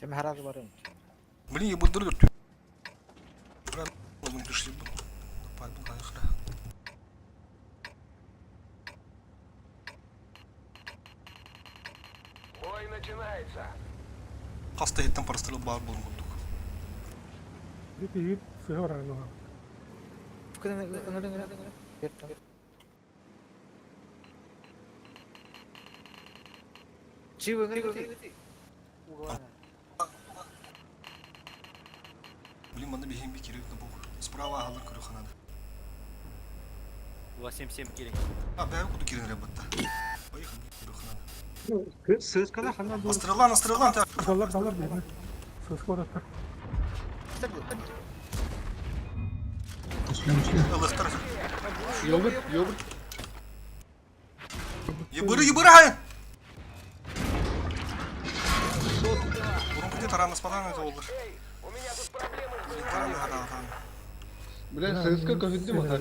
Сразу барым. Блин, я буду дурдур. Пришли бы. Бой начинается. Хаста иһиттэн прострел баар буолун курдук. Биир сыһа баран Блин, манна биһиэн би кирик да бу. Справа аһалар көрү ханады. 277 кирик. А, бэйэ куду кирин ребятта. Поехали, көрү ханады. Сыскала хана бу. Астрелан, астрелан, Даллар, даллар биэрнэ. Сыска бараттар. Ылыхтар. Йогурт, йогурт. Ебыры, ебыры, хай! Урун таран аспадан это олдыр. У меня тут проблемы с Блин, таран хата хата. Бля, ССК көһүндү махар.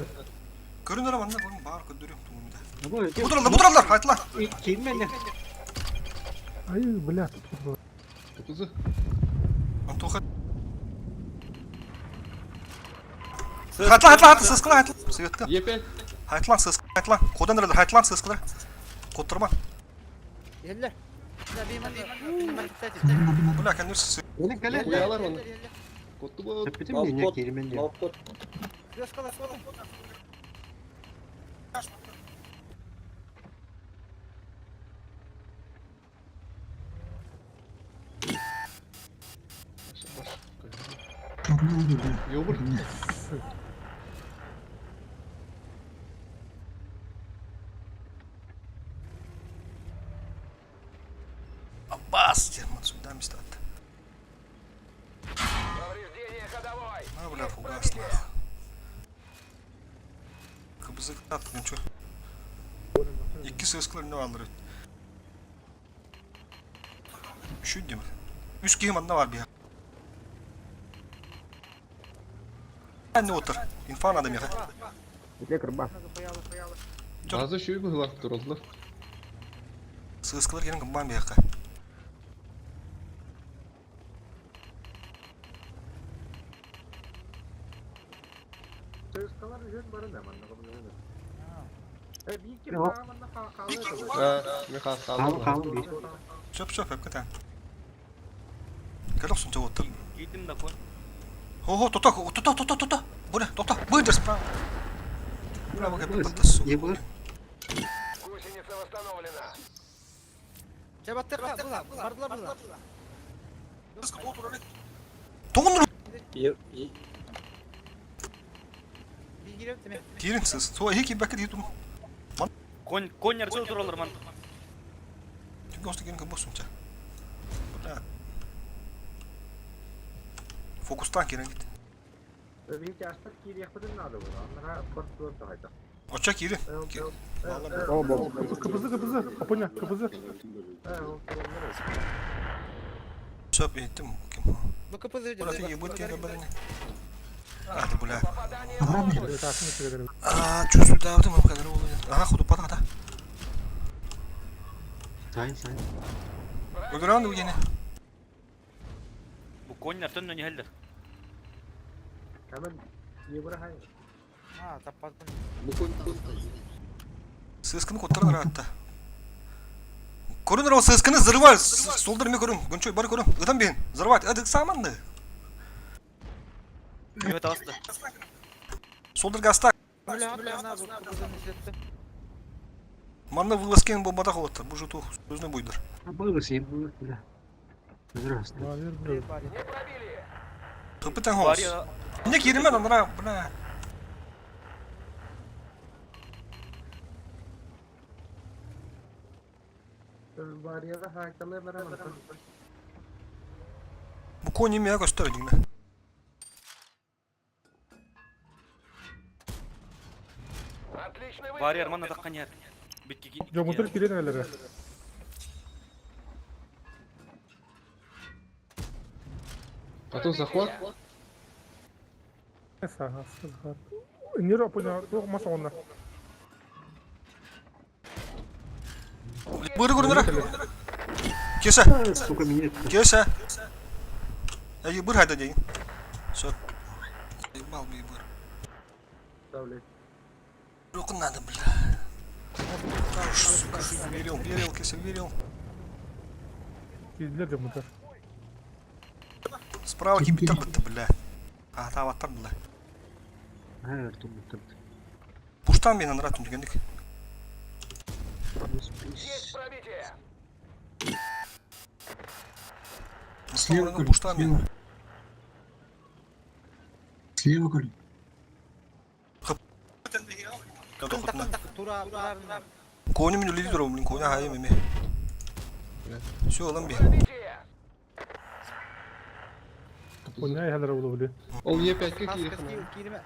Көрүнөр манна бу бар көдөрүм тугунда. Бу Будуралар, будуралар, хайтла. киммене. Ай, бля. Кытызы. Антоха. Хайтла, хайтла, хайтла, сыскыла, хайтла. Сыгытка. Е5. Хайтлан, сыскыла, хайтлан. Кодан эрэлэр, хайтлан, сыскылар. Коттурма. Бля, конечно, Кэлин кэлин. Куялар оны. Котту бу. Тэппитим меня киирмен диэн. Йогурт. Аббас, терман сюда места. Повреждение ходовой. На, бля, фугас, нах. Кыбызык ат, ничего. Икки сыскылар не алыр. Үшүн дем. Үс киһи манна бар биһа. Не отыр. Инфа надо меха. База шүй быһылар тураллар. Сыскылар келин кымбан биһака. А, мен Хаал хаалдым. хаал биир. Сөп сөп өп кетен. Кэлок сунча оттыр. Кийтим да кон. Хо-хо, тота, тота, тота, тота. Буля, тота. Быдыр справа. Браво, как подтасу. Не булар. Гусеница восстановлена. Тоғын Кирин сыз. Со хики бәкет ютум. Конь, конь арчыл туралар ман. Түгін келін кім сунча. Бля. Фокустан кирин гит. Оча кирин. Кыбызы, кыбызы. Апоня, кыбызы. Сөп еттим. Ким? Бля, ты ебут кирин бәріне. А, ты бля. А, чувствую, да, вот мы kadar oldu. Aha, ходу пата. Сайн сайн. Öldüren de bu yine. Бу конь артын не хеллер. Сыскını kottırın hatta. Көрүнөр ол сыскını взрывай. Солдыр мен көрүн. Гүнчөй бар көрүн. Ыдан бейін. Взрывать. Адык саманды. Мөт алысты. Солдыр гаста. Манна вылазкен бомбада холоттар. Бу жуту өзүнө буйдур. Было сим было, бля. Здравствуй. Не пробили. Кыпытан холос. Бария Не киримен анара, бля. Бу кони мия көстөр дигне. Отличный выстрел. Бария арман атаккан яр. Битки ки. Жомутур кирен элere. Потом захват. Сага, сызга. Нero апоня, туох мас онна. Быры көрүнөр. Кесе, Сука, меня кесе. Эй, быр хайда дейин. Сөп. Ебал би быр. Да, блядь. Руку надо, бля. Уж, сука, верил, верил, кися, верил. Киирдилэр дьоммутар. Справа кибиттер бытты, бля. А, таваттар, бля. Ха, артум тут. Пуштан мен анрат түнгендик. Есть пробитие. Слева, Коль, Пуштан мен. слева. Слева, Коль. Кони мен үледи турабын, блин, коня хайым эме. Все, алам би. Пробитие. Коня иһэллэрэ буолуо били. Ол Е5-ке киирихина.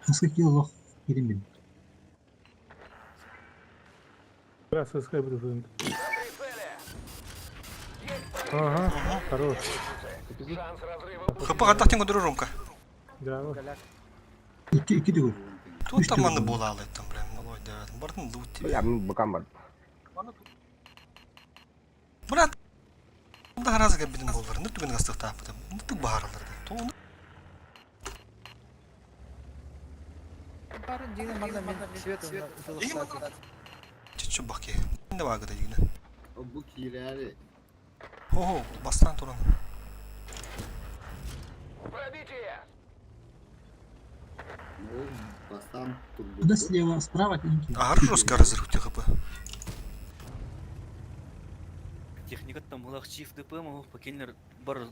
Хаска кило киирим Бля, сыска эбит ытын. На прицеле. Есть Ага, хорош. пробитие. Шанс разрыва. ХП хаттахтен көдөрөр Ромка. Да. Икки икки төгүл. Тут там маны бола алып там, бля, малой, да. Бартын лут тебе. Бля, мин бакам бар. Брат, да харазы кәбидин болар. Не түген гастык тапты. Не түк бахарлар. То Чичу баки. Не вагы да дигне. Бу киирээри. Хо-хо, бастан туран. Пробитие. Ол бастан Куда турбуту. слева, справа киирим. А хорошо разрыв ТХП. Техника там была чиф ДПМ, а покинер бар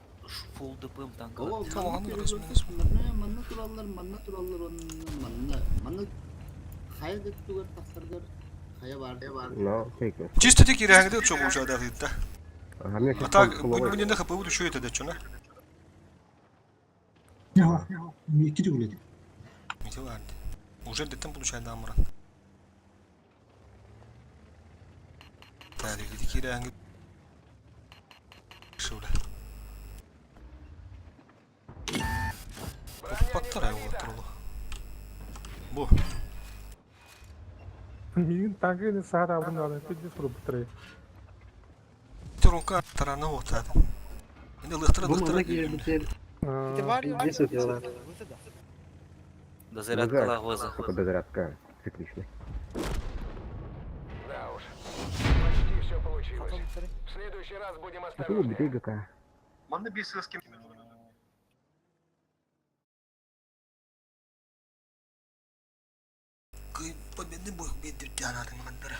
фул ДПМ танка. Ол Tamam, манна resmi, тураллар, resmi. манна манна тураллар, манна тураллар, онна манна манна хайа дөттүгөр тахсаргар хайа бар бар. Но, тейк. Чисто тек ирәңде чоң уже да да. Ага, мне А так, будь не ХП буду еще это да чона. Икки төгүл эти. Метеларди. Уже деттен получает дамра. Так, иди кирәңге. Шула. Броня не Паттара его пробита. отруло. Бу. Миигин танка ини саат аабын даҕаны пиздец уруппуттарай. Турунка тараны отады. Инде лыхтыра Бу манна лыхтыра. киирбитер пиздец ытыалар. До зарядка лагоза. Только до зарядка цикличный. Да уж. Почти все получилось. В следующий раз будем А тут осторожнее. бей какая. Манны бесилски. Кый победы бу бедир жанатын мандара.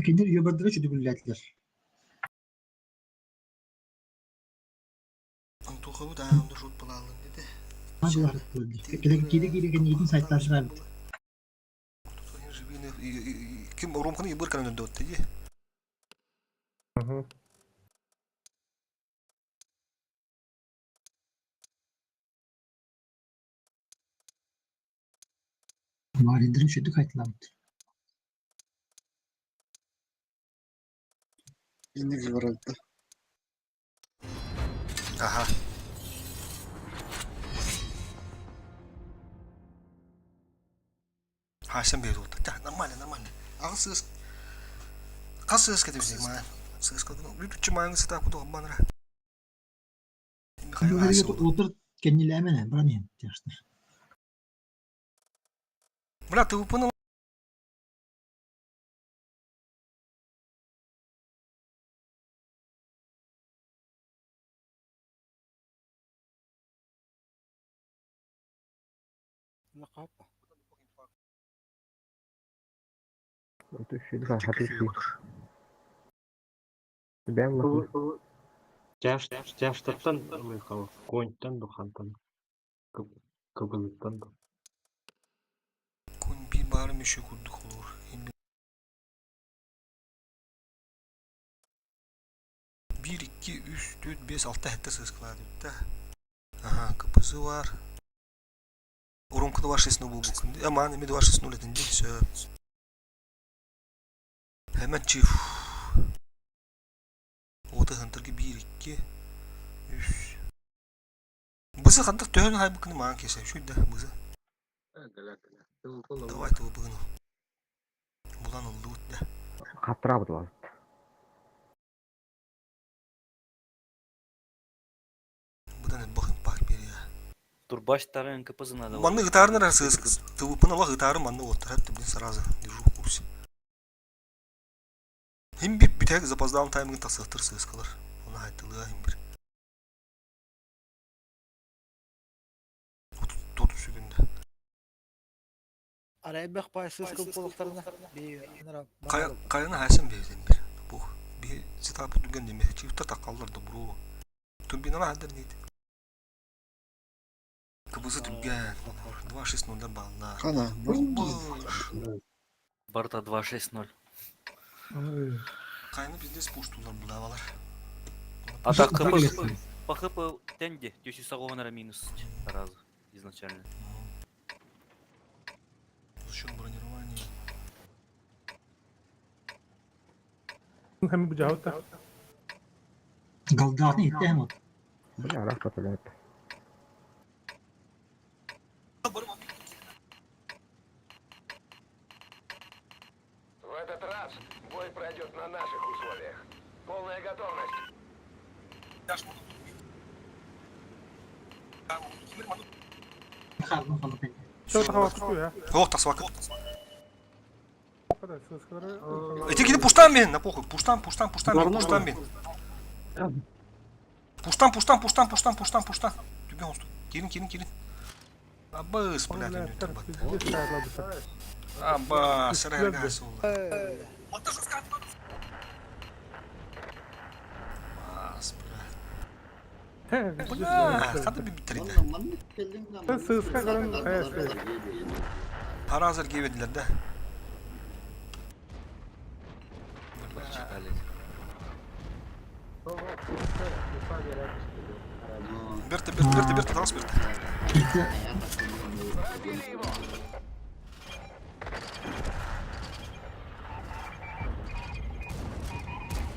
Кинилэр йобардара чүдүгүллээтилэр. Антухабы да онда шут балалын деди. Киири киири кэнниитин сайттар чыгаабыт. Ким Ромканы ибыр канын өттү ди. Ага. Варидерин чүдүк айтылабыт. Ага. Хашан бер oldu. Да, нормально, нормально. Ага сыз. Кас сыз кетип сиз маа. Сыз кылдым. Бүтүчү маңы сыта куду банра. Михаил Хасин. Отыр кэннилээмэнэ баран иһин тяжтар. Бля, ты выполнил Это еще два, хатыки. Бэм лоху. Тяж, тяжтаттан ылыхал, коньтан духантан. Кыбылыттан ду. Кун би бары мүшө курдук olur. 1, 2, 3, 4, 5, 6 хәтта сыз кылады да. Ага, КПЗ бар. Урумкы 2.6 бул бу. Аман, эми 2.6 этинди. Все. Hemen чиф. Оты хантыргы 1, 2, 3. Бызы хантык төхөн хайбыкны маған кесе. Шуй да, бызы. Давайте быгыны. Булан улду да. Хаттыра буду. Элбэх импакт биэриэ. Турбач тары НКПЗ надо. Манны ытаарынар эрэ сыыс ТВП-ны олох ытаары манны уоттара блин сразу держу в курсе. Хим bir бүтэһик запоздалым таймыгын тахсыахтар сыыскалар. Оны хайтылыа хим bir. 30 секунда. Арай элбэх баай сыыскыл буолуохтарына Хайаны хайсан биэрдин бир. Бу би ситапы дүгэн неме чивта такаллар да буру. Турбинала хаддар дейт. КБЗ түргэн. 2-6-0 баллар. Хана. Барта 2-6-0. Кайны пиздец пуштулар булавалар. А так ХП, по ХП тенди, тёсю сагована минус сразу изначально. За счет бронирования. Hem bu cahutta. Галдатын иттеhem от. Бля, рах потолет. В этот раз бой пройдет на наших условиях. Полная готовность. Хардын falan. Çok hava tutuyor ya. Ох, тасвак. O kadar sızkıları. Эти кини пуштан мен, на похуй. Пуштан, пуштан, пуштан мен, пуштан мен. Пуштан, пуштан, пуштан, пуштан, пуштан, пуштан. Түген olsun. Кирин, кирин, кирин. Абыс, блядь, Аба, сырая газ Бас, блядь. Бля, хата би биттирди. Манна маннык келдиң да. Sen sızka kalın, evet, evet. Пара азыр кебедилер да. Прочитали. Берте, берте, берте, берте, талас берте. Итте Пробили его!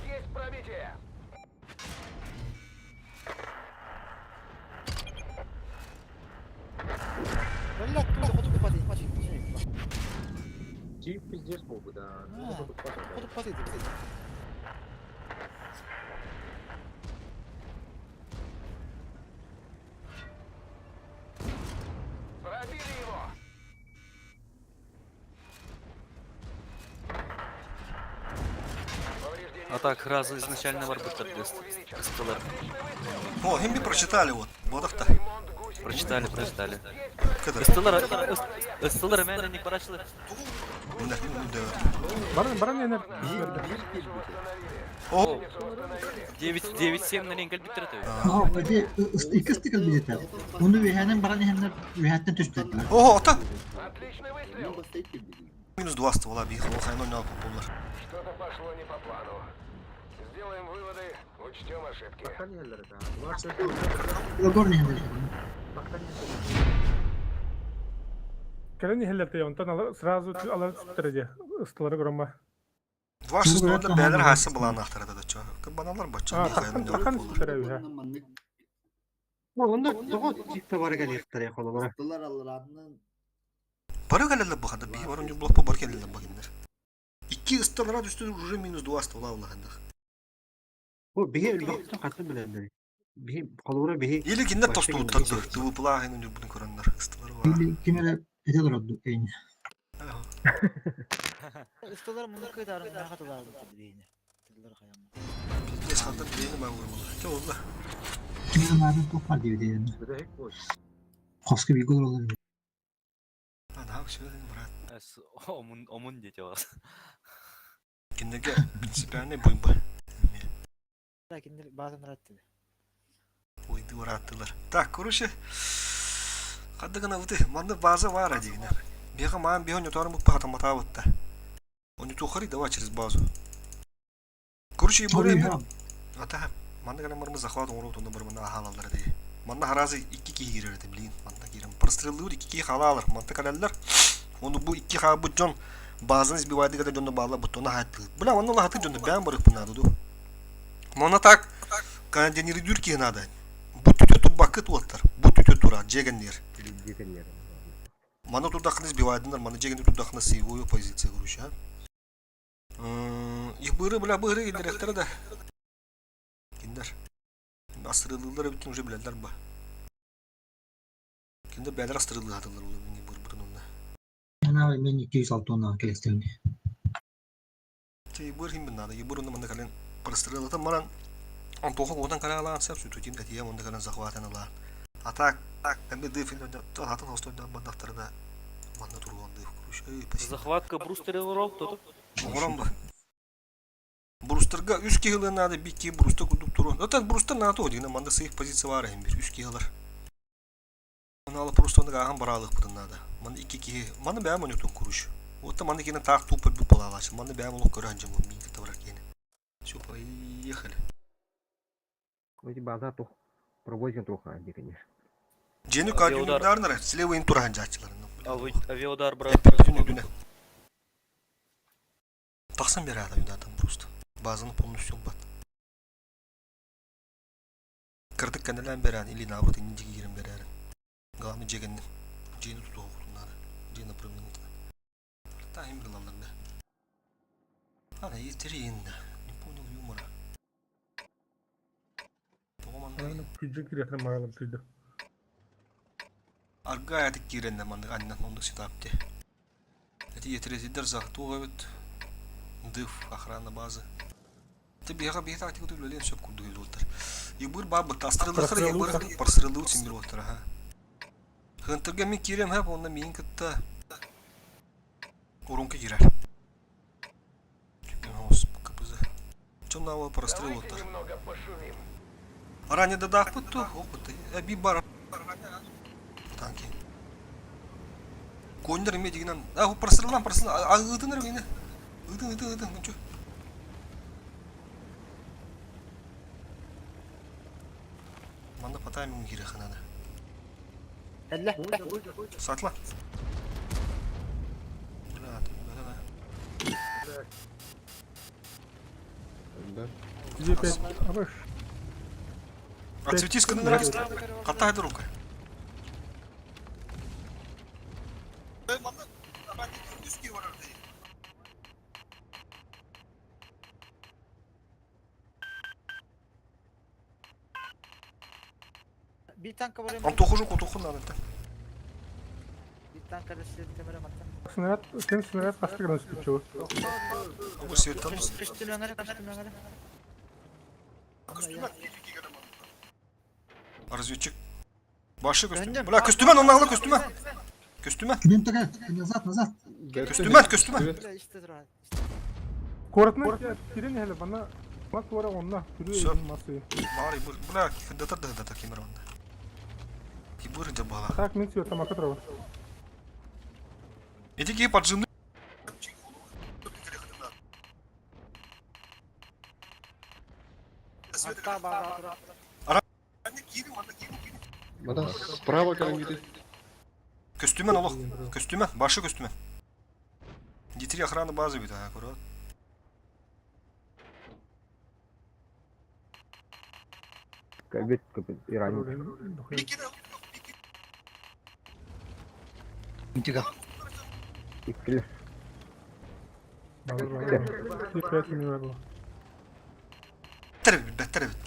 Есть пробитие! Чип пиздец был бы, да. Пробили его! Повреждение А так разу изначально варбутер тест. увеличен. СТЛР. О, хим би прочитали вот. Бодахта. Ремонт гусениц. Прочитали, прочитали. Кадр. СТЛР, СТЛР мен не парашили. Баран баран yener. О, 9-7 на линк альбитр Aha, öde икки стикл билетер. Оны вехенен баран ехеннер вехеттен түстүлөр. Ого, ата. Отличный выстрел! Минус 2 ствола бих, ол хайно не болар. Что-то пошло не по плану. Сделаем выводы, учтем ошибки. Огорны ехеннер. Кэлэн иһэллэртэй, онтон ала- сразу алар түттэрэ ыстылары көрөммө. 2-6-0 бээлер хасы булаан ахтарада да чо. Баналар бачча А, бих хайно не тахан болар. түттэрэ үһэ. Онда тоҕо тикте бар кэлиэхтэрэ холобура. Ыстылар алларанын Бары келелер бахада бих бар онжу блок бар келелер багиннер. Икки ысталара түстү уже минус 2 ствола улахандах. Бу биһи өлбөхтөн хатын билэллэр. Биһи холобура биһи Или киндер Вообще тосту киндер тады. Тыбы пла хайно нүр бутун кораннар ысталар бар. Или кимere эте дородду эйни. Ыстылар муну кытарын хатыларды бейне. Тыллар хаямы. Пиздец хатан бейни маа була. Чо олла. Кимere марын топар диби дейден. Коска бир гол олар. Ана шöyle брат. Омун, омун дети вас. Киндерге принципиальный буйба. Киндер базан ратты. Ойды ураттылар. Так, короче, хаддыгына выты, манны база бар адигина. Бега маан бега нютарым бут пахата матабытта. Он тухари давай через базу. Короче, и буре Ата, манны гана мармы захват оңру тонда бар мына халалар ди. Манна харазы икки ки кирер блин. Манна кирем. Простреллыр икки ки халалар. Манта калаллар. Оны бу икки ха бу жон базаны сбивайды гада жонда бала бу тона хатты. Бля, манна лахаты жонда бәм барып надо ду. Мона так кондиционеры дүрки надо. Бу түтө тубакыт оттар. Бу түтө тура жегеннер. Жегеннер. Мана турдахны сбивайдынар, мана жегенде турдахны сыйвою позиция короче, а. Их быры, бля, быры директора да. Киндер. Асырылылар бүтүн уже билелер ба. Кинилэр бэйэлэрэ астырыллыһатылар ол мин бырбытын онно. Анаа мен 206 келестемни. Чэ ебыр хим надо, ебыр онно манна кэлэн простреллатан баран Антоха уотан караалаан сөп сүтүтин этием онно кэлэн захватан ылаан. А так эми дыфин атын хостойдон бандахтарына манна туруон дыф круш. Эй, спасибо. Захватка брустера урол тоту. Оҕорон ба. Брустерга үс киһи ылыан наада, биир киһи брустер курдук туруон. Оттон брустер наада одина, манна сейф позиция баар иһин бир, үс киһи ылар. Маны просто оннук ааһан бараалыахпытын наада. Маны икки киһи, маны бэйэм онньутун куруш. Уотта маны киһини таах тууп өлбүт буолаалааччы. Маны бэйэм олох көрө сылдьаммын миин кытта барар киһини. Все, поехали. Эти база тух провозим туха дикини. Дьиэни Авиаудар. каадьуннарнара слева ин турахан дьааччыларын. Авиаудар брат. Эппитин үдүнэ. Тахсан бераада юнатан просто. Базаны полностью ылбат. Кырдык кэннилээн бэрээн или наоборот иннин диэки киирэн бэрээрин. Главное дьиэ кэннин. Дьиэни тутуһуоххутун наада. Дьиэ направлениета. Та им ылаллар да. Ана етерин да. Не понял юмора. Тоҕо маннык Күйдьэ кириэхтэн магалым тыйды. Арга аятык киирэннэ маннык аннан оннук ситапте. Эти етеретидер захтуга эбит. Дыф охрана базы. Ты биһиэхэ биһи тактиката үлэлиэн сөп курдук уолаттар. Ебыр баабыт астырылыхыр ебыр парсырылыы симир уолаттар аха. Хынтырга мин киирэм хэп онно миин кытта урунка киирэр. КПЗ. Чоннаава прострел Давайте уолаттар. немного пошумим. Ранее дадаахпыт ту, опыт. Эби бар. Танки. Коннер эмиэ дигинэн, а простреллан прострел, а ыытын эрэ миинэ. Ыытын, ыытын, ыытын, нчу. Манна по таймингу киириэххэ наада. Эллэ. Сатла. Бля, да, Да. Где пять? Абыш. А цветиска не нравится? Хата рука. Bir tanka var. Антохужу кутуху надо. Bir tanka da size temere matta. Снаряд, сен снаряд қасты гранат чего? Бу светтан Üstün öngere, üstün öngere. Разведчик. Башы көстүмэн. Önüm. Бля, көстүмэн, оннағылы көстүмэн. Көстүмэн. Күнүн тага, назад, назад. Көстүмэн, көстүмэн. İşte dur. Коротно кирен хеле бана мас вара онна түрү Всё. масы. Бары, бля, хыдатар да хыдатар кемер онда. Кибыр жабала. Так мен сүйө тамака турабы. Эти кие поджимны. Hatta bağlı. Мана справа кәдімгідей. Көстүмэн олох. Көстүмэн, башы көстүмэн. Дитри охрана базы бит, аккурат. Кабет кабет Иран. Тига. Иккили. Пять минут было. Беттер бит, беттер бит.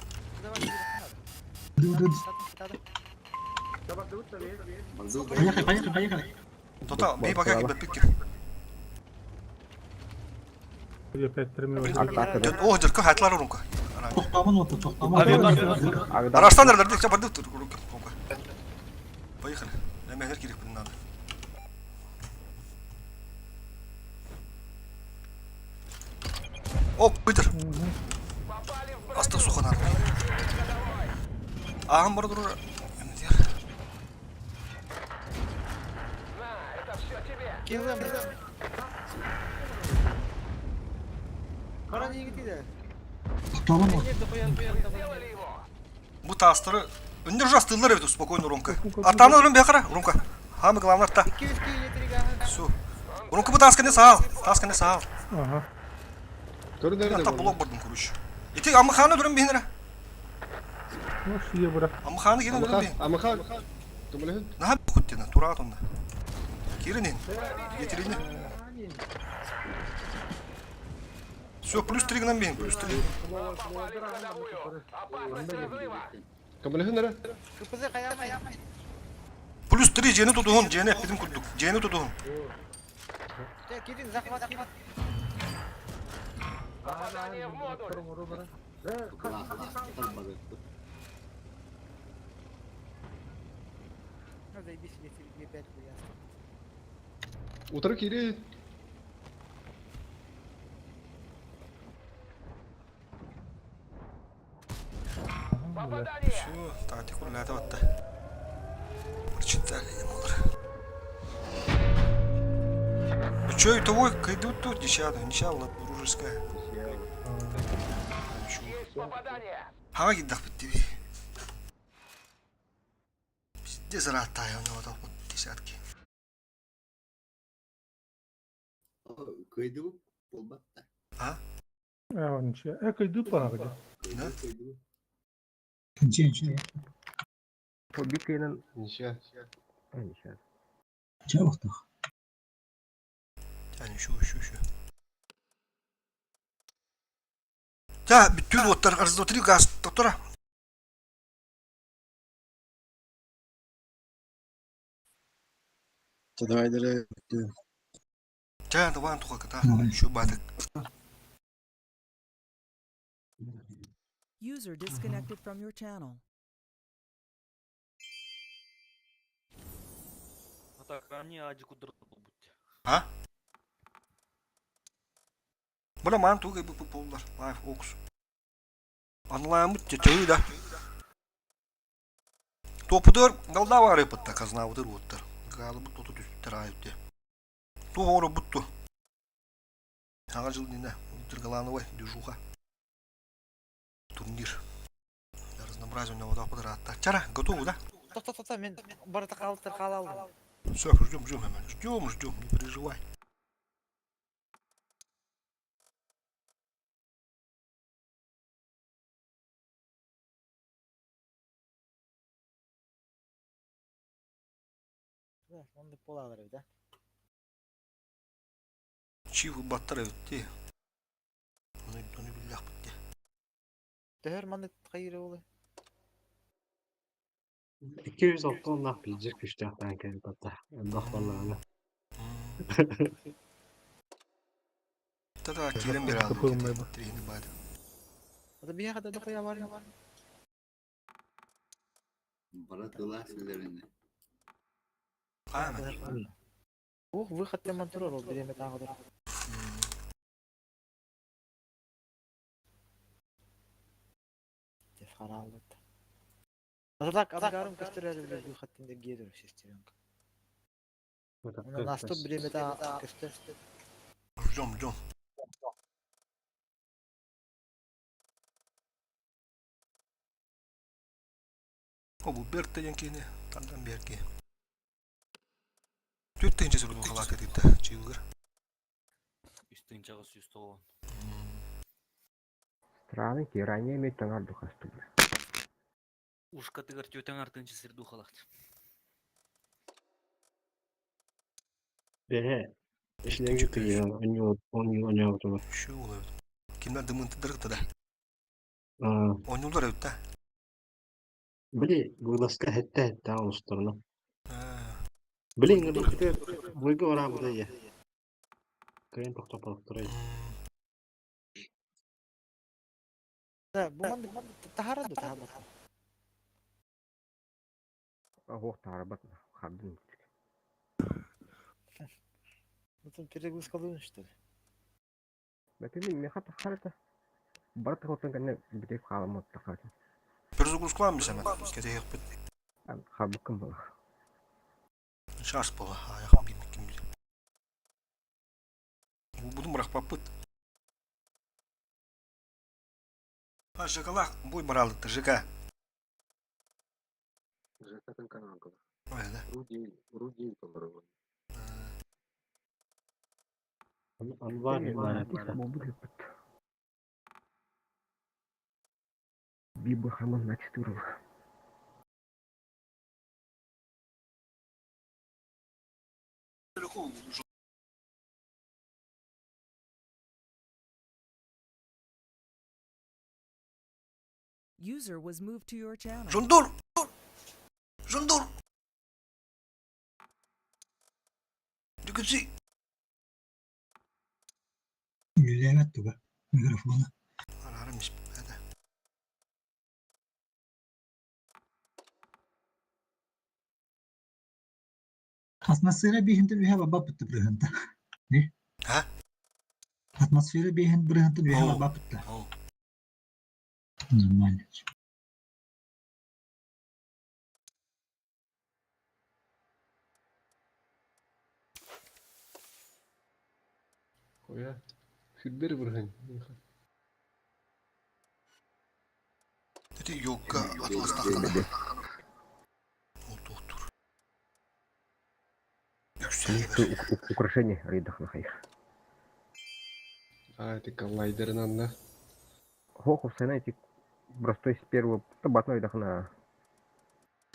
Поехали, поехали, поехали. Тота, бей пока кибет пикки. Где пять три минут. Атака. О, дырка хатлар рунка. Тоқтамын отыр, тоқтамын. Агда. Араштан эрлерди, барды рунка. Поехали. Ләмәһер кирәк бит надо. О, бытыр. Попали в броню. Астық суханар. Ағым бар дұрыр. На, это все тебе. Kim Bana niye gitti Тоқтамын отыр. Сделали его. Бу тастыры Өндөр жастылар бит спокойно рунка. Артаны өрін бекара, рунка. Хамы главное арта. 200 yetiri Су. Рунка бу тасканы сал. Тасканы сал. Ага. Көрдіңдер Ата блок бардым короче. Ити амханы дөрін бейнere. Ну, шие бара. Амханы келен дөрін бейн. Амаха. Кім Наха күттені, тура онда. Киринин. Етерини. Все, плюс 3 гынан бейн, плюс 3. Нам попали в ходовую. Опасность разрыва. Кім Kıpızı kayamayın. Плюс Плюс 3 дьиэни тутуһун, дьиэни эппитим курдук. Дьиэни тутуһун. Кирин захват кирин. Попадание в модуль. Кылаастар бары. Ну заебись, если опять хуясно. Утары кири. Попадание! Все, таати курлаата батта. Прочитали не молор. Ну чё, и того, кайдут тут, ничья, ничья, дружеская. Ничего. Есть попадание! Хаға киддах битти. Пиздец ырааттаайа у него вот десятки. Кыйдыбыт буолбатта. А? А, ничего. Э, кыйдып бана кыды. Да? Кыйдыбыт. Ничего, ничего. По бикенен, Ничья. а ничья. Ничего, охтах. Yani şu şu şu. Та бүтүн оттар арыздотри газ доктора. Давай, давай. Жа даван туха ката. Давай. Şu батык. User disconnected from your channel. А так, ранее адику будь. А? Бына ман туга бу поллар. Лайф окс. Анлаамыт тетеyi да. Топудор галда бар ыпытта казнабыдыр уоттар. Галыбыт тоту түстер айыпты. Ту хору бутту. Ага жыл дине Дыргалановой дюжуха. Турнир. Для разнообразия у него да подратта. Чара, готовы, да? Тоқ, тоқ, тоқ, мен барыта қалып қала алдым. Все, ждем, ждем, Эмиль. Ждем, ждем, не переживай. Онды болалар да. Чив баттар өтті. Оны, оны биллах бітті. Төхөр маны қайыры олы. 206 нах билжик күчтәхтән кәлеп атта. Андах балларына. Та-да, келін бері алды. Капылмай ба. Трені байды. Ата бия қада доқия бар. Бара тыла силерини. Қайма. Ух, выход теман турар ол биреме тағы тұр. Деп қаралды. Ата так, ангарым көстөр әлі выход тенде гедір шестеренка. Оны наступ биреме тағы көстөр. Ждем, ждем. О, бұл Берт деген кейіне, тандан берке. Төрт тенче сүрді қалат етіпті, чивгір. Үстін чағыз үсті оған. Странный, ранее иметь тангар духасту. Ушка тыгар тетең артынчы сирду халат. Бе. Эшләге кыйы, оньо, оньо, оньо отур. Şu oluyor. Kimler dımıntı да. Аа, Oynuyorlar evet да. били, гугласка хетте хетте алыстырны. Ha. Били, ngырдыкты выгы ора буда я. Кыйын токтоп алып турай. Да, бу манды тахарады тахарады. Ох, тарабат, хардын. Ну там перегрузка что ли? Бәтен меха тахарата. Барат хотын кәне битек халым от тахарата. Перезагрузкаламыз hemen. Кете yok бит. Хабыкым була. Шаш бола. Аяқ бим ким бил. Будум бірақ папыт. А ЖКлах бой баралыкты ЖК. Ой, да. Анвар Биба хаман на четырых. User was moved to your channel. Жондур! Жондур! Күсүй. Үлэлээбэт туга микрофона. Араарым испэт. Атмосфера биэһинтэн үһэ барбаппытта бырыһынта. Не? А? Атмосфера биэһин бырыһынтан үһэ Оу. барбаппытта. Оу. Нормально. Хуя. Хүлбер бырыһын. Ити югка атластахтана. Ол туохтур. Үксэйбэр. Украшение рыйдахнахайх. А, это коллайдерынан да. Хохов эти простой с первого табатной дахна.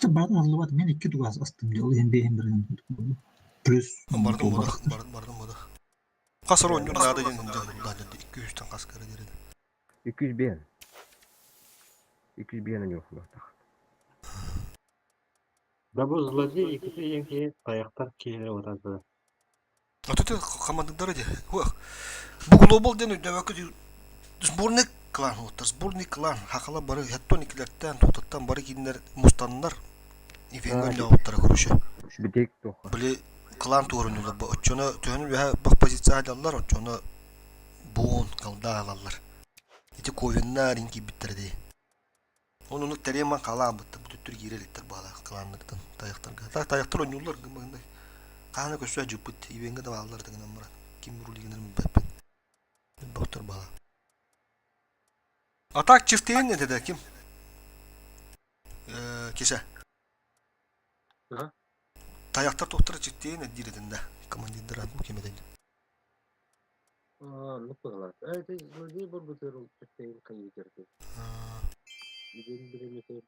Баатын аллыбат мен икки тугас астым дии ол иһин биэһин бырыһын плюс Бардым бодах, бардым бодах. Хас оронньур наада диэн икки үстэн хас кара диэри. 200 бен. 200 бен у него хлотах. Да бу злодей иккити диэн киһи тайахтар киһилэр утарда. А тут командирдары де. Бу глобал ден өйдөбөккө сборный клан оттар, сборный клан хакала бары хаттон икилерттен, тутаттан бары кинилер мустаннар ивенгөн оттара короче. Битек тоха. Били клан туоруннулар бу оччону төһөнү бэһэ бах позиция алаллар, оччону буун калда алаллар. Ити ковеннар инки биттерди. Онуну тереман халаабытта бүтүттүр киирелиттер баала кланнартан таяктарга. Та таяктар ойнуллар гымагында. Хаана көссө жыппыт ивенге да баалар дагынан мурат. Ким рулигинер билбеппин. Доктор баала. Атак чифтейин не деди ким? Кеше. Ага. Таяктар токтор чифтейин диредин да. Командирдер атым кем эден. А, ну пыгалар. Это злодей был бы ты кайытерди. Биден биремете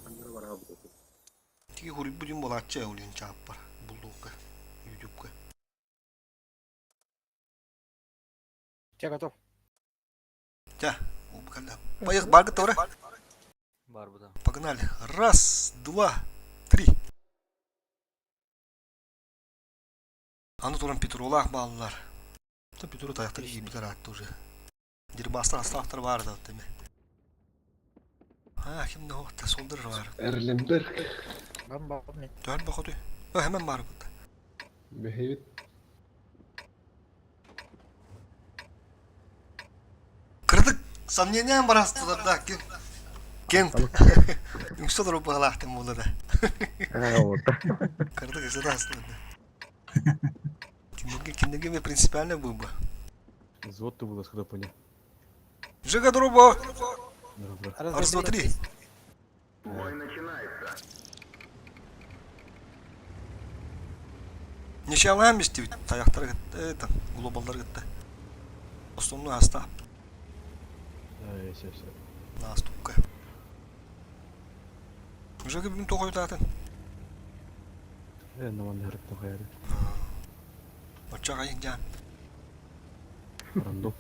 аннара бара бу. Тиги хури будем болача улин чааппар. Булдукка. Ютубка. Я готов. Тя. Поехали, барга тора. Бар бу да. Погнали. Раз, два, три. Аны туран Петролах баллар. Та Петру таяқтар кийбитер атты уже. Дирбастар астақтар бар да теме. А, ким не отта солдыр бар. Эрленберг. Бам бам мен. Төр бакыты. Ö, hemen бар бу. Бехевит. Кырдык сомнениям бар астылар да ким. Кем? Үксө дор багалахтым болду да. А, вот. Кырдык эсе да астылар да. Киндерге киндерге принципиально был бы. Взвод ты был, когда понял. Жига друбо. Добро. Раз, два, три. Бой начинается. Нешалаем истебит. Таяктар кетти, это, глобалдар кетти. Основной аста. А, все, все. Наступка. Жига бүгүн тоқойтатын. Наман хәріп тоқаяды. Очаға жан. Рандом.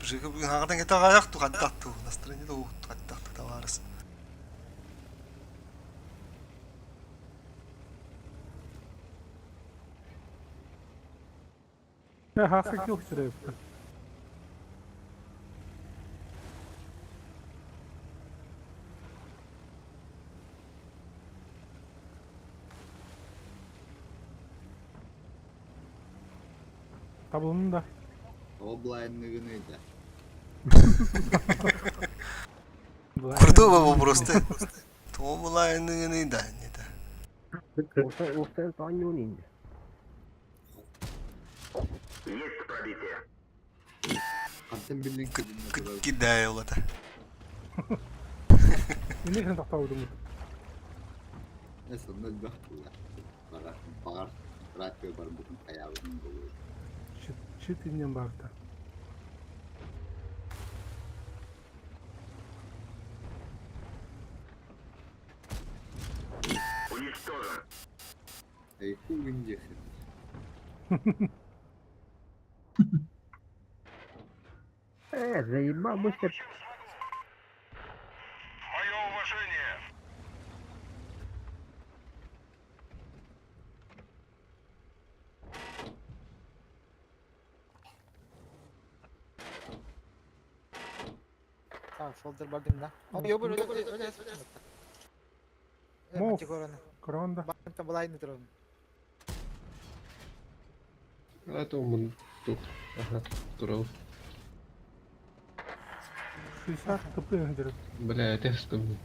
Жига бүгүн ағадан кете аяқ ту қаттақту. Настроение да қаттақты товарыс. Я хаска кил хичереп. Таблонун да. Облайнныгыныйда. Крутой вопрос ты. То была не да, не да. Осан тааньон инде. Есть пробитие. Хантан биллин килинне турар. Кидая улата. Эмне хен тактабы Эсонно элбэх була. Бара бар радио бар бутун хаябын болу. Чит иннен барда. Уничтожен. Эй хугин дехет. Заебал, мастер. Мое уважение. Так, солдер бардым да. Ой, öyle öyle öyle. Мов. Көрөҕүн да? Бантан былайны турабын. А то мун тут. Ага, турал. 60 хп өндөрөр. Бля, это что мне?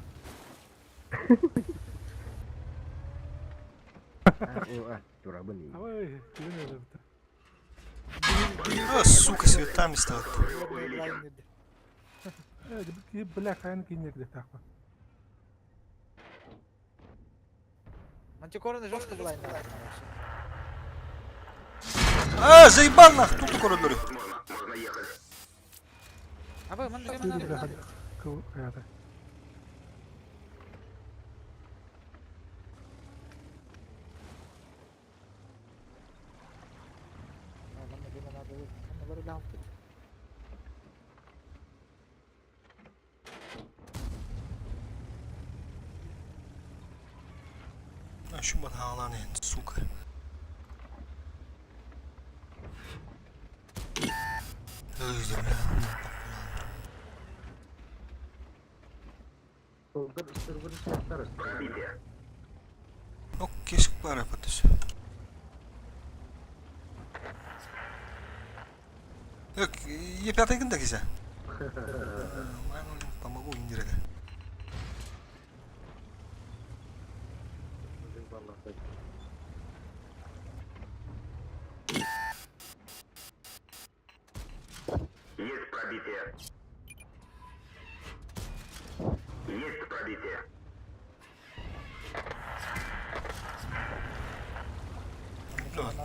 Турабын. Ой, киһини өлөрдө. А, сука, цветами стал. Э, бля, хайан кинер де тахпа. Мантикораны жестко былайны. А, заебал нах, тут көрөлөрү. Аба, ман ман. Кыл аята. А, şu bana сука. Ой, бля. Солдер сервер суохтар. Ну, кешик бара патыс. Yok, Е5 күн да кесе. Помогу индирege. Есть пробитие. Есть пробитие. Ладно.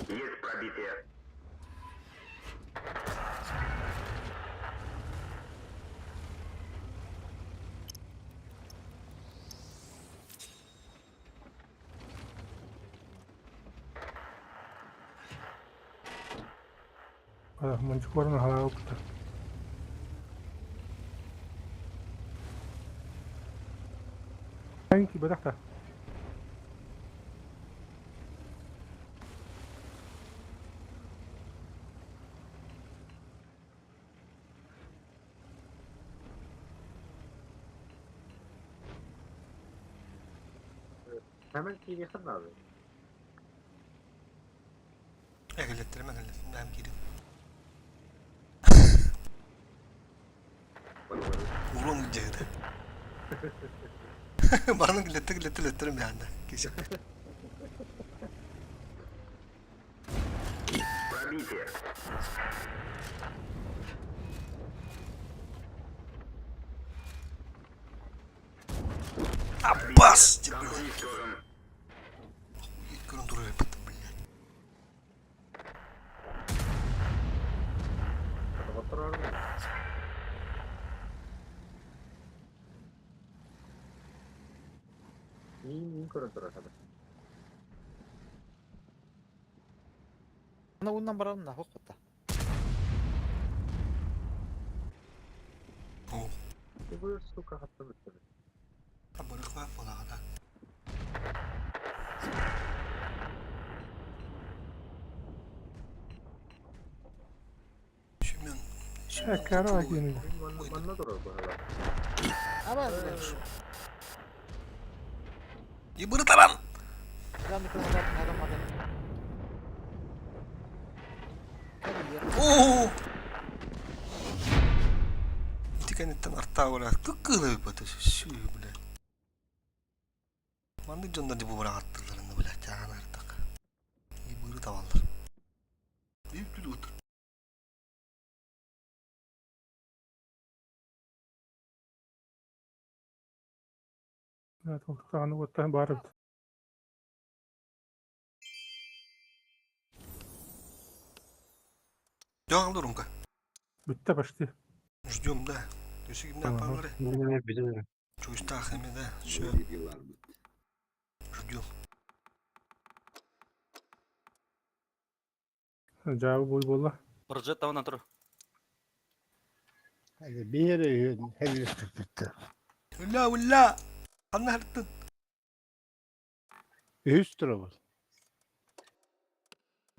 Есть пробитие. Мантикораны халаа кута. Танки бадахта. Hemen кириэхэ наада. Әгелеттер, мәгелеттер, бәм кире. Урон жегде. Барның гилетте гилетте леттерим янда. Кесик. Пробитие. Аббас, тебе. Танк уничтожен. Охуеть, көрін туры бітті, блядь. Отторор. Мин көрөн турар хада. Ана уннан барам на хоккота. О, Бу сука хаттан өттө. барықва болағада. Шүмен. Э, кара кини. Манна турар баһала. Аба, Ебыры таран! Жанды кыздар адам адам. Оо! Ити кэнниттэн артаа ола кыккыына бүппөтө сүү бля. Маннык дьоннор дьэ бу быраҕаттылларына бля чаан артак. Ибыры табаллар. Бип отыр. Тохтааны уоттан баар эбит. Дьоҕал дурунка. Бүтте почти. Ждем, да. Төсү кимнән Ага. палары? Не, билем. Чуйстах эми, да. Все. Ждем. Жабы бой буолла. Прожет тавна тур. Биир үһүн хеллэспиттэр. Ула ула. Ханна хартын. Үһүс турабыт.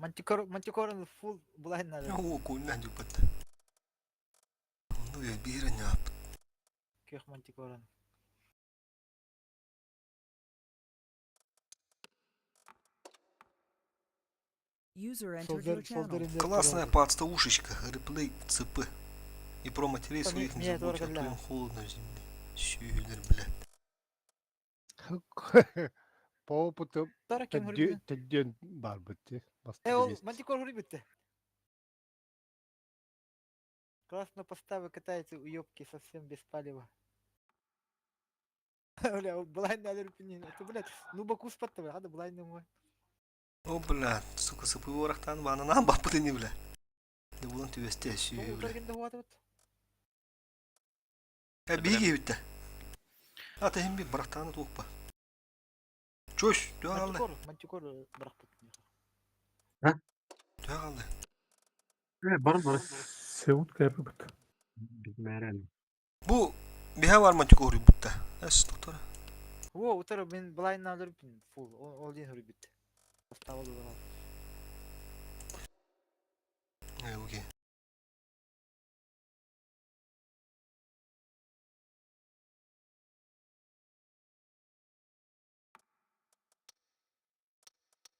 Мантикор, мантикорын фул булайын надо. Оо, куунна дьуппат. Онну биир ньаап. Күөх мантикорын. User entered your Солдер, channel. солдер Классная подставушечка. Реплей ЦП. И про матерей Там своих не не, забудь, а дорого то для. им холодно в земле. Сюлер, блядь. По опыту Тара кем хөрбүтэ? төддүөн барбыт. Э, ол мантикор хөрбүтэ. Классно поставы катаются уёбки совсем без палева. Бля, блайн надо пинин. Это, блядь, ну баку спаттывай, хада блайн мой. О, бля, сука, СП орахтан банана бапыты не, бля. Не булан түбесте, сүй, бля. Э, биги битте. А, ты химби барахтаны туқпа. Чөш, түә қалды. Мантикор, мантикор бирак Түә қалды. Э, бар бар. Сеут кәпі бит. Билмәрән. Бу биһә бар мантикор бутта. Эс, доктор. Во, утара мен блайн надо пин фул. Ол ден хөрбүтэ. Поставил бар. Э, окей.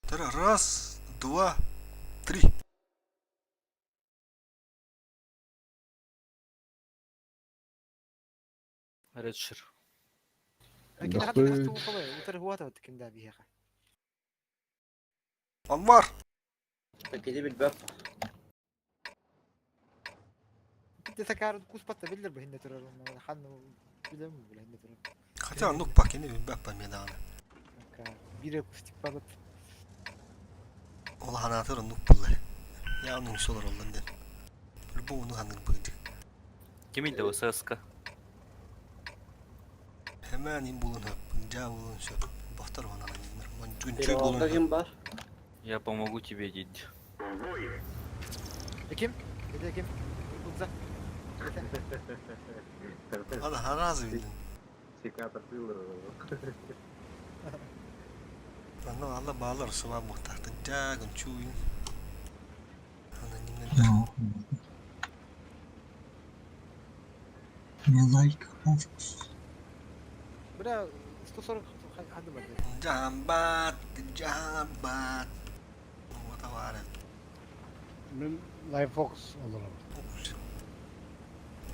Тара, раз, два, три. Редшир. Ләкин хата касту калай, утара хуата тикенде бияга. Анвар! Кеде билбәп. Битте сакар куспатта билдер бу хинне турар. Хан билем бу хинне турар. Хотя, ну, пакени бәп памеданы. Бире кустик багыт. Ол ханатыр нук буллар. Я onun солар олдан ден. Любой onu ханыр быгдык. Кем инде ССК? Hemen им булын хөп, жа булын сөп. Бахтар ona ныр. Күнчөй булын хөп. Ким бар? Я помогу тебе, дед. Ким? Эде ким? Буза. Ада харазы билин. Секатор пилдер. Аны алла баалар сыва бухтахтын жа күнчөй. Аны нимнен. Не лайк, офкус. Бра 140 хады бар. Жамбат, жамбат. Вот авара. Мен Лайфокс олором.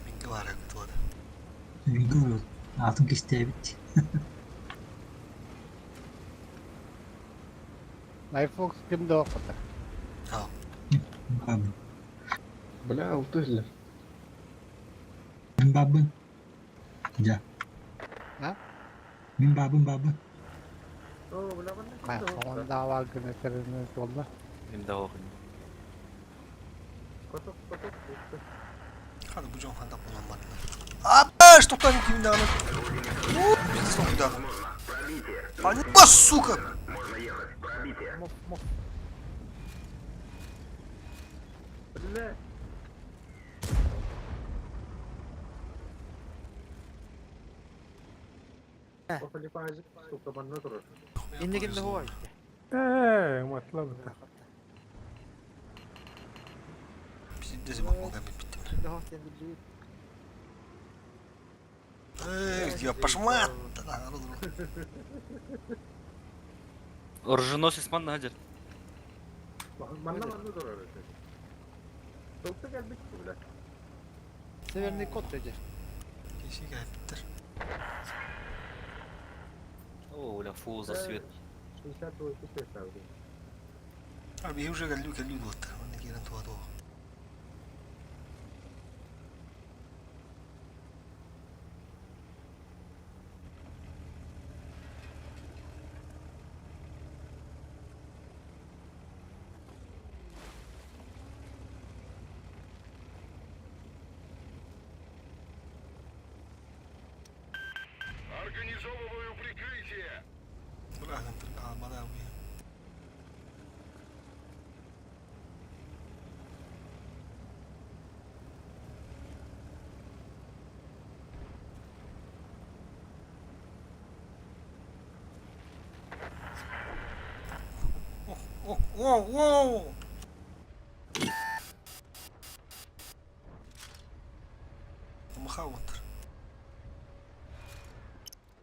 Минге вара күтүөдө. Видео атын кистээбит. Лайфокс ким да оқыта. Бабын. Бля, алты эле. Мин бабын. Жа. А? Мин бабын бабын. Майхалан дава гынетерин болла. Им дава. Хады бу жон ханда боланмадылар. Апаш, токтан кимди аны. Биз соңдагы. Панипа, сука! Мов, мов. Инде кимде хуа? Э, матла бит. Пиздец, бакмага биттим. Кимде хуа сен билбейт. Эй, я пошмат. Оруженосец манна хадер. Манна манна турар. Толта келбит бля. Северный кот эде. Кеши кайыптыр. О, бля, фул за свет. 62 ставлю. Аби уже галлю каллю доттар. Оны керен туады. Организовываю прикрытие. Бра, алмада уя. О, о, о! Махау отыр.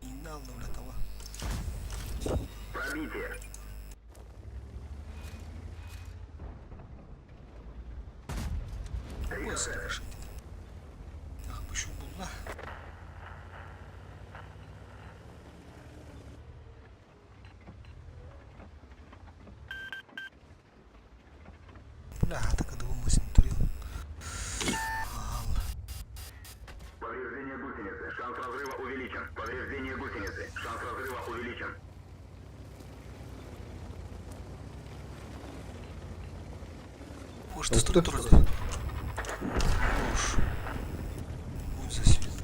Инна алла бля того. Пробитие. Ой, срикошетит. Ах, почему была? Бля, так и думаю, синтурил. Повреждение гусеницы. Шанс разрыва увеличен. Повреждение гусеницы. Шанс разрыва увеличен. Ой, что структура здесь? Уж. Ой, засвет.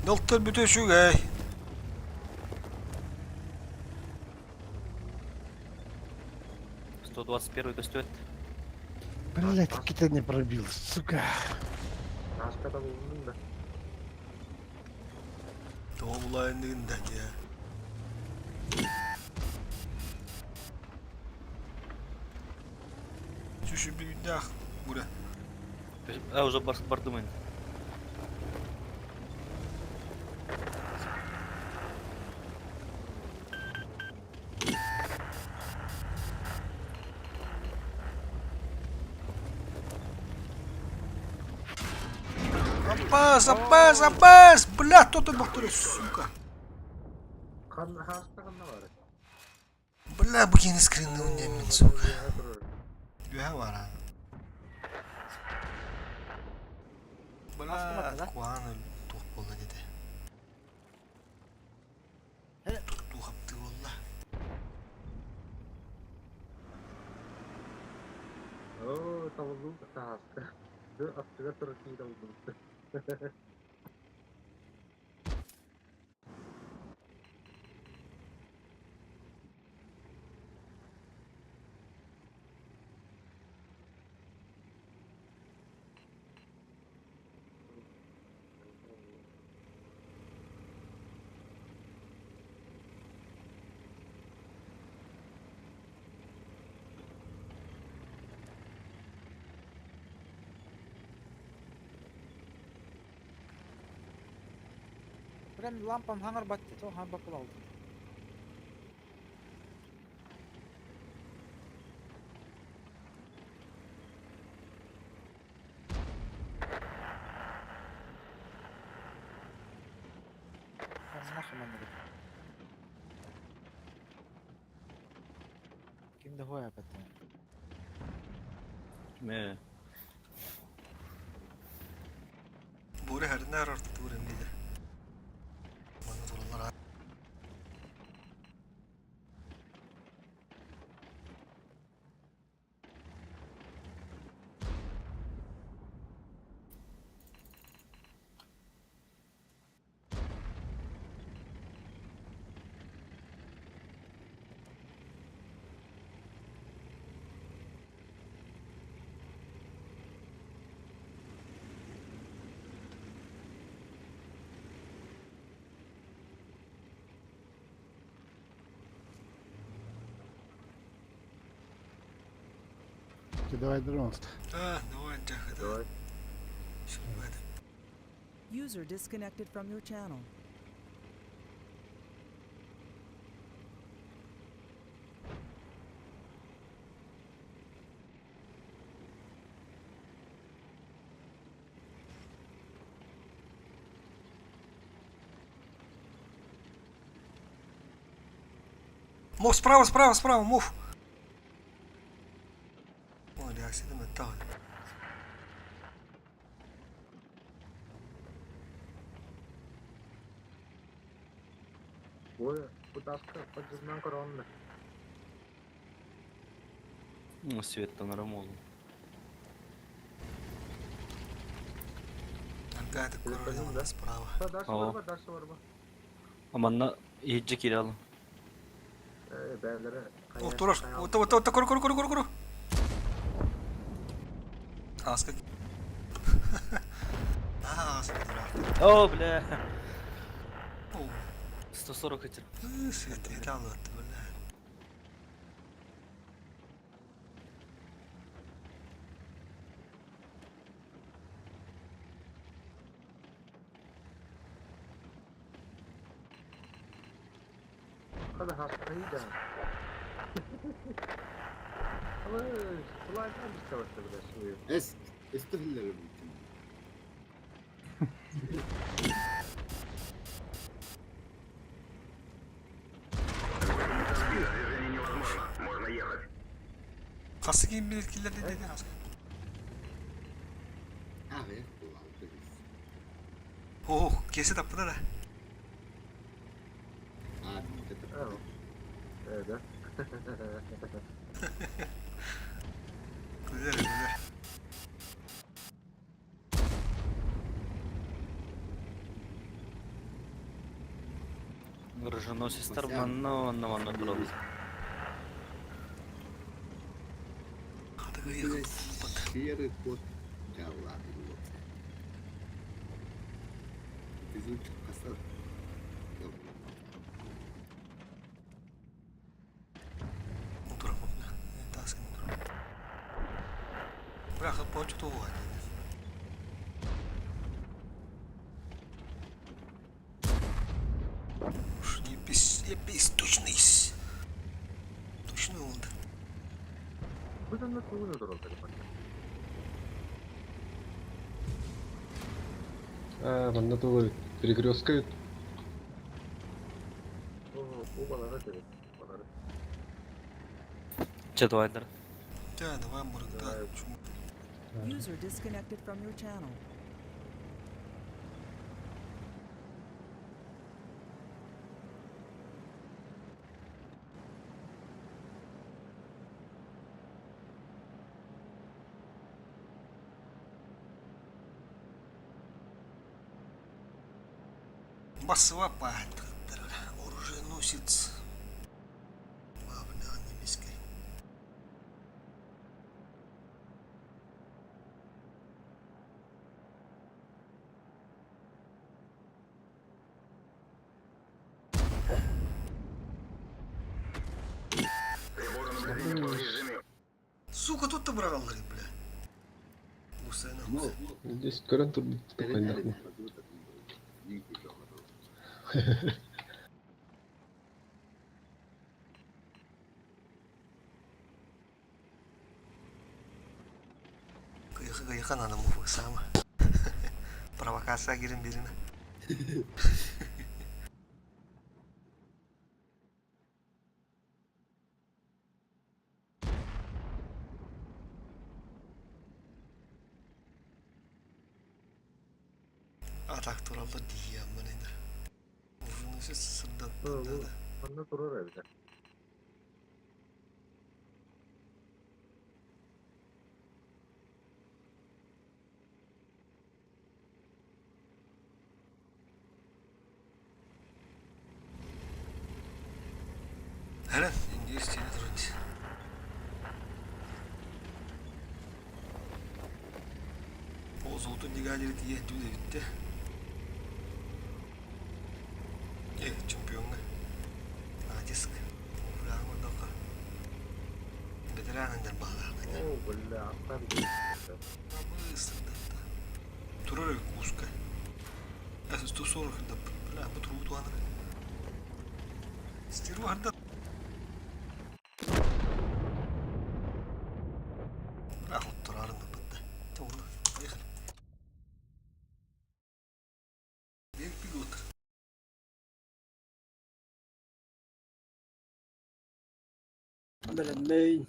Далтар бүтэ үчүгэй. 121 көстүөт. Блять, кита не пробил, сука. Таска да булдум да. Тоҕо булаайын да дьэ. Сүшүбүйдээх бура. А, уже бардым енді. Апас, апас, апас! Бля, кто ты бахтыры, сука? Хан хаста ханна бар. Бля, букин скринны унемин, сука. Үһэ бара. Бля, куан туох буолла диэтэ. Туттуу хаптыы буолла. Оо, табылдым таска. Ды аттыга турар киһи табылдым. Прям лампам хаңар батты, то хан бакыл алды. Нахуй Ким да хоя патта. Ме. Буре харинаар ортотугар эмниэ. Манна тураллар Ты давай дрон. А, давай, Джах, Давай. User disconnected from your channel. Мов, справа, справа, справа, мов. Ой, реакция там это. Ой, бу таска поддержан коронна. Ну, свет-то нормально. Аргата корона справа. Дальше Ого. барба, дальше барба. А манна иһирдьэ киирэ алым. Э, бээлere. О, турар. Ота, ота, ота, көрө, көрө, көрө, көрө, көрө. Аска. А, аска турар. О, бля. О, 140 хотел. свет, это бля. Kada hastayı da. Ama kulağından bir savaşta biraz. Es, estehiller bütün. Движение невозможно. Можно ехать. Хасы кийин билет киллер dedi. Abi kullandı. Ох, кесе таппыда да. Abi bir de Evet. Evet. Güzel güzel. Оруженосецтар манна онна манна тураллар. Хатыгы yakın. Серый кот жаллады. Bizim kasar. Otur Тасын otur. Браха почту угадин. Уж не пис, я пис, точный. Точный он. Bu da nasıl olur orada? А, манна тула перекрестка. Bu balara gerek. Balara. Чэ давайдар. Да, давай, мурык, да. User disconnected from your channel. Басова оруженосец. Главное, немецкий. Сука, тут-то брал, бля. Гусена. Здесь көрөн турбут такой. Кыйхан анам сама. Провокация кирин берине. А так туралла диян менендер. Ужин сырдат. Anna durur evde. Хәрен, инде стене турат. О, золотой дигадер тие дүдө битте. Э, чемпионга. Натиск. Ура, Ветеранындар балалар. Oo, бля, atlar gibi. Турар куска. Әсіз 140 да, бля, бу трубу туаныр. Стерва арда. Бля, вот турарын да бітті. Тур, поехали. Бег пилот. Бэлэммэй.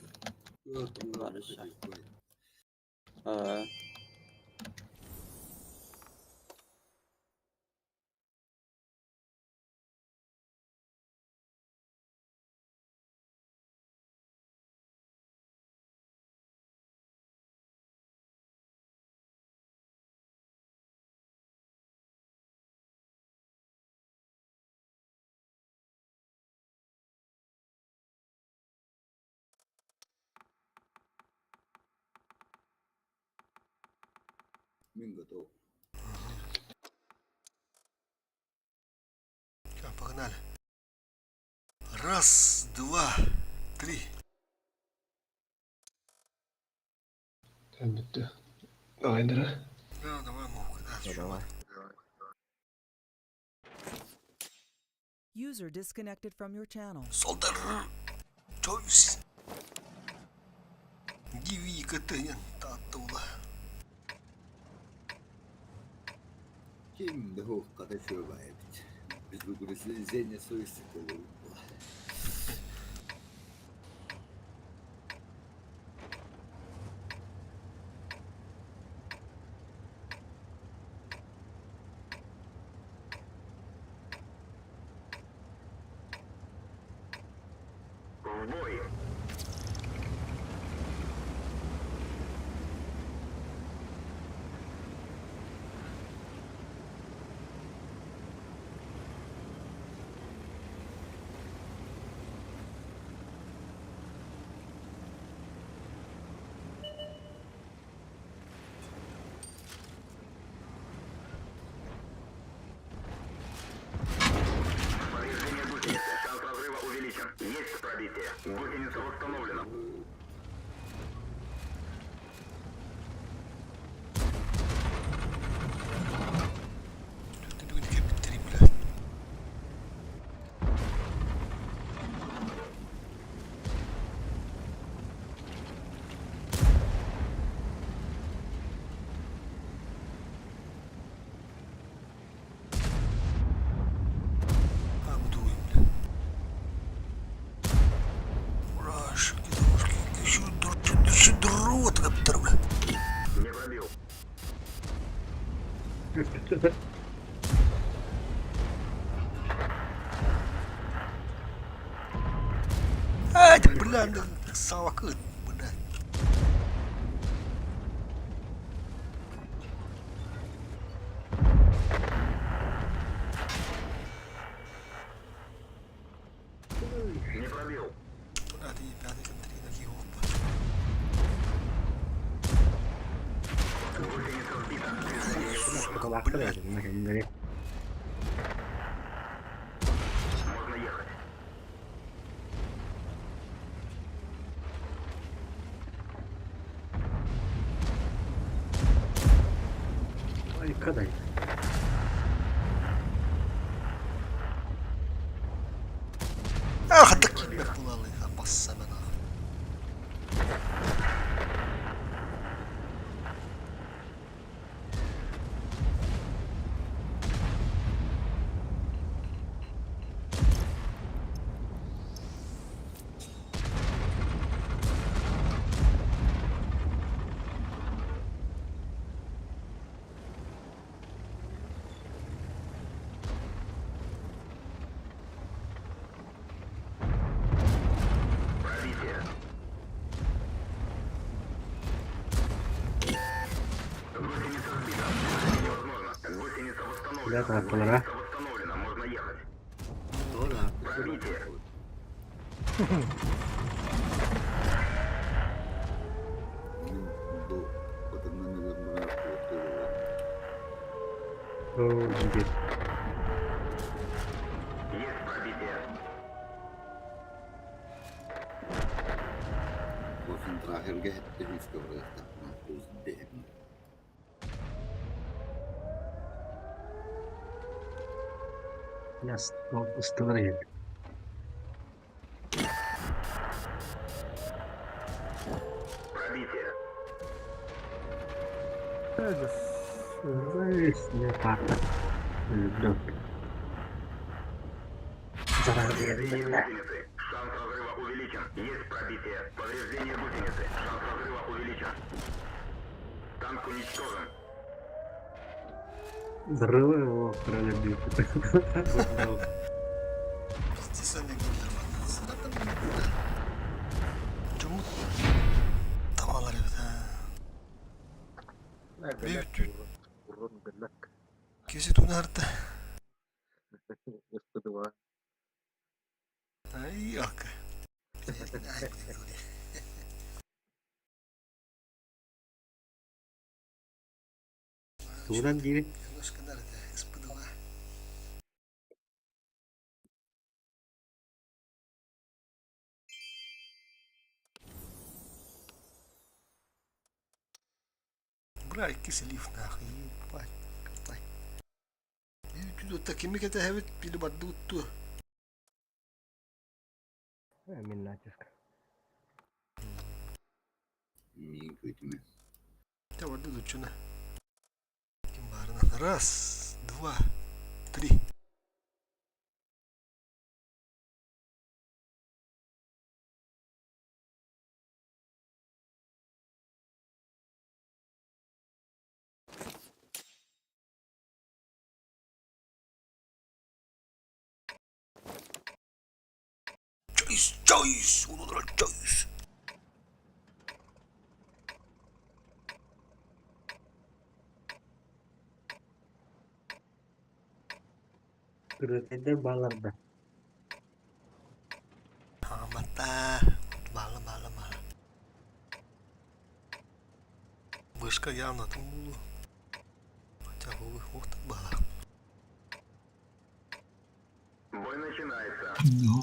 Аа. Мен готов. Всё, погнали. Раз, два, три. Бүтті. Давай, Дара. Да, давай, муха, да, Давай. User disconnected from your channel. Солдар Choice Диви КТ Таатта ула. Ким да хуоххата үчүгэй эбит. Без угрызения совести буолуо. В бой! Повреждение гусеницы. Шанс разрыва увеличен. Есть пробитие. Гусеница восстановлена. Түтүгүн кэпиттерим бля. А, буду бля. Урашки, душки, еще дрот каптыр, бля. Не пробил. Ай, бля, савакыт, бля. Не пробил. Бля, ты пятый контрина, опа. Гусеница сбита. Движение невозможно. Блядь. Можно ехать. Ай, кадай. Ах, да кимме булалы, басса мен ах. Пробитие. Гусеница сбита. Движение невозможно. Гусеница восстановлена. Да, так, полтора. Гусеница восстановлена. Можно ехать. Пробитие. Бу отыннан өлөр мұрат Оо, дигит. Есть пробитие. Гофентрахерге хеттехинска барыахтаахпына бэһэм. Яс, ыстылар иһин. Пробитие. Не папа. Люблю. Повреждение гусеницы. Шанс разрыва увеличен. Есть пробитие. Повреждение гусеницы. Шанс разрыва увеличен. Танк уничтожен. Взрывы его пролюбил. Пиздец, они Чому tavalar evet ha. Bir Урон гыннак. Кеси тунарта. СП2. Ай, алка. Тугунан дири. Немножко надо, СП2. Бля, киселив нахуй, ебать, катай. Тут такими кете хевит, пили бадду ту. Мин натиск. Миигин күүтүмэ. Те барды дуччуна. Ким баарынан. Раз, два, три. Чойс, чойс, улура чойс. Күрүөтэйдэр бааллар да. Амата, баала, баала, баала. Вышка явно там булу. Хотя бы ух так баала. Бой начинается. No.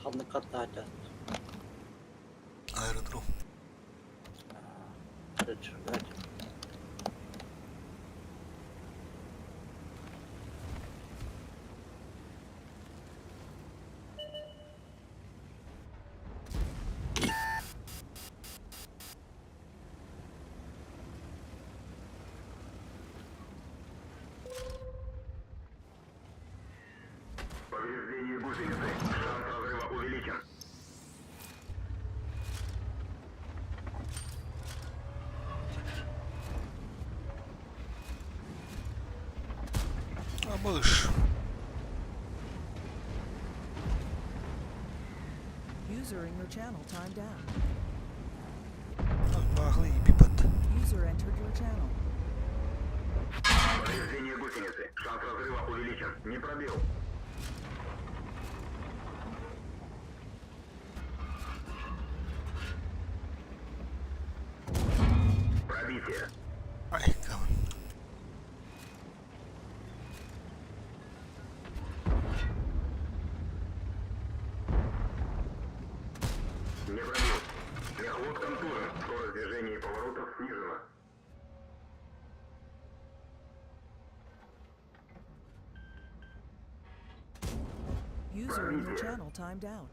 Ханнык хаттаача. Аэродром. Повреждение гусеницы. Шанс разрыва увеличен. А малыш. User in your channel timed out. Баахлы ебипат. User entered your channel. Повреждение гусеницы. Шанс разрыва увеличен. Не пробил. Пробитие. Ай, каван. Не пробил. Мехвод контужен. Скорость движения и поворотов снижена. User in your channel timed out.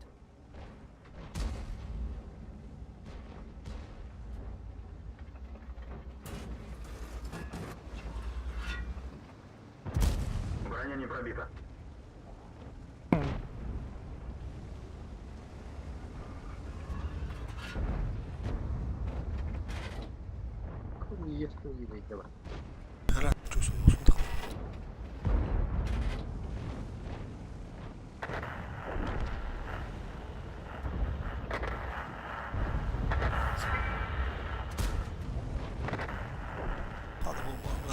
Броня не пробита. Раз, чувствую, усмутах.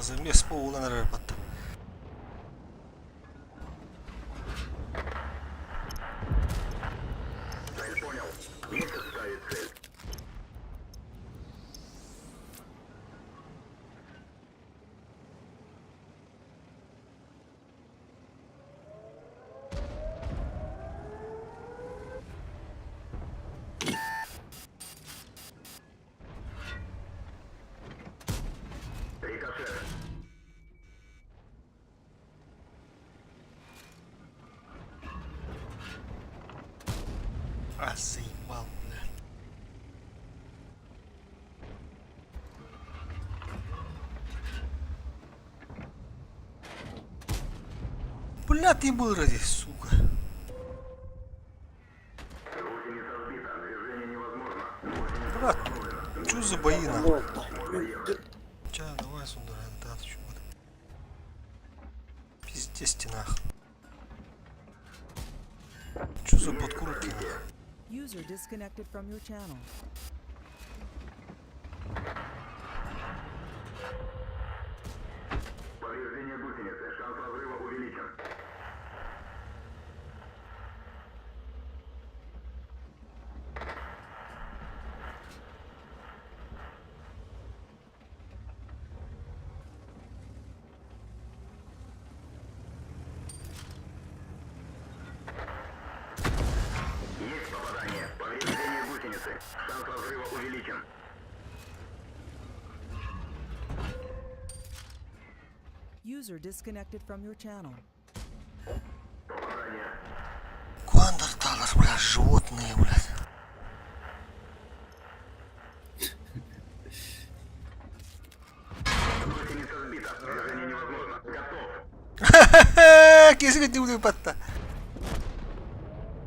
Замес по улан рапат. Цель понял. Есть ставить цель. Рикошет. А, заебал, бля. Бля, ты был ради, сука. Гусеница сбита. Движение невозможно. Гусеница Брат, остановлена. чё за бои, нахуй? Можно ехать. Ча, давай сюда, да, ты чё, вот. Пиздец ты нах. Чё за подкурки, нах? User disconnected from your channel. Повреждение гусеницы. Шанс разрыва увеличен. Есть попадание. Повреждение гусеницы. Шанс разрыва увеличен. User disconnected from your channel. Куандарталар, бля, животные, блядь. Гусеница сбита. Движение невозможно. Готов. Кесигэ дивлүү батта.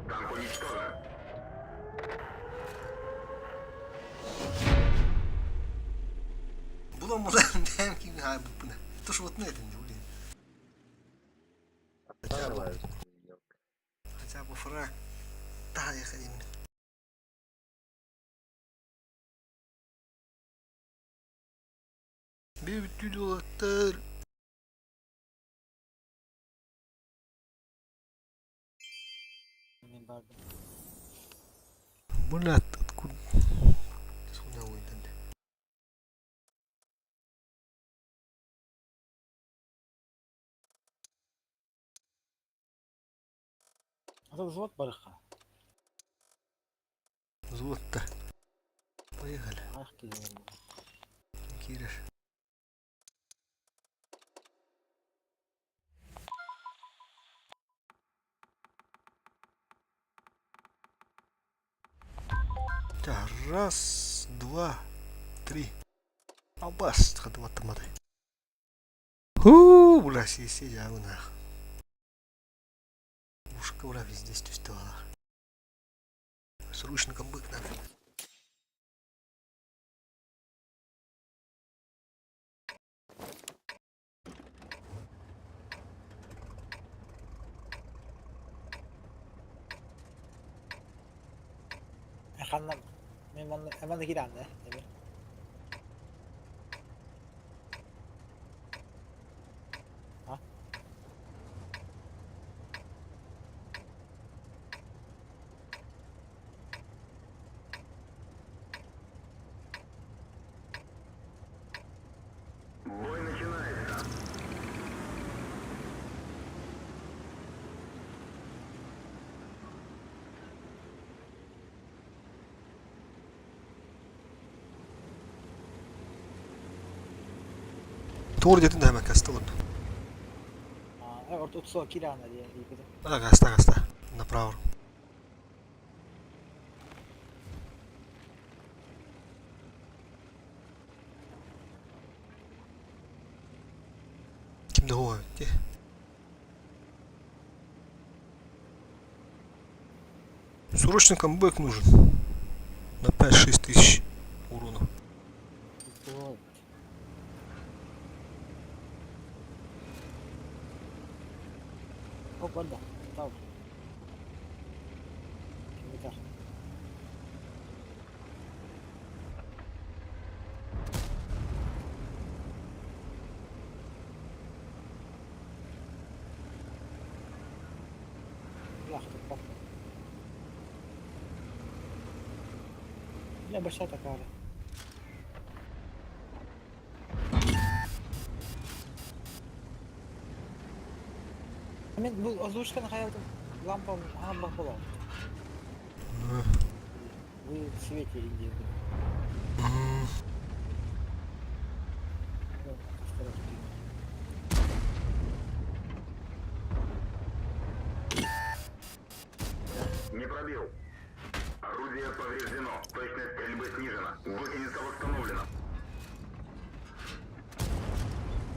Танк уничтожен. Булан булан бэм ким хай буппуна. Туш вот на этом блин. Хотя бы, хотя бы фраг. Да, я ходим. Бүттүл уолаттар. Мин бардым. Блядь, откуда? Сюда уйдем. Это взвод барыха. Взвод-то. Поехали. Ах ты. Кириш. Так, раз, два, три. Абас, хадватамады. Ху, бля, си нах. Ушка, бля, везде стюстала. Срочно камбык надо. Ханна мен манна манна киирэн да. А? Бой начинается. Тур дедин да каста вот. А, орто утсо киирэн диэн диэбитим. А, гаста, гаста. Направо. Ким да хуа те. Срочно камбэк нужен. На 5-6 тысяч урона. Оп, барда. Тау. Кимитар. Бля, хоть Бля, большая такая. Мен бұл озвучканы хаялдым лампам ағамбақ болады. Вы в свете Индии. Не пробил. Орудие повреждено. Точность стрельбы снижена. Гусеница восстановлена.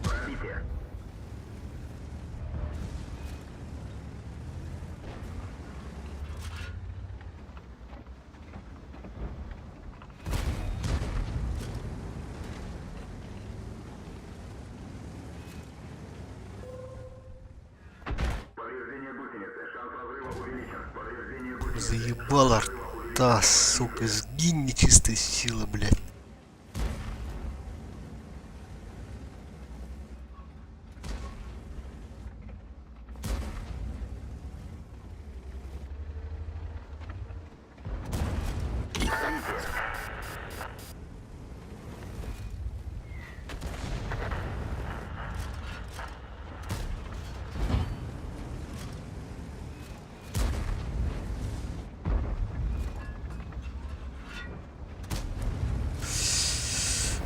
Пробитие. Повреждение гусеницы. Шанс разрыва увеличен. Повреждение гусеницы. Заебала рта, сука, сгинь нечистая сила, блядь.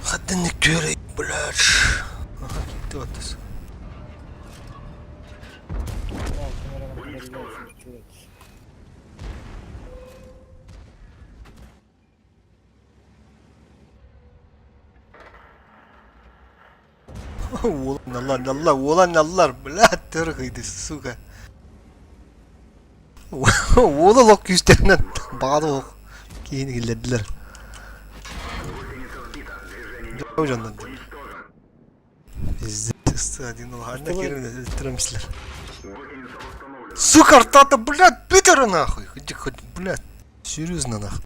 Хаттыннык түөрэй, блядь. Ага, киттэ вот. Уоланналлар, уоланналлар, блядь, тыргыйды, сука. Уола лох күүстэринэн баҕа ох киһини киллэрдилэр. Дьоннор. Пиздец, один улаханна кирин өлтүрэмсилэр. Сука, ртата, блядь, Питера нахуй! Хоть, хоть, блядь, серьезно нахуй.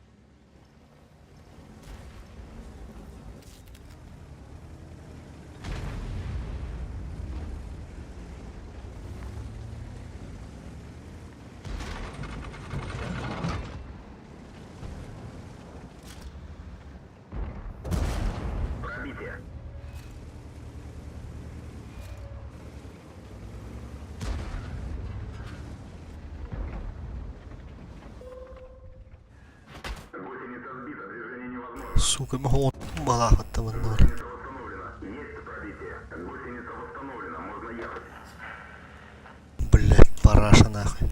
Пробитие. Сука, могу балаахаттан бар. Блять, параша нахуй.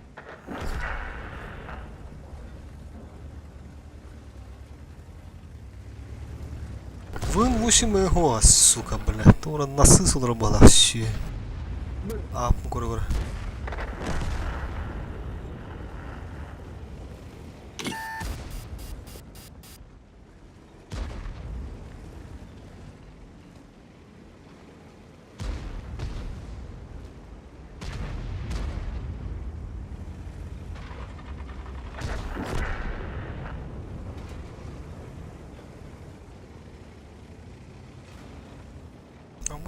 Вын 8 его, сука, блядь. Тура насысал была все. А, көрө көрө.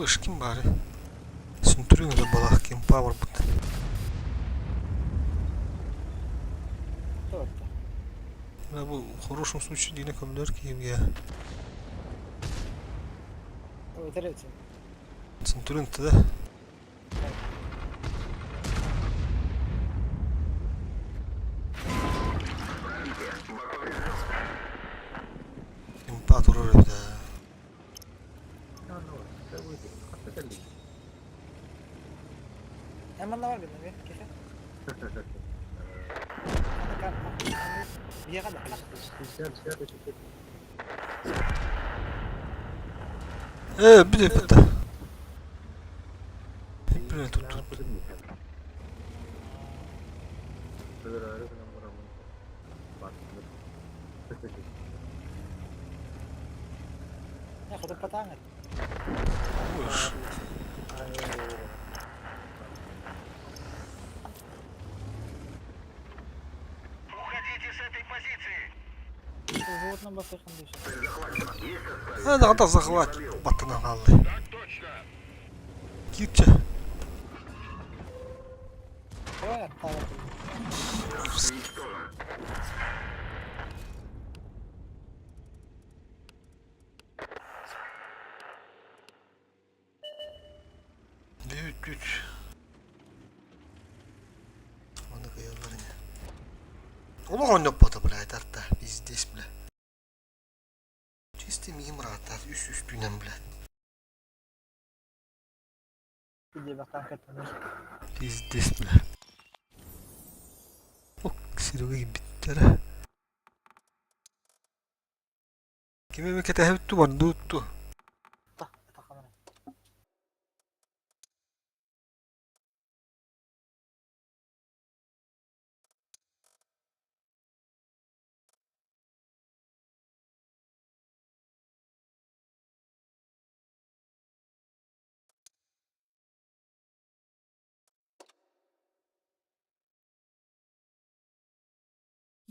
Быш ким бары? Сүнтүрүн да балах ким павар бут. Бу в хорошем случае дине көмлөр киевге. Центурин да? Импа турар эбит ээ. Эманна бар бин, кеfe. Э, бит бит. Блин, тут тут. Уж. Уходите с этой позиции! А, да, захват. Баттынан қалды. Кирче. Büyük güç. Оны кыялар не. Олох ойноппото, блядь, арта. Пиздец, бля. Чисто миим рата, үс үстүнэн, блядь. Пиздец, бля. Ок, Серега киирбиттэрэ. Ким эмэ кэтэһэбит дуу, бардыбыт дуу?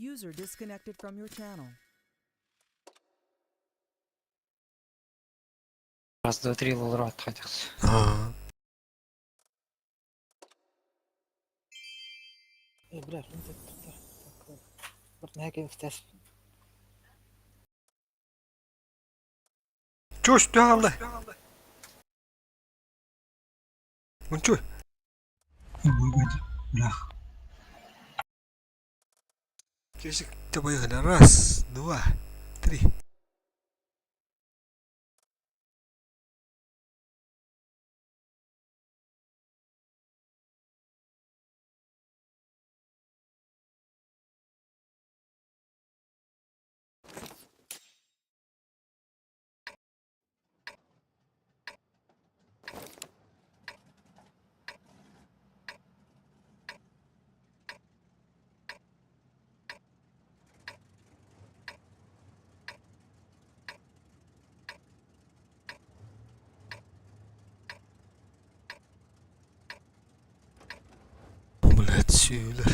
User disconnected from your channel. Раз, два, три, лолрот хотелся. Аа. Э, бля, Чё, что алды? Мунчу. Бля. Кешик, поехали. Раз, два, три. Сүүлэр.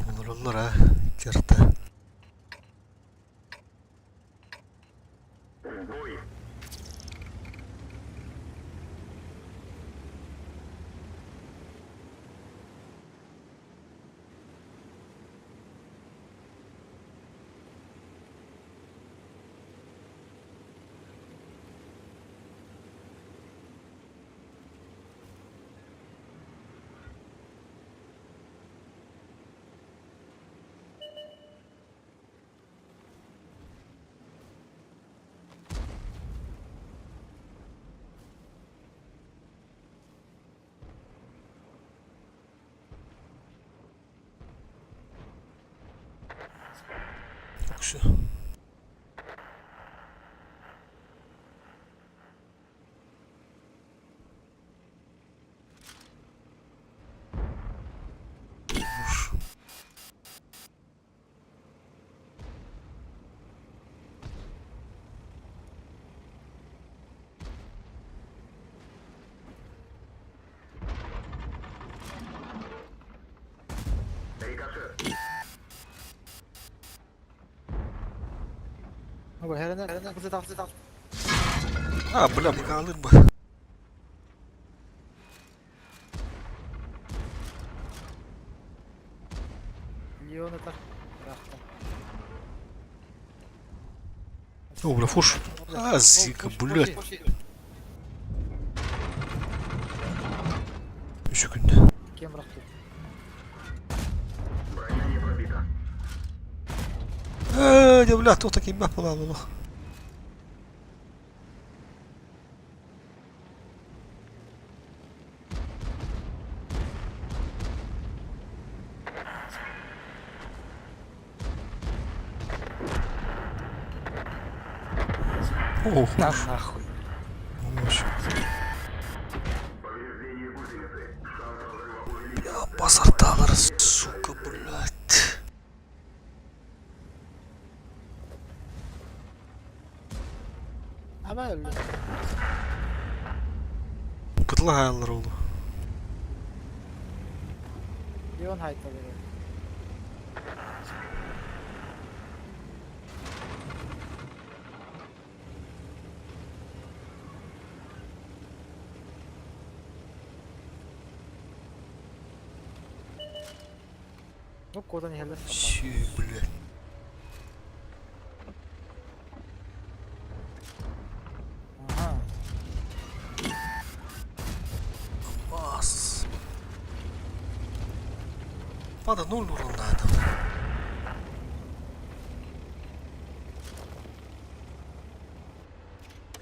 Олороллор а, черта. Бой. Şu. Уж. Рикошет. А, бля, быкалыр бы. Леон это рахта. О, бля, фуш. А, зика, блядь. Үш күндө. Кем рахты? Броня не пробита. Э, дэ, бля, туох такие мap була була. Ох, На нахуй. мощь. Повреждение гусеницы. Шанс разрыва увеличен. Бля, базардалар, сука, блядь. Ama öldü. Кытла хаялар oldu. Leon haytaları. Ну, куда не хелес. Щи, блядь. Ага. Бас. Пада ноль урон на этом.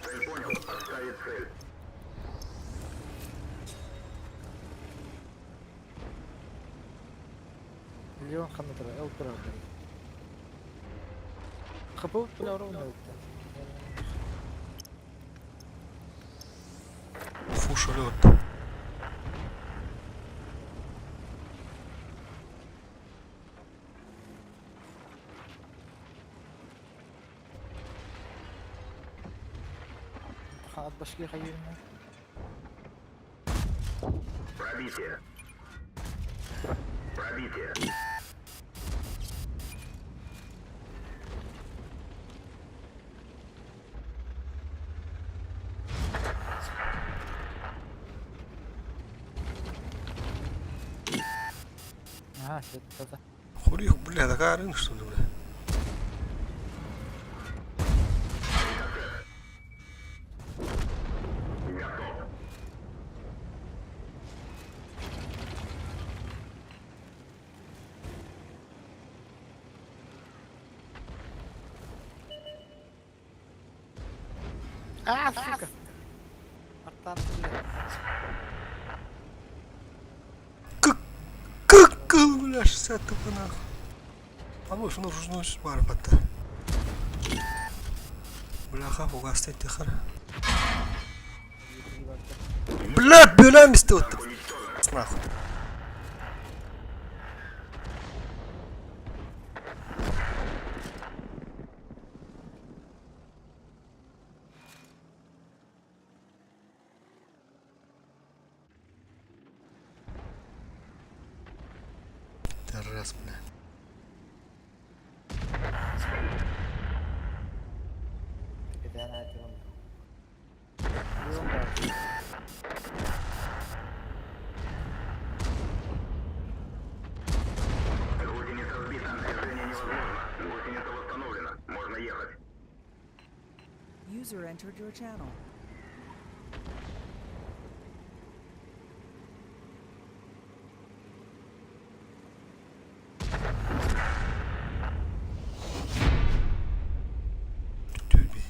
Цель понял. Отставить цель. Леон ханатра, эл правда. Хапу, бля, ровно. Фуш лед. Ханат башки хайырна. Пробитие. Пробитие. Ага, все, это. Хули их, бля, такая рынок, что ли, бля? Готов. А, сука! Артан, бля. Как, бля, 60 тупо нахуй. А может, ну, ну, бар батта. Бляха, фугасты тихар. Бля, бөлеміз вот. Нахуй. Пидорас, бля. Кэтээн аатым. Гусеница сбита. Движение невозможно. Гусеница восстановлена. Можно ехать. User entered your channel. Түбі.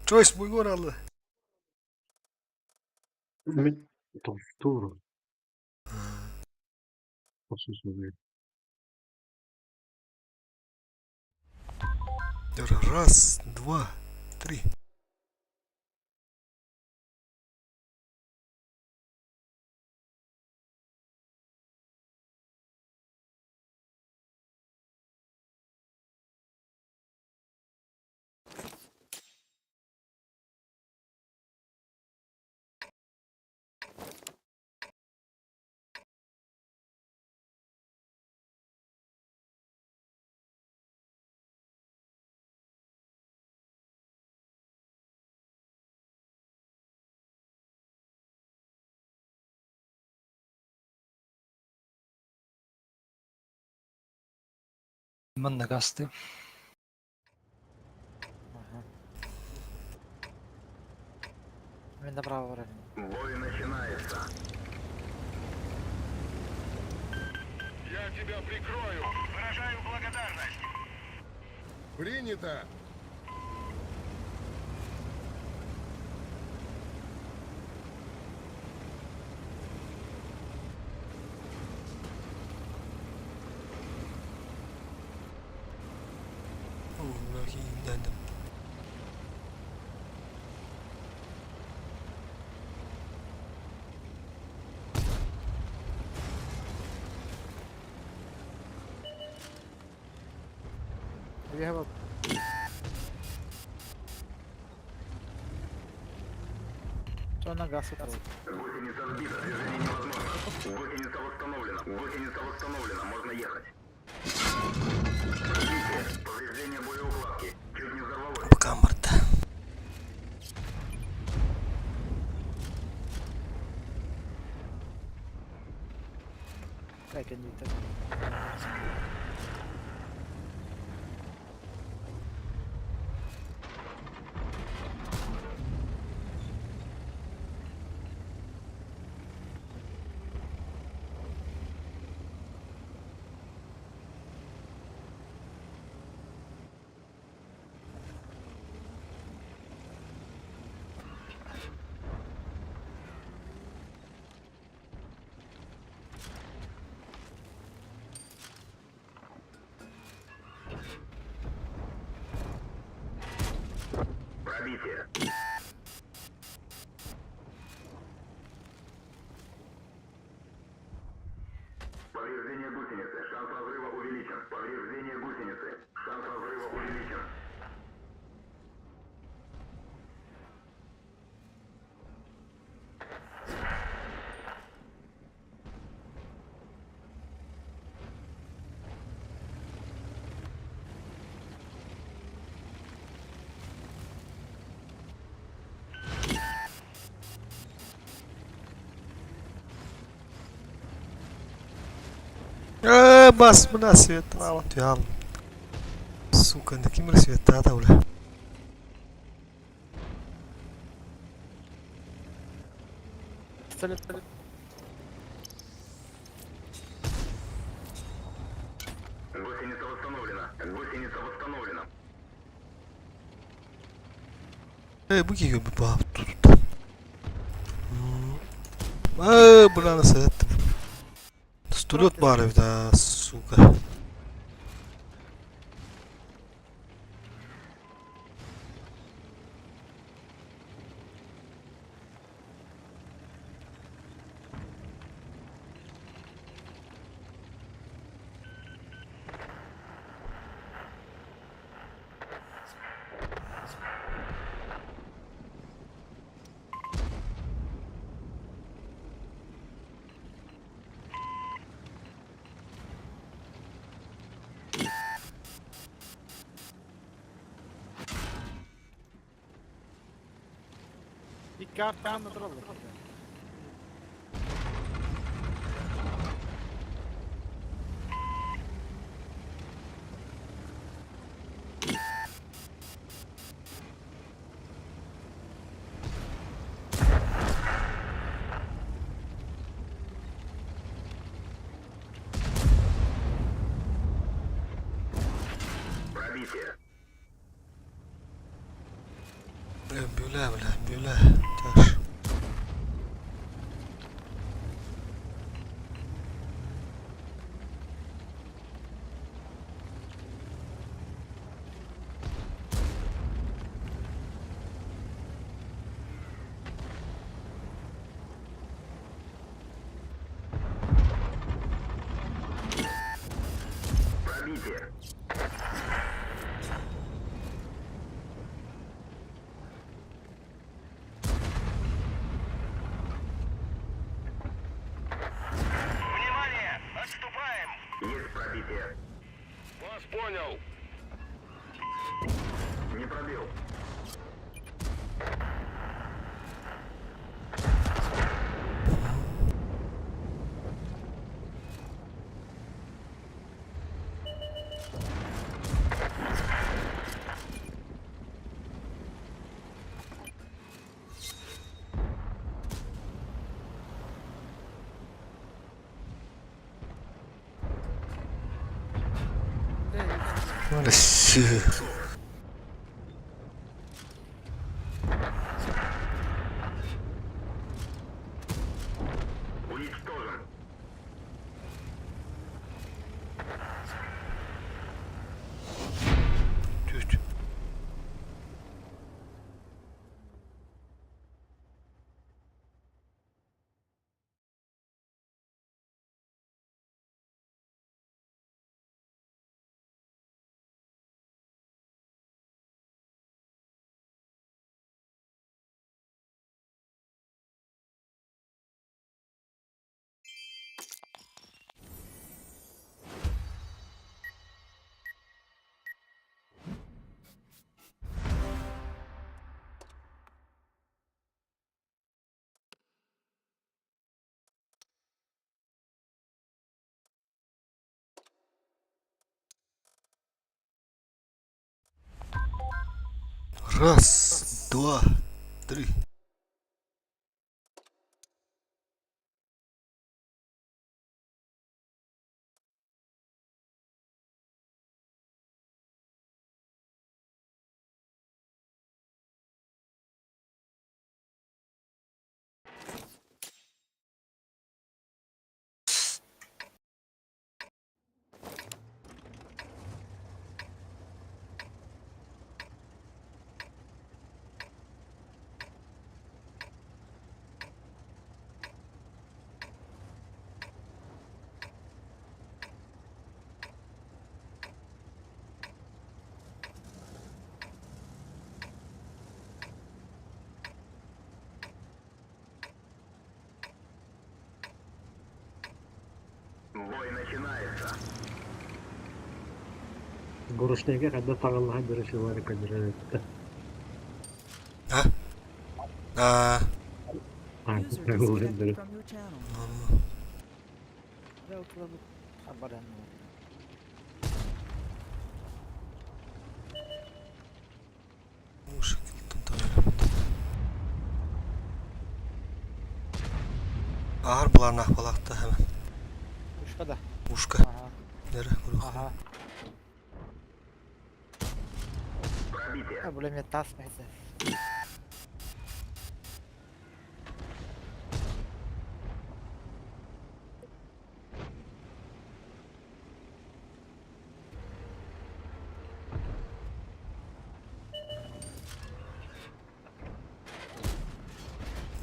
Choice буйгор алды. Мен тостур. Осусу. Раз, два, три. Манна гасты. Мен направо барабын. Бой начинается. Я тебя прикрою. Выражаю благодарность. Принято. О, We have a Что на газ утром? Гусеница сбита. Движение невозможно. Гусеница восстановлена. Гусеница восстановлена. Можно ехать. Пробитие. Повреждение боеукладки. Чуть не взорвалось. Пока, Марта. Как они так? Пробитие. Повреждение гусеницы. Шанс разрыва увеличен. Повреждение гусеницы. Шанс разрыва увеличен. Бас, мына свет алып Сука, на ким свет та бля. Пистолет. Гусеница восстановлена. Гусеница восстановлена. Э, бу киһи көрбүт баҕа тутта. Э, быраны сыттым. Стулет баар эбит, а, сука. Икки аттаан да тураллар. Пробитие. Бля, бля, бля, бля, тяж. Пробитие. Внимание! Отступаем! Есть пробитие. Вас понял. Не пробил. Россия. Уничтожен. Түт. Раз, два, три. Бой начинается. Горушнайга когда таҕыллаһан дөрөсүлары көдөрө А? А, User disconnected from your channel. Дьэ, утулабыт хабаран. уши килтон Аар былааннаах балаахта hemen. Ушка да. Ушка. Аха. Нere kuruq. Аха. Пробитие. Бу мен тас мәйтә.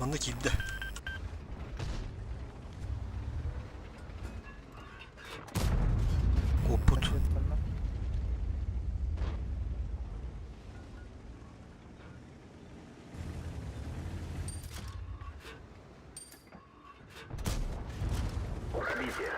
Манна киирдэ. Куоппут. Пробитие.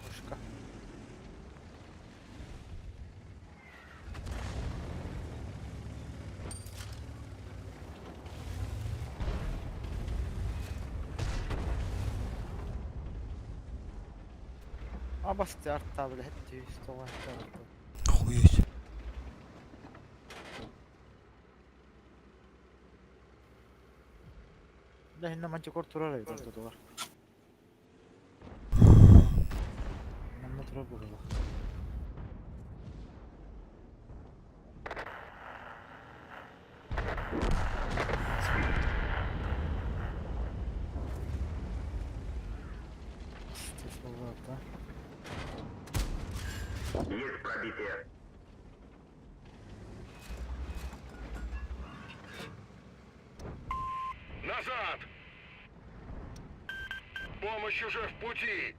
Пушка. Абасты артта блядь, тоҕо Охуеть. Да инна мантикор турар эбит ортотугар. Манна турар буолла. Есть пробитие. Назад! Помощь уже в пути!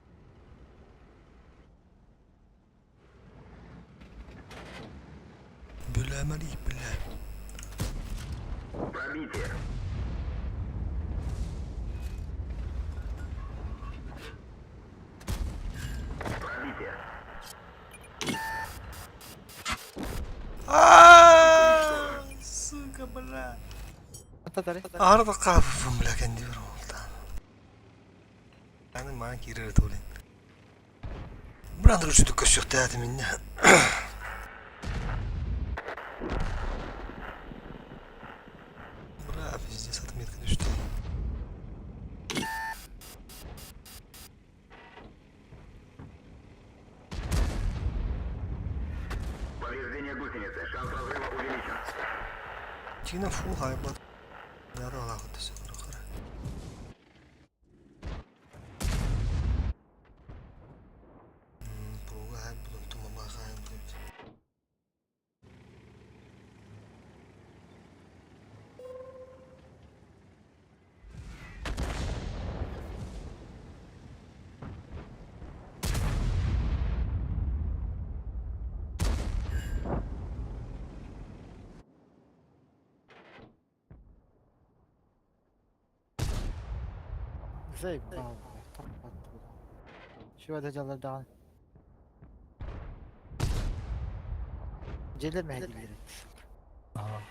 Бля, Мари, бля. Пробитие. Пробитие. А, Сука, бля. Татари. Арда кафым, бля, кэнди бар Аны маған кирер толин. Брандыр үшті көсөкті әді минне. Бра, пиздец, отметка düştü. Повреждение гусеницы. Шанс разрыва увеличен. Чигинен фул хайбат. Нары алағы түсі қара. Буга хайбут, тумама хайбут. Заебал, блядь, Чего это дело дан? Дьиэлэр мэһэйдииллэр Ага.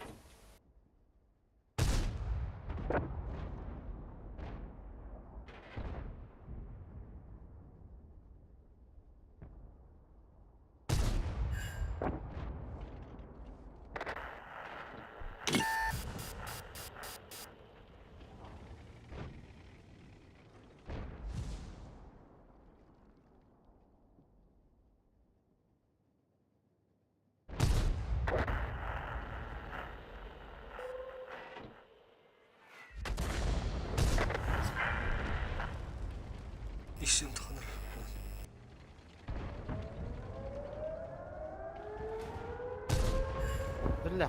Ишим тохнор. Бля,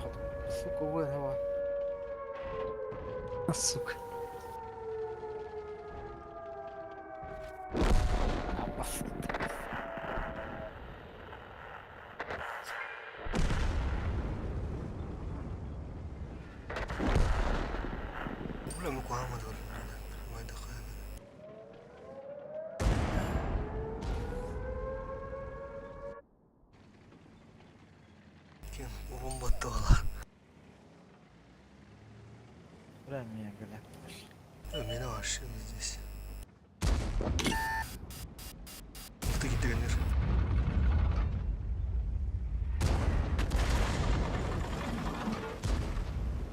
сука, وين هو؟ Сука. عبس. Бля, ну куама дор. Кем урун баттыла. Бля, меня, бля. Меня вообще здесь. Ух ты, тренер.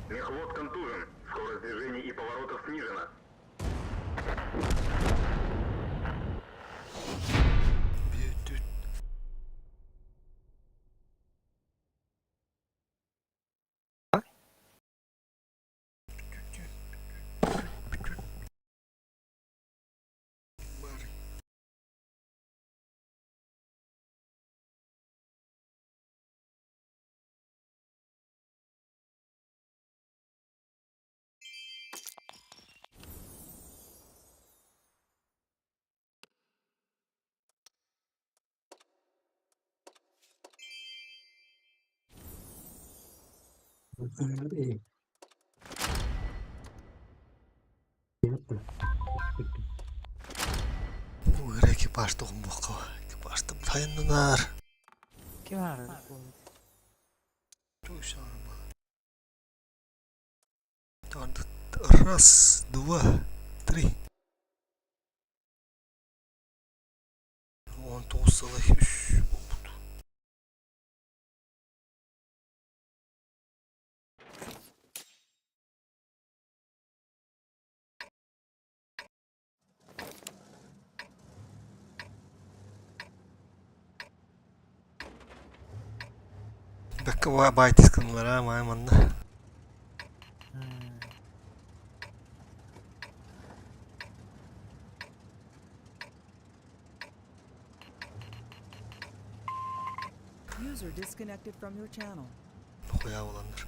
Мехвод контужен. Скорость движений и поворотов снижена. Бьют. Бар. Бу экипаж тоҕуммуохха экипажтым тайыннынар. Ким ары? Раз, два, три. 19 сыла үс буолбут. Бэккэ баайтыс гыннылар аа маай манна. User disconnected from your channel. Хуя буланнар.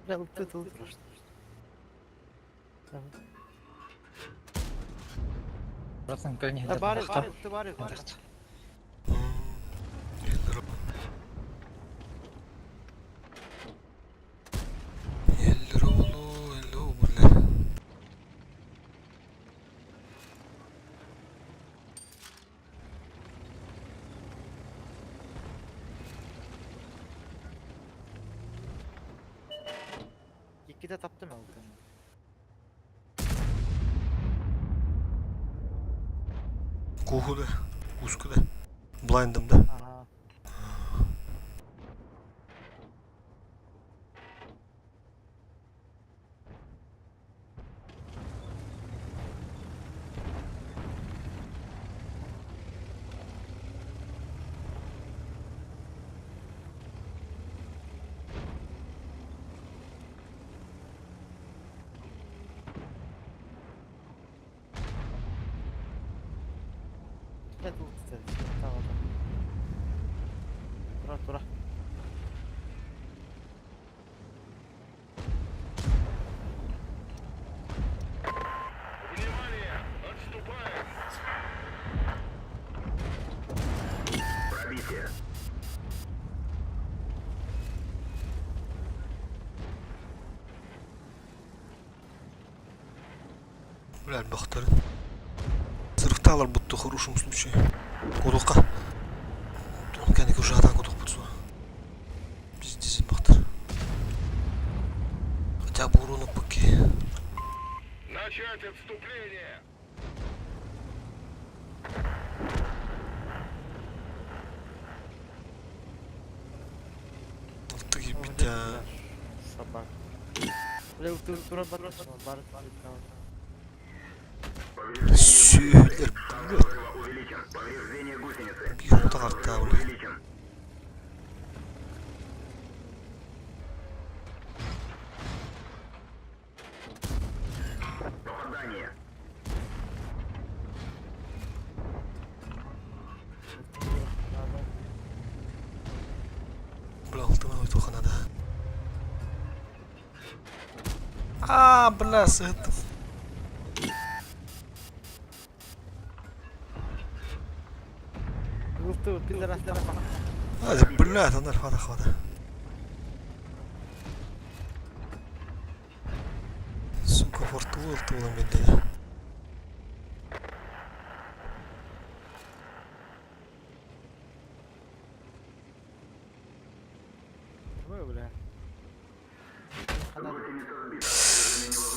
Бля, ты тут просто. Братан, кэлин А бары, ты бары. Эллер оҕолуу, эллэ бля. Иккитэ таптым алтын. Кухуда, ускуда. Блайндым да. Ага. Это тут, tamam. Тура, тура. Внимание! Отступаем! Пробитие. Бля, бахтарын. Сырыктаалар будто в хорошем случае. Кудукка. Кәнеки уже атан кудук бутсу. Пиздец бахтар. Хотя бы урона поки. Начать отступление! Ты битя. Собак. Бля, тура, тура, бар, бар, бар. Сүлер, блядь. Увеличен. Повреждение гусеницы. Бьют арта, блядь. Увеличен. Попадание. Бля, алтыман ойтуха надо. А, бля, сыттым. Ылты, пидорас. А, блядь, анар хвата хвата. Сука, фортулу ылтылым бенде. Ой, бля. Гусеница сбита. Движение невозможно.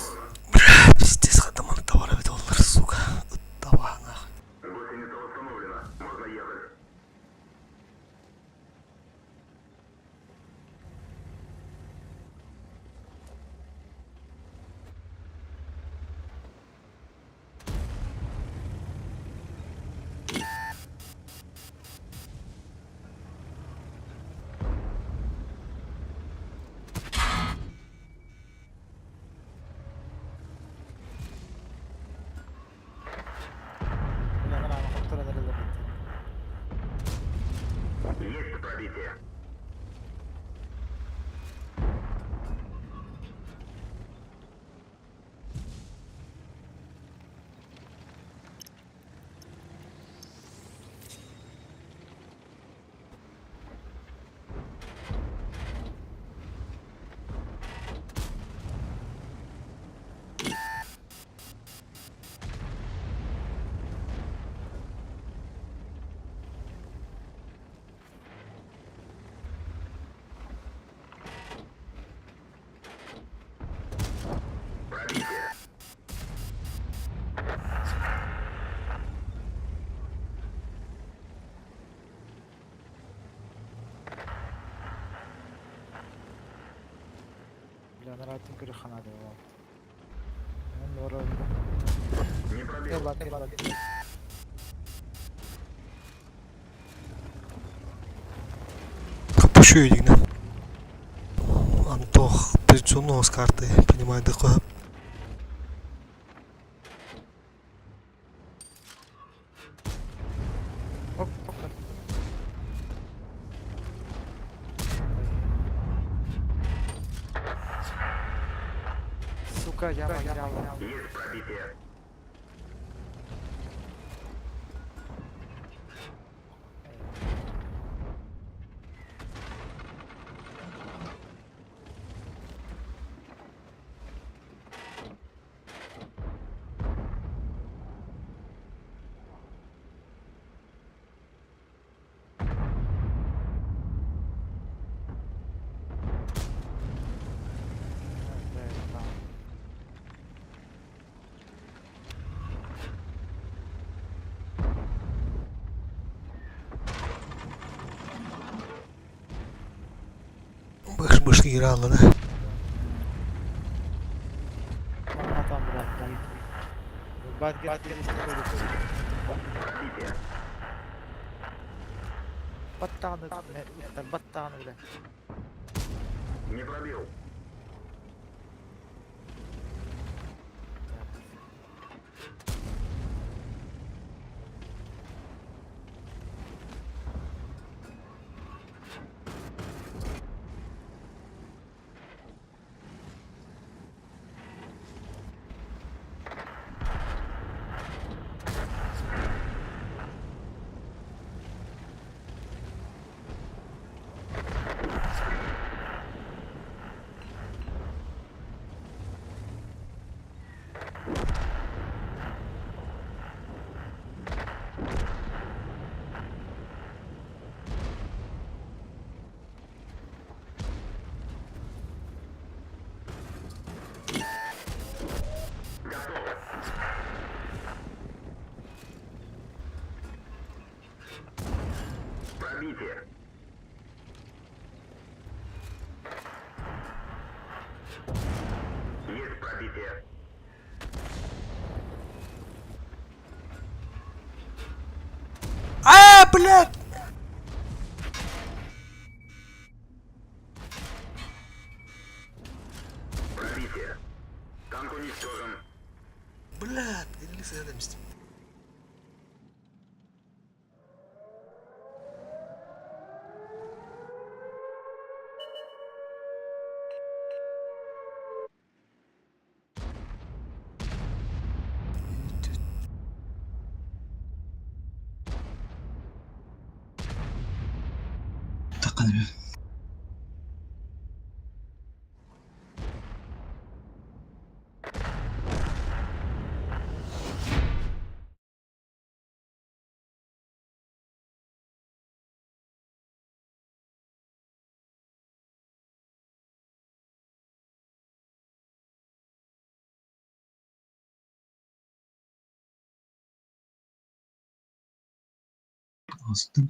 Бля, анараатын көрө ханаада буолла. Онон олорор. Не пробил. Ладно, ладно. Капущу дигнэ. Антох позиционного с карты, понимаю, дыхо. Оп, оп. Сука, яма, яма. Есть пробитие. Быш быш играла, да? Там, брат, Бат, бат, Пробитие. Баттааны, баттааны, бля. Не пробил. Готово. Пробитие. Есть пробитие. А, блядь! Пробитие. Танк уничтожен. Блядь, релиз рядом с ним. Такан Астым.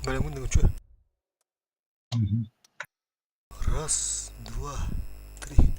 Бля, мы ну чё? Раз, два, три.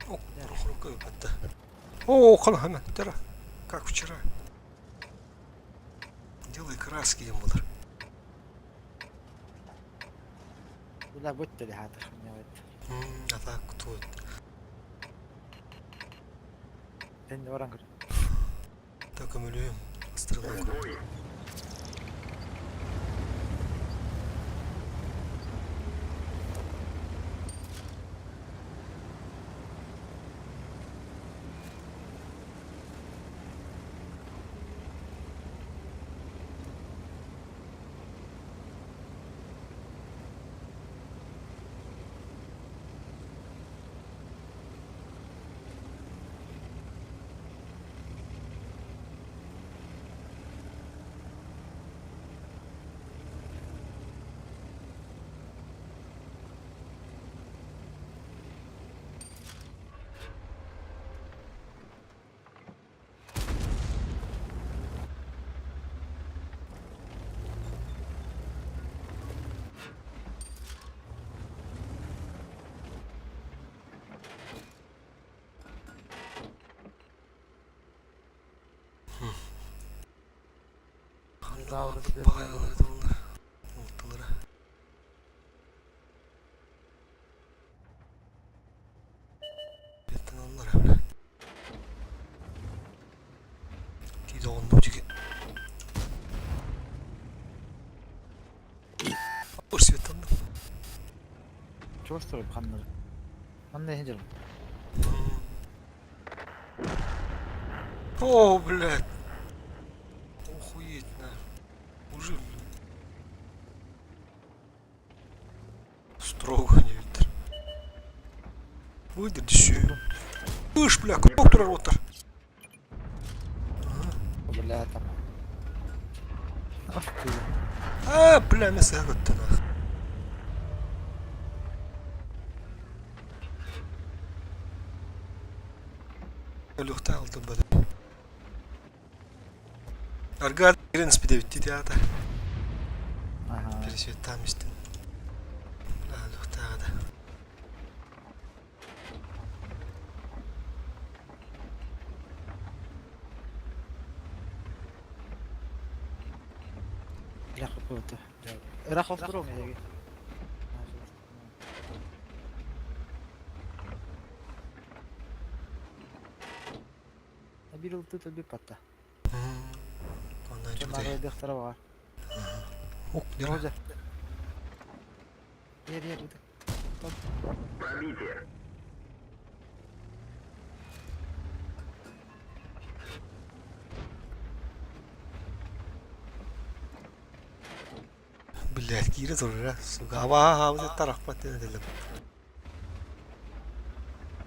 О, рукой это. О, хана, тера. Как вчера. Делай краски им было. Бля, будьте ли хатыр, не вот. А так кто? Тэнни баран көр. Та көмөлүөм. Стрелок. Бой. Баҕайылар Алтылара. Беттаналлар бля. Тиз оҕонду жиги. Ur светтанным. Чугас турар ханнары. Манна иһин дьарым. О, блядь. Охуеть, на. Уже. Строго не видно. Выйди, Ыш, бля, куток турар оттар. Бля, там. А, бля, мен сыға көтті нах. Өліқті алды бады. Аргар кирен спидевитти театр. Ага. Пересветтам истин. Бля, өліқтағы да. Бля, какой-то. Рахов туром я. Бир ылты төбү патта. Онdan Чемары бехтара бар. Ок, Роза. Ер, ер, Пробитие. Блядь, кире турар, сука. Аба, аба, тарахпат дедим.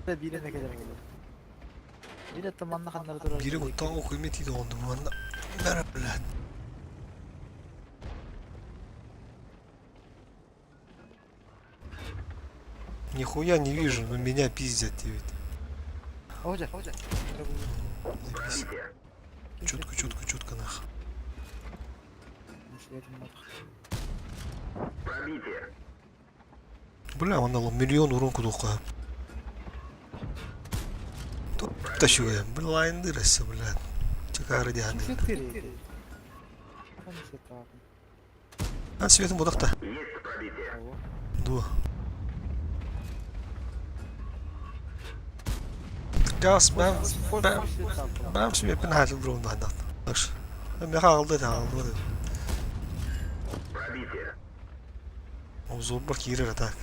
Бире не келер болду. Бире таманна ханнары турар. Бири куттан окуйме тиде онду манда. Бәрі, блядь. Нихуя не вижу, но меня пиздят ведь. Ожа, ожа. Четко, четко, четко нах. Пробитие. Бля, он дал миллион урон кудука. Тащу я, бля, индырасы, бля. Чекары дяны. А светом будақта. Есть пробитие. Дуа. Газ, бәм, бәм, бәм сүбеппин хаатыл дрон баһаннаат. Такш. Меха алды да алды. Пробитие. Обзор киирер так.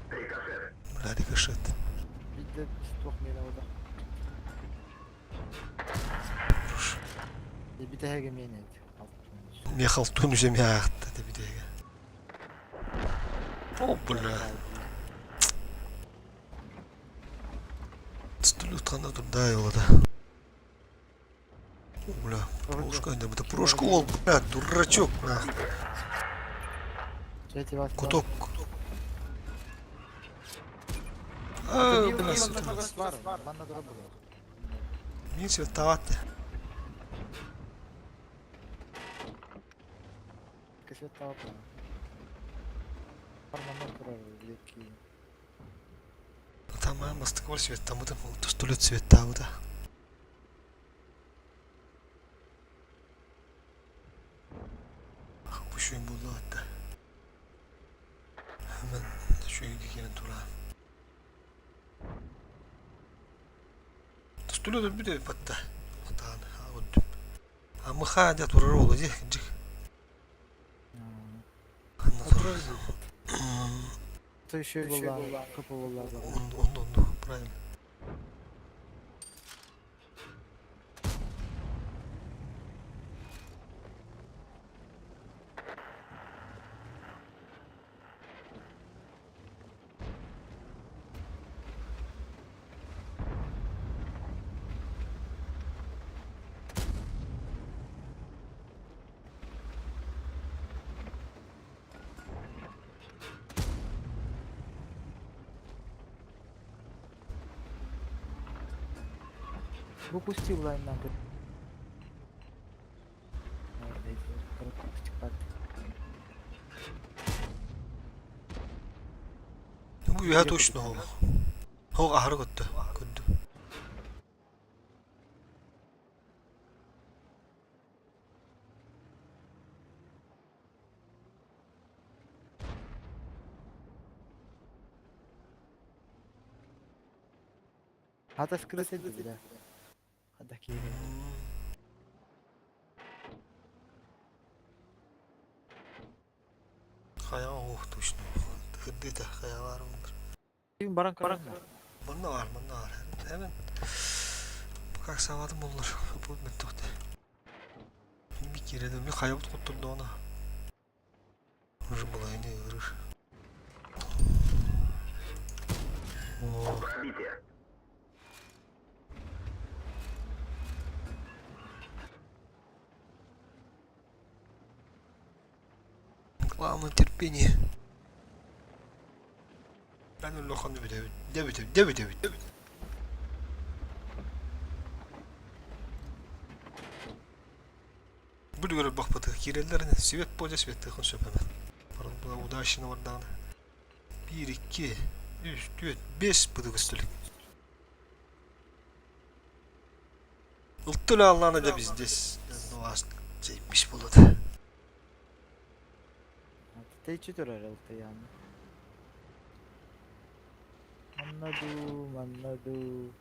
Рикошет. Бля, рикошет. Бидде туох мена ода. Бите мене. Мехал тун уже мягт это бидеге. О, бля. Стулютханда турда йолада. О, бля, прошка, да, это прошка, ол, бля, дурачок, на. Куток. А, бля, Мин светтават. Tamam, мастык бар светтамыда, тустулет светтамыда. Бу була hatta. Hemen şu gelin tura. Стуле өлбүт эбит батта. Атаан көрдүм. Амыха дьэ турар уолу дии кырдьык. Ханна турар? То еще была, кп была. Онду, онду, правильно. Выпусти лайннан көр. Бу үһэ точно ол. Ол аһары көттө. Көрдүм. Хата скрыт бля. Хата киирин. Хайа ох точно. Кырдыта хайа бар ондар. Ким баран көрөн. Манна бар, манна бар. Hemen. Как савадым олар. Бу мен тохты. Bir kere de bir kayıp tutturdu ona. Уже была не игрыш. О, Пробитие. главное терпение. Ben öyle lokandı bir de de bir de bir de bir Бу көрөр бахпыты киреллерин свет болжа свет тыхын сөпөмөн. Бара удачно бардаҕына. 1 2 3 4 5 быды көстөлүк. Ылттыл Алланы да биздес. Жеймиш болот. Тэйчи турар ылты яны. Манна ду, манна ду.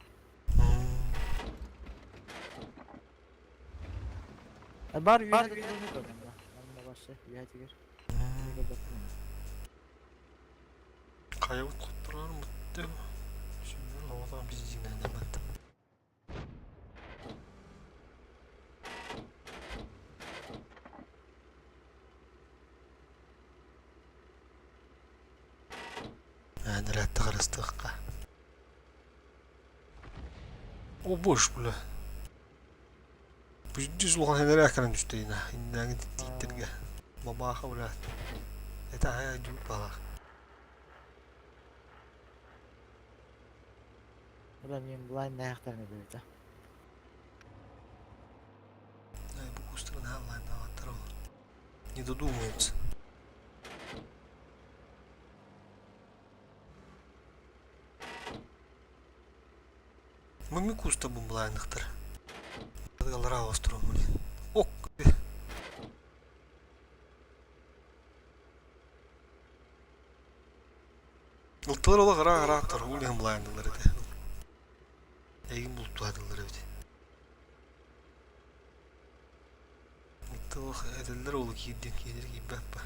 Бар үйе де Манна башы, үйе тигер. Кайыбыт куттурар мутты. Şimdi havadan biz dinlenemedi. Нэрэтти харыстыахха. О боже, бля. Бүддүс улахан хэнэрэ кэлэн түстэ ина. Иннээҥи тииттэргэ. Бабааха, бля. Это хайа дьүүп балах. Бля, мен былай наяқтарына берді. Бу кустарын халлайнаабаттар ол. Не додумаются. Мами куста бумблайныхтар. Галара остров, блин. Ок. Ылтылар ола гара гара торгулин блайндылар эти. Эгин бултуадылар эбит. Ылтыл этеллер ол киирдин киирдер киирбэппа.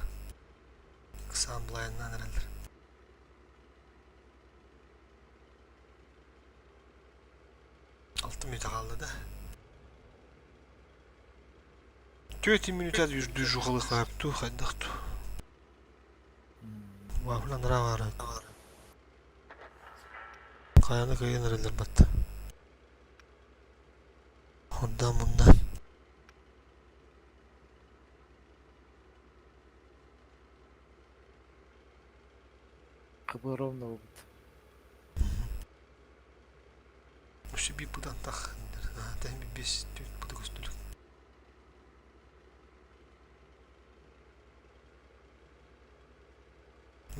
Кысаан блайнынан эрэллэр. Алты мүнүүтэ хаалла да. Түөрт мүнүүтэ жүз жухалыхапту хайдахту. Вафлан равара. Каяны кыйын эрэллэр батта. Онда мунда. Кыбы ровно болбут. Үсү би будан тах. Тәһин бес түт буды көстүлүк.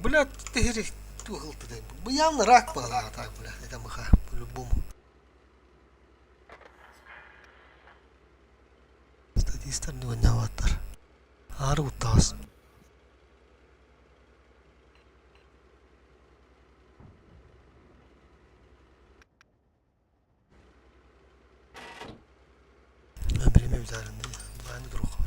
Бля, ты тухал ты. Явно рак была так, бля, это мыха, по-любому. Статистар не воняваттар. Ары уттаас. Дьаарынныы былааны туруохха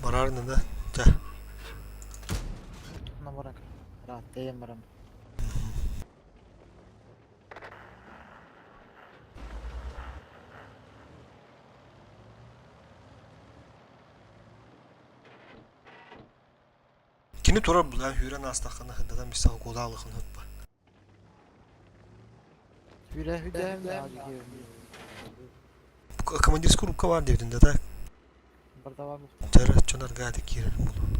Барар да, чэ. Кини турар булаан сүүрэн аастаххына сырдатан билсэх укуолаалыхын ыппа. Командирская рубка баар диэбитин да так. Дьара чон аргааты киирэр буолуо.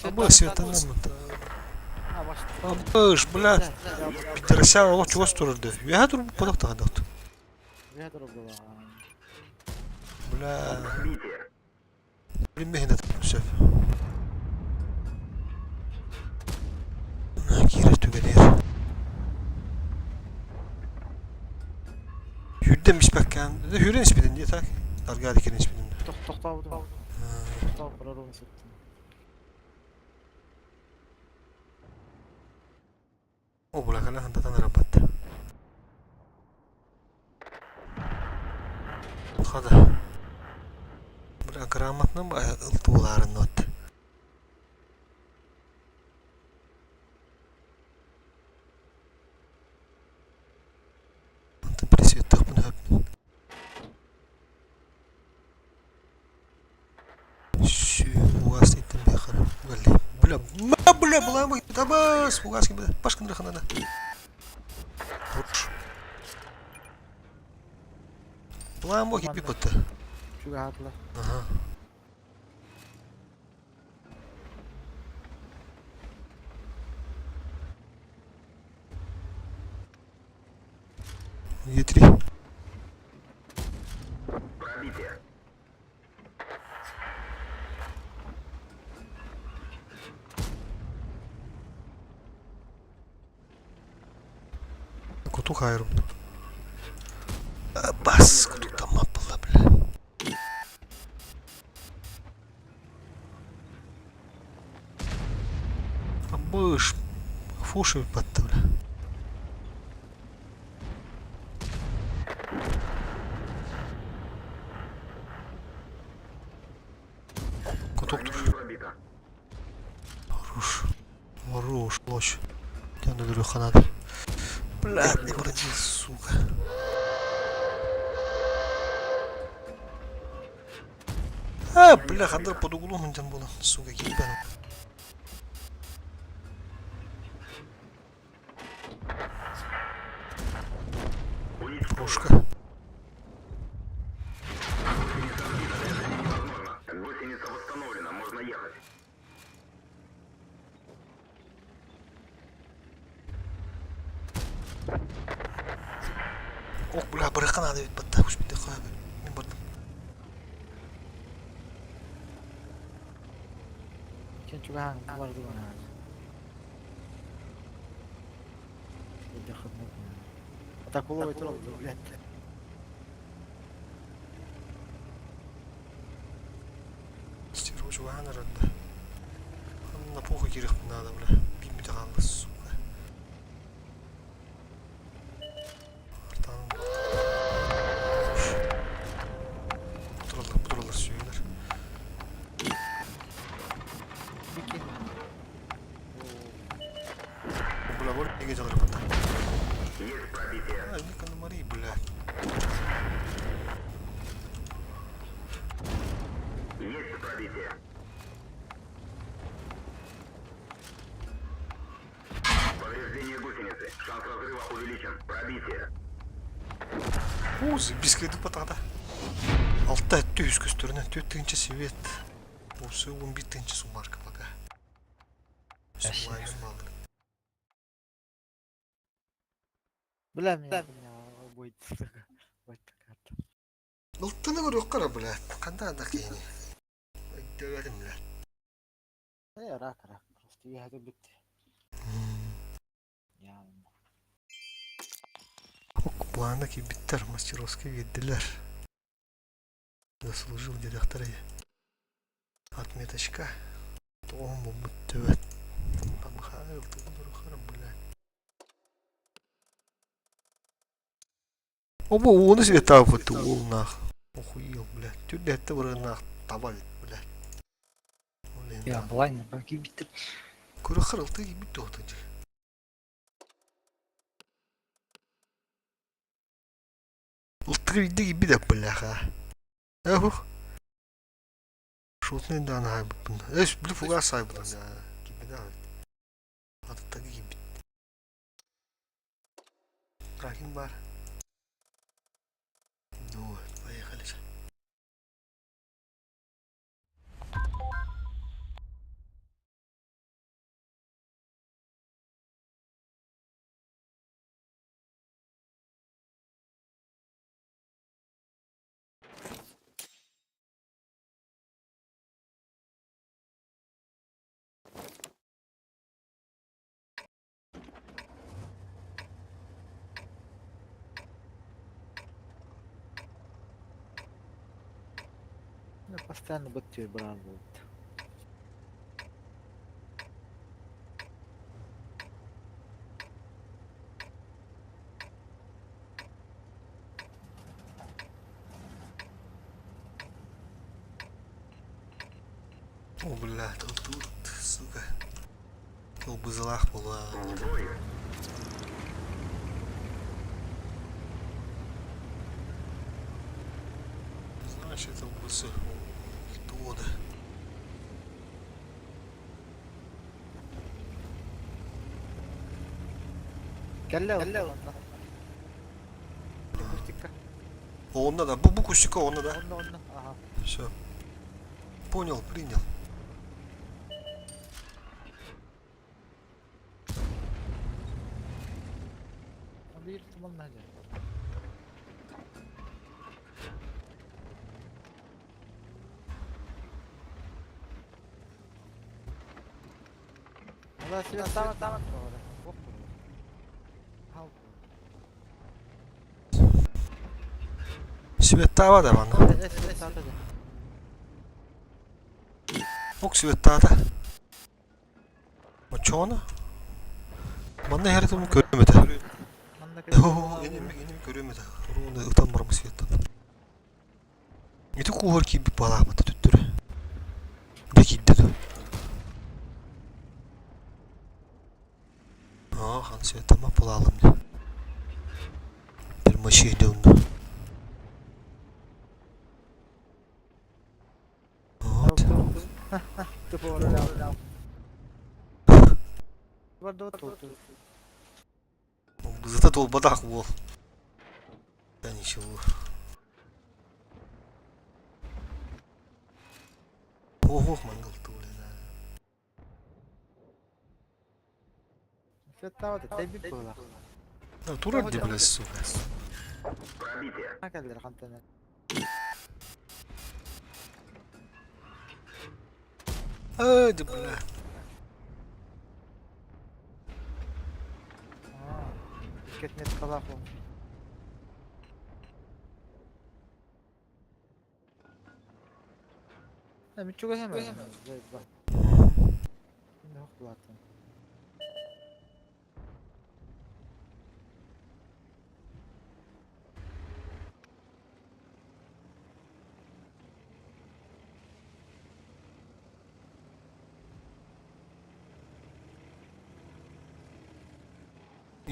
Абы светанаммыт. Абыш, блядь. Пидорасян олох чугас турар да. Үөһэ турбут бодох тахадахт. Бля. Билиммэһин сөп. Киирэр түгэнигэр. Сүүрдэн испэккээн, сүүрэн испитин дии так. Аргаады кирэн испитин. Тохтообутум. Тохтооб барар сыттым. О, бля, кэлэн хантатан ыраппат. Хада. Бля, грамотно ылтуулаарын вот. Онтон присветтахпын хөпмүн. Угас иттим бэхэр. Бля, бля, бля, бля, табас, угас ким башкын раханана. План бо кипи потта. Чугаһатла. Ага. Е3. Пробитие. Куту хайрым. Бас, куту там была, бля. Быш, фуши батта, бля. Куток пробита. Хорош. Хорош, лощ. Тяну дрюханат. Бля, не бороди, сука. А, бля, хандар под углом там было, сука, ебану. Пушка. Гусеница восстановлена, можно ехать. Ох, бля, барыха надо ведь подтак уж Мен бардым. Кен чугаһаан бардым. Атакуловый турал, блядь. Стерва чугаһаан эрэрдэ. На похуй киириэхпин наада, бля. Биир хаалла, сука. Артан Бутуралар, бутуралар сүйүлэр. Бля, вот неге жалыр бата. Есть пробитие. А, Ника Мари, бля. Есть пробитие. Повреждение гусеницы. Шанс разрыва увеличен. Пробитие. Уз, бискайды батада. Алта түс көстөрүнөн төрт тыгынча свет. Осы 11 тыгынча суммарка пока. Суммарка малы. Бля, меня будет будет карта. Ылтыны көрүөх кара, бля. Канда анда киини. Өйдөбөдүм, бля. Э, рак, рак. Просто я это бит. Я Ок, планы кийбиттер, мастеровский виддилер. Заслужил диэтэхтэрэ Отметочка. Тоҕоһум булбут төбөт. Памхаал, бля. Оба ууну светаабыт уолнаах. Охуел, блядь. Түрдээтте барынаах таба бит, блядь. Я блайн киирбиттэр. Көрө харалты киирбит туохтан дьэ. Ылтыгы киирбит бляха. Эх. Шутный даан хаайбыппын. Эс, били фугас хаайбытым киирбит Атыттан киирбит. Кракин бар. Ну, поехали же. Ну, постоянно быт баран будет. О, бля, тут, тут, сука. Ол бызылаах буолуо. Значит, ылбысы туода. Кэллэ кэллэ Кустикка. Онно да, бу бу кустика онно да. Онно онно. Ага. Все. Понял, принял. Биир туманна дьэ. Ала свет тама тама. Светтаава да манна. Ок светтаата. Очоона? Манна иһэритим көрүөм этэ. Иним иним көрүөм этэ. Урууну ытан барам светтан. Ити кууһар киирбит балаабыта төттөрү. Дэ киирдэ дуу. Аа, хан светтама булаалым дии. Пермочи онно. Вот. Зато толбадах уол. Да ничего. Ого, мангал Да, турар где, блядь, сука. Ай, да, бля.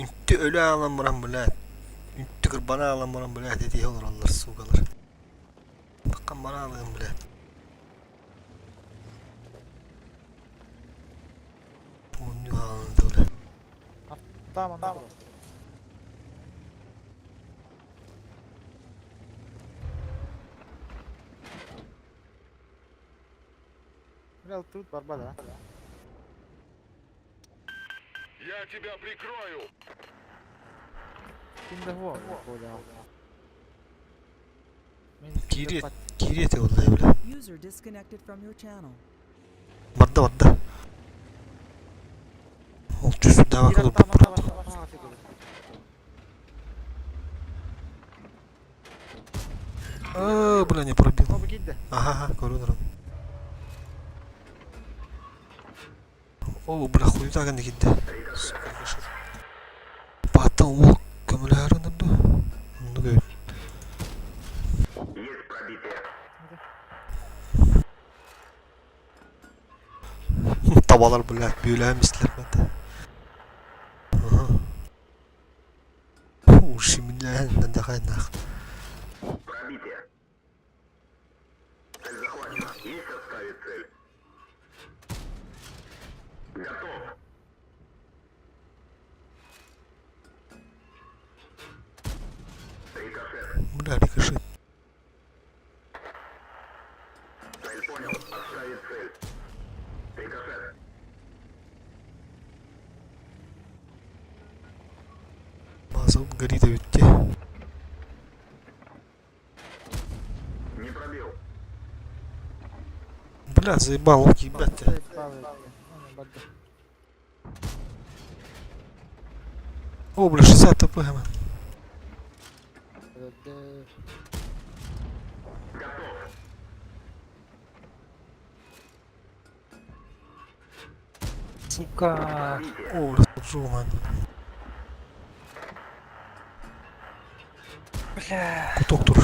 Үнтү өлө аалан баран, блядь. Үнтү кырбана аалан баран, блядь, этиһэ олороллор, суукалар. Баккан бара аалыам, блядь. Онньу аалан бля. Я тебя прикрою! Киириэ, киириэ этэ буолла, бля. User disconnected from your channel. Барда, барда. Ол түстү кылып О, бля, не пробил. Ага, ага, көрөн туран. О, бля, хуйта гэнэ кидде. Сука, рикошет. Бааттан уол көмөлөһөрүн дуу? Оннук эбит. Есть пробитие. Табалар, блядь, бүөлээн истилэр бата. Ага. Фу, шимилээн дахайнах. Пробитие. Цель захвачена. Есть отставить цель. Готов. Рикошет. Бля, рикошет. Цель понял. Отставить цель. Рикошет. База горит эбит Не пробил. Бля, заебал, ебать тебя. О, бля, 60 ТП, man. Готов. Сука. О, бля, служу, man. Бля. Куток тур.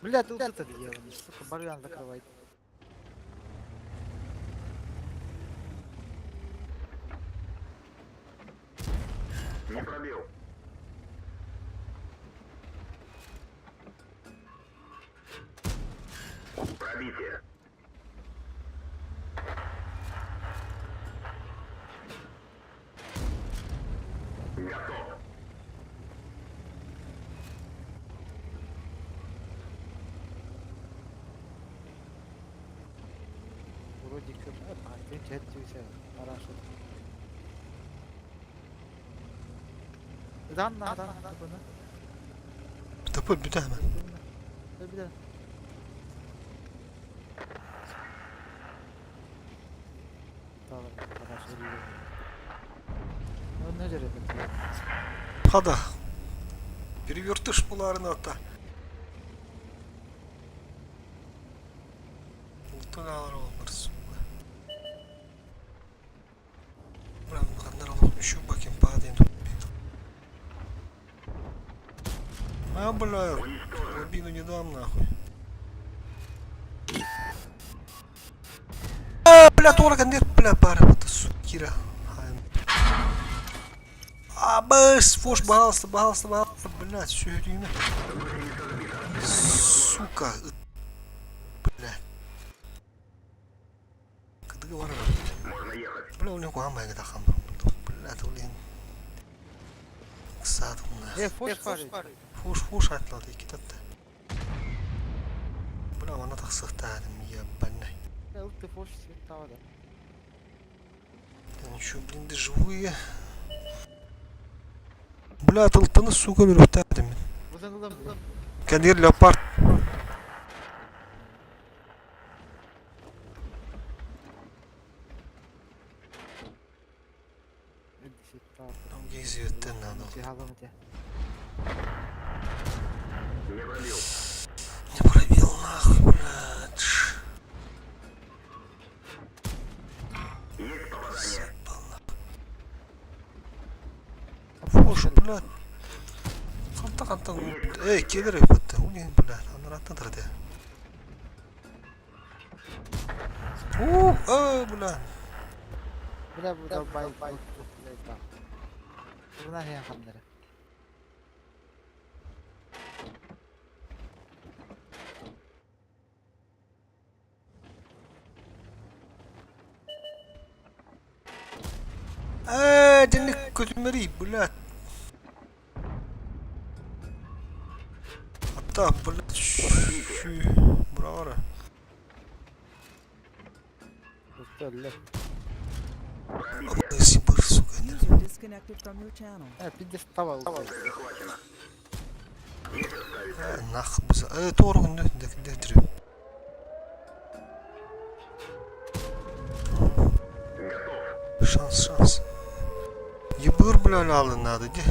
Бля, ты вот это делаешь, сука, барьян закрывай. Не пробил. Пробитие. Готов. Вроде как, а, ты чуть-чуть, хорошо. Дан, дан, дан, ТП бүтэ, man. дан. Хада. Перевертыш буларын ата. Ултан алар олар, сука. Бля, ханнар алып еще бакин падаем тут. А, бля, рубину не дам нахуй. А, бля, тура нет, бля, пара, вот сукира. А, быс, фош, багалста, багалста, багалста, блядь, все время. Сука, блядь. Кыдыгы бар Можно ехать. Бля, у него амай гада хам. Блядь, блин. Сад у Э, фош парень. Фош, фош атлады, китатты. Бля, она так сыхтадым, ебаный. Ты фош светала, да. Да ничего, блин, да живые. Бля, толтаны, сука, беріп Кәдер леопард. Надо. Не пробил. Не пробил, нахуй, блядь. Есть попадание. Фош, блядь. Қанта қанта Эй, келер өпетті. Улин, блядь, аныраттан тұрды. О, эй, бля. Бля, бля, бай, бай, бля, Buna ne yapamları? Эй, денег көтүмери, блядь. Hatta, блядь, şu buralara. Сибир, сука. User disconnected from your channel. Пиздец, тавал. Захвачено. Нах, быза. Doğru günü de Шанс, шанс. Ебыр, бля, надо, де.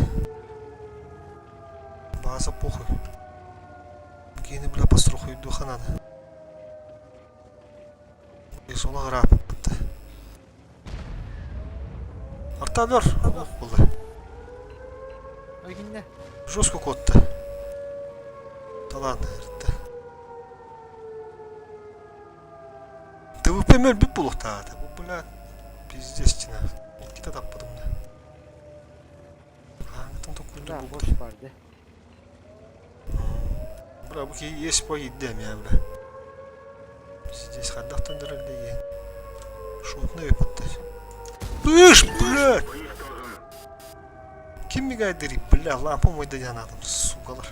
База похуй. Киһини бля пострахуйдуха надо. Сола ырааппыт. Артадор ох буолла. Ойгинне. Жестко куотта. Талаан ырытта. ТВП мөлбүт буолуохтаата. Бу бля пиздец чина. Иккитэ таппатым да. Хааңытын токкуйда Да, булду. бош бар де. Бля, бу киһи есть по еде мя, бля. Здесь хайдахтан дырылды Шутный выпадты. Пыш, блядь! Ким мигает дыри, бля, лампа мой дадян адам, сукалар.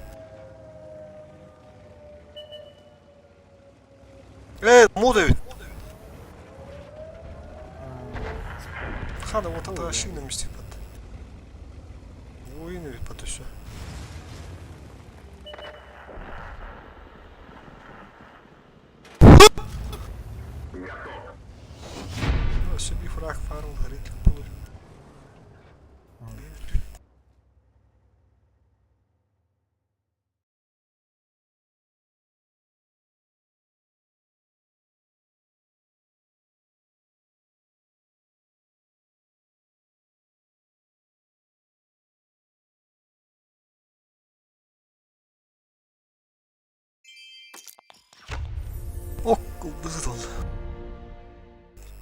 Мода ведь. Хана, вот это вообще на месте под. Воины ведь под все. Себе фраг фарм горит полу. Ок, бызыт ол.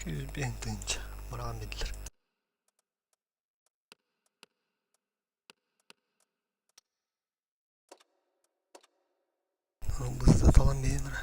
205 тыһыынча быраҕан биэрдилэр. Бызыта талан биэриэм эрэ.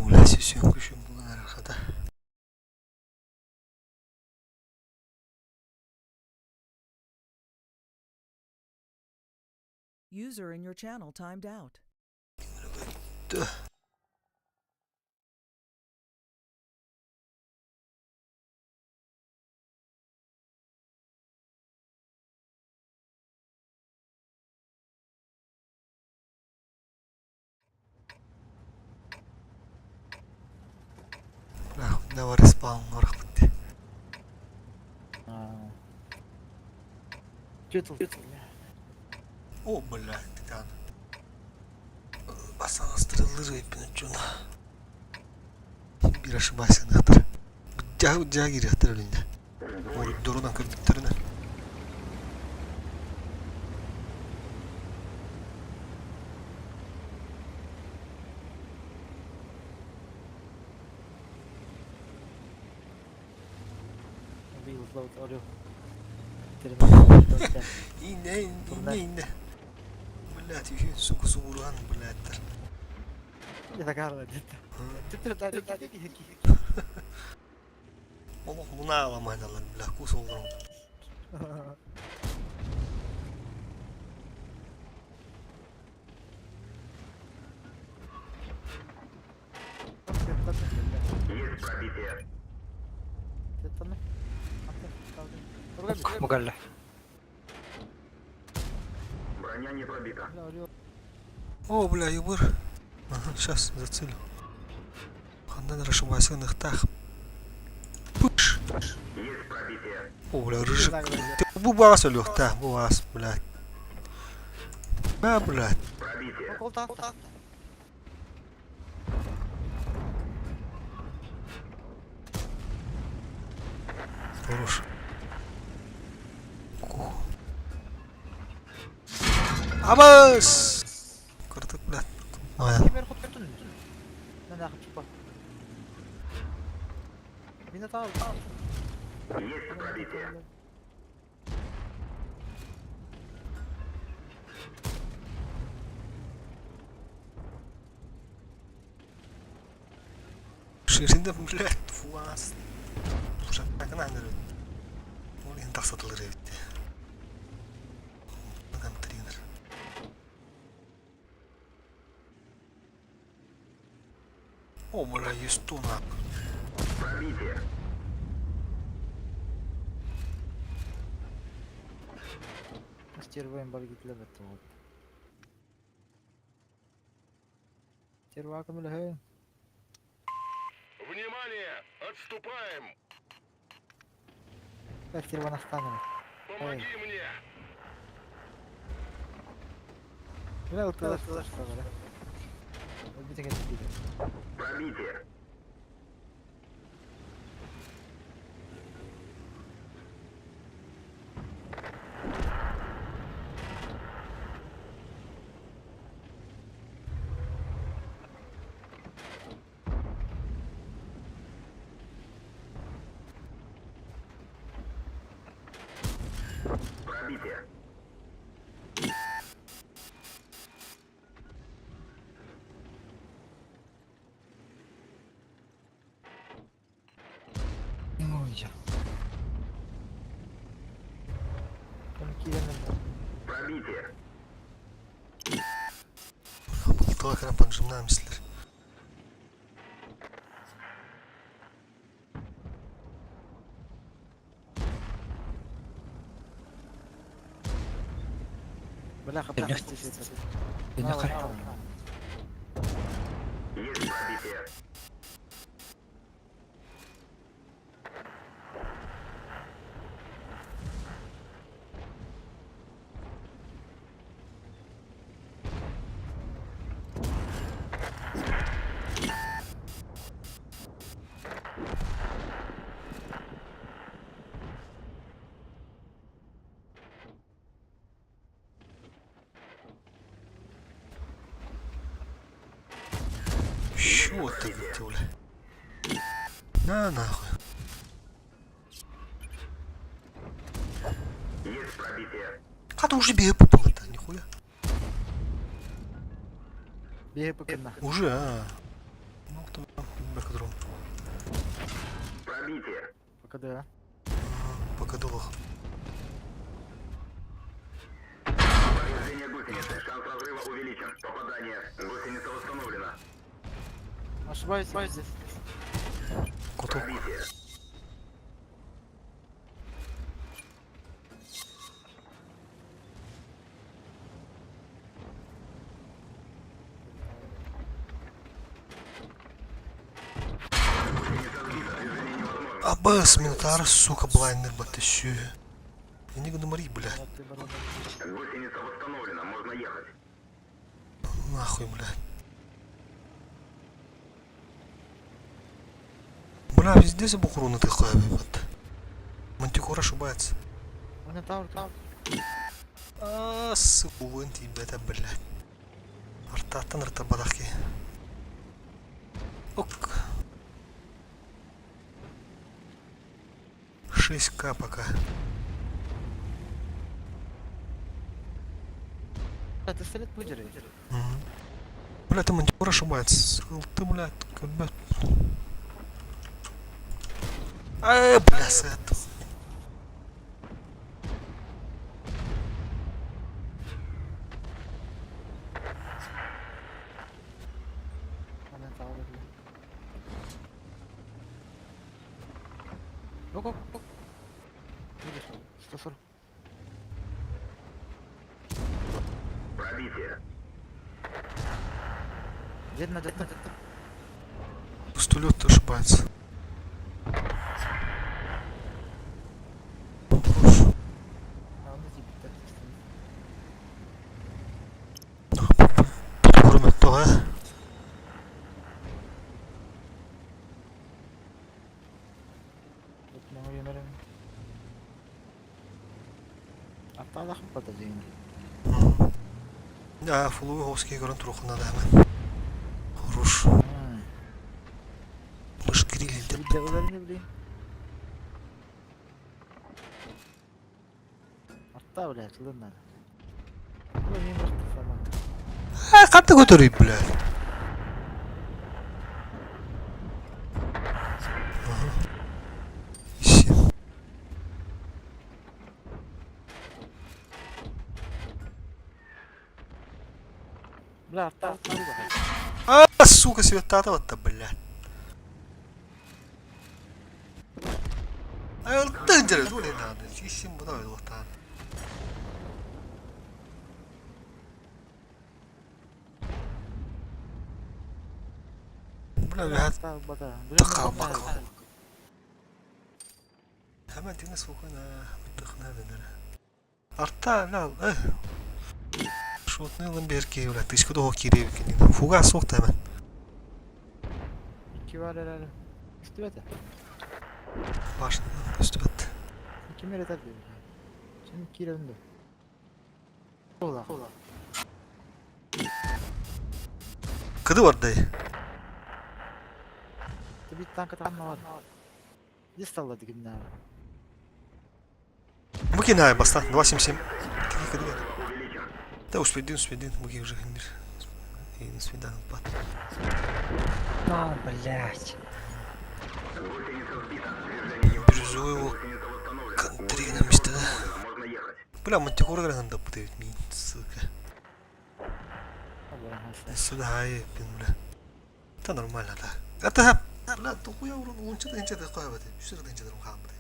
Уля сүйсүн күшүн булан арахата. User in your channel timed out. Не бар респаун орахпыт. Четыл. О, бля, титан. Басаңастырылыр өйпін чуна. Bir ошибайся нахтар. Жа жа кириэхтэр өлүнде. Ордорунан көрбүттэринэ. Инне, инне, инне. Блядь, еще сука субурган, блядь. Олох муна аламайналар, бля, кус олорон. Есть пробитие. Мугалла. Броня не пробита. О, бля, ебыр. Ага, сейчас зацелю. Хандан расшибайся нахтах. Пыш. Есть пробитие. О, бля, рыжик. Ты бу бас өлүөхтэ, бу бас, блядь. Бә, блядь. Пробитие. Хорош. Куху. Абас! Кырдык, блядь. Ая. Есть пробитие. Ширинде, блядь, фуас. Ушаккана нөрөт. Ол иһин тахсатылар эбит. Тренер. О, бля, есть туна. Пробитие. Стервоем баргитлер это вот. Стерва көмөлөһө. Внимание! Отступаем! Так, стерва настанем. Помоги мне! Бля, вот туда что что, бля. Убить Пробитие. Пробитие. Ой, Пробитие. Былтыға кіріп поджимнаем сілер. Бля, хапа. Есть пробитие. Чё ты, бля? На нахуй. Есть пробитие. А ты уже беги попал это, нихуя. Беги покына. Уже, а. Ну, там, бэкдром. Пробитие. Пока да. Пока долг. Повреждение гусеницы. Шанс разрыва увеличен. Попадание. Гусеница восстановлена. Ошибаюсь, здесь. Коток. Пробитие. Абас, Минотавр, сука, блайнер, батыщу. Я не буду морить, блядь. Гусеница восстановлена. Можно ехать. Нахуй, блядь. Бля, везде забухру ты хуя, вот. Мантикор ошибается. Минотавр, там. А, сука, вон тебя, блядь. Артаттан ртабадахи. Ок. 6к пока. А, ты стрелять будешь? Мгм. Бля, ты мантикор ошибается. Ты, блядь, как бы... бля, сет. Минотавр, бля. Оп, оп, оп. Видишь, 140. Пробитие. Где-то, где-то, где-то. Пистолет ошибается. Хорош. А, он на тебе так Кроме того, а? Вот мы ее А та подожди. Да, фулуговский көрөн турух надо. Хорош. Мы ж гриль Видеоларını блин. Арта, блядь, туда надо. Ну, не может сама. А, как ты готовый, блядь? Бля, арта А, сука, светтаата блядь. Алтын дьэрэ, туох надо. Сисим буда ойлуктаан. Бля, бля, тақалбак. Hemen тигне спокойно быттыхна бенер. Арта, бля, э. Шотный ылын берки, бля, тычка того кииребикин. Фуга суох та hemen. Икки бар эрэ. Үстүбэтэ. Башня көстүбэт. Ким эрэ тардыы. Сен киирэн да. Ола. Кыды бардай. Ты танка там бар. Здесь стало дигнаа. Выкинай, баста, 277. Такие кыды. Да успейдин, успейдин, буги уже хендир. И на свидание, пат. А, блядь. Бирюзовый его контригна мечта. Бля, мантикора гранат пытают мин, сука. Сюда, ай, пин, бля. Да нормально, да. Это, бля, тухуя урон, лунча тынча да кой баты. Үсер тынча да хам баты.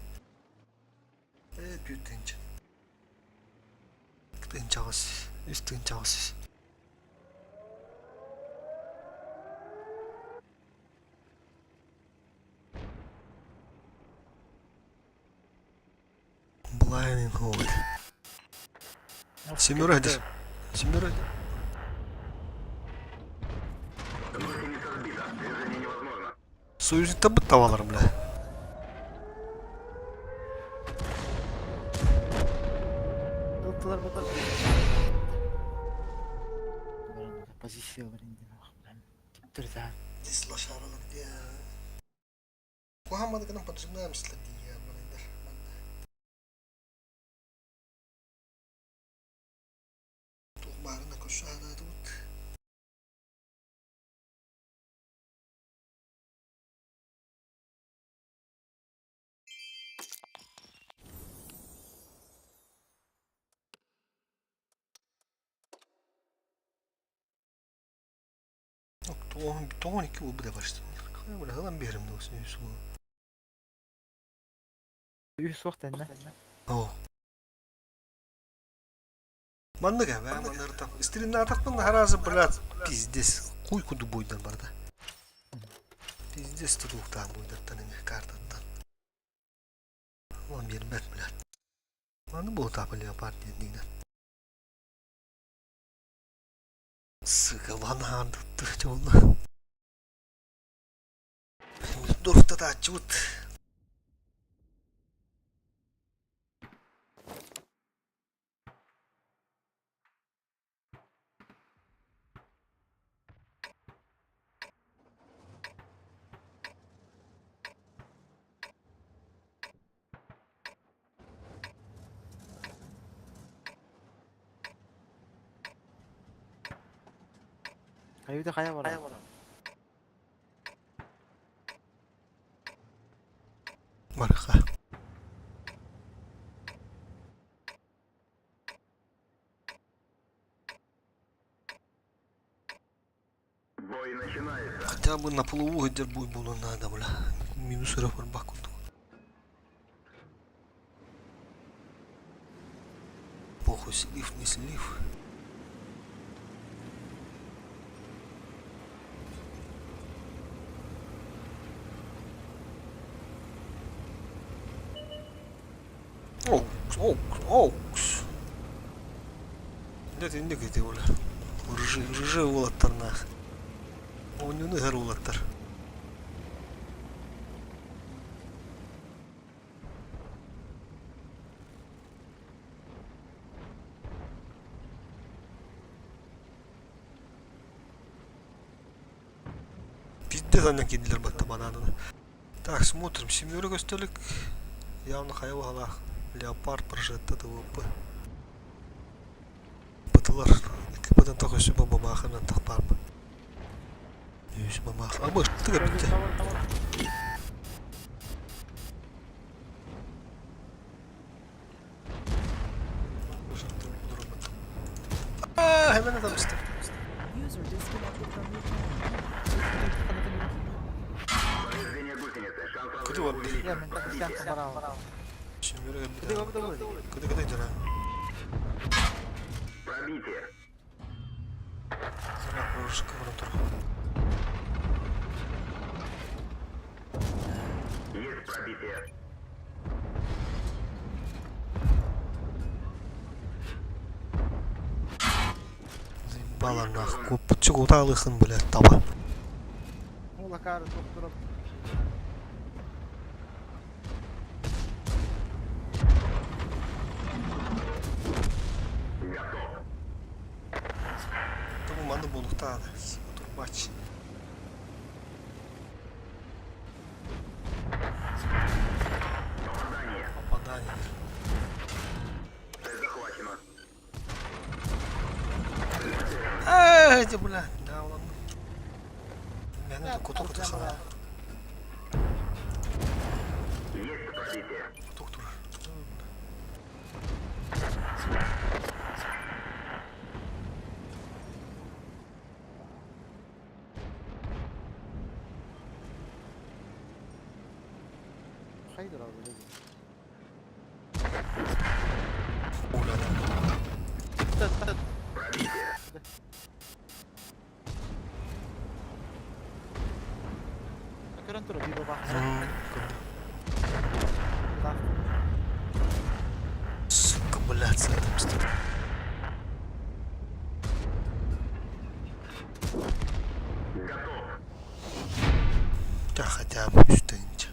Э, бют тынча. Тынча гос. Үс тынча гос. Blinding hold. Семерой, семерой. Союзникте бит табалар, бля. Ылтылар батар. Позиция бар инде. Түптер да. Здесь лошаралар где. Кухаммады гынан поджигаем следи, блин. Тух барына көшада тут. Тоғын iki bu da başladı. Бля, ылан берем дос, не су. Үс вакыт әннә. О. Манныга, бә, маннар там. Истрин атақпын харазы, блядь, пиздец. Хуй куду бойдан бар да. Пиздец тудуқтан бойдаттан эме картаттан. Лан бербет, блядь. Маны бұл тапы леопард дедігінен. Сука, лан хардытты, жолна. Дурта та чут. Кайда кая бар? Барыха. Бой начинается. Хотя бы на половую дербуй было надо, бля. Минус рефорбаку. Похуй, слив, не слив. Оукс, оукс, оукс. Нет, не где бля. Рыжи, рыжи улаттар нах. Онюны гар улаттар. Пиздец аннан киделер батта бананын. Так, смотрим. Семеры көстөлүк. Явно хайва халах. Леопард прожетта ТВП. Бытылар. Кипадан так өсү баба бахынан так барбы. Өсү баба. Абы тыга битте. А, hemen adam işte. User. Кыды разрыва бар Я мен увеличен. сен Пробитие. барабы. Şimdi Кыды бабы да болады. Кыды кыды дара. Пробитие. Зара прорушка баран тур. Есть пробитие. Заебала нах. Купчук уталыхын, блядь, таба. Ол акары тоқтырып. Табу манды болуктаады. Турбач. Попадание. Попадание. Цель захвачена. Эй, эти, бля. Да, ладно. Мен это кутук тахана. Есть пробитие. Кутук тур. Хайдыр алды. Уля. Пробитие. Көрөн тура би баба. Сука, блядь, с этим стоит. Готов. Да хотя бы что-нибудь.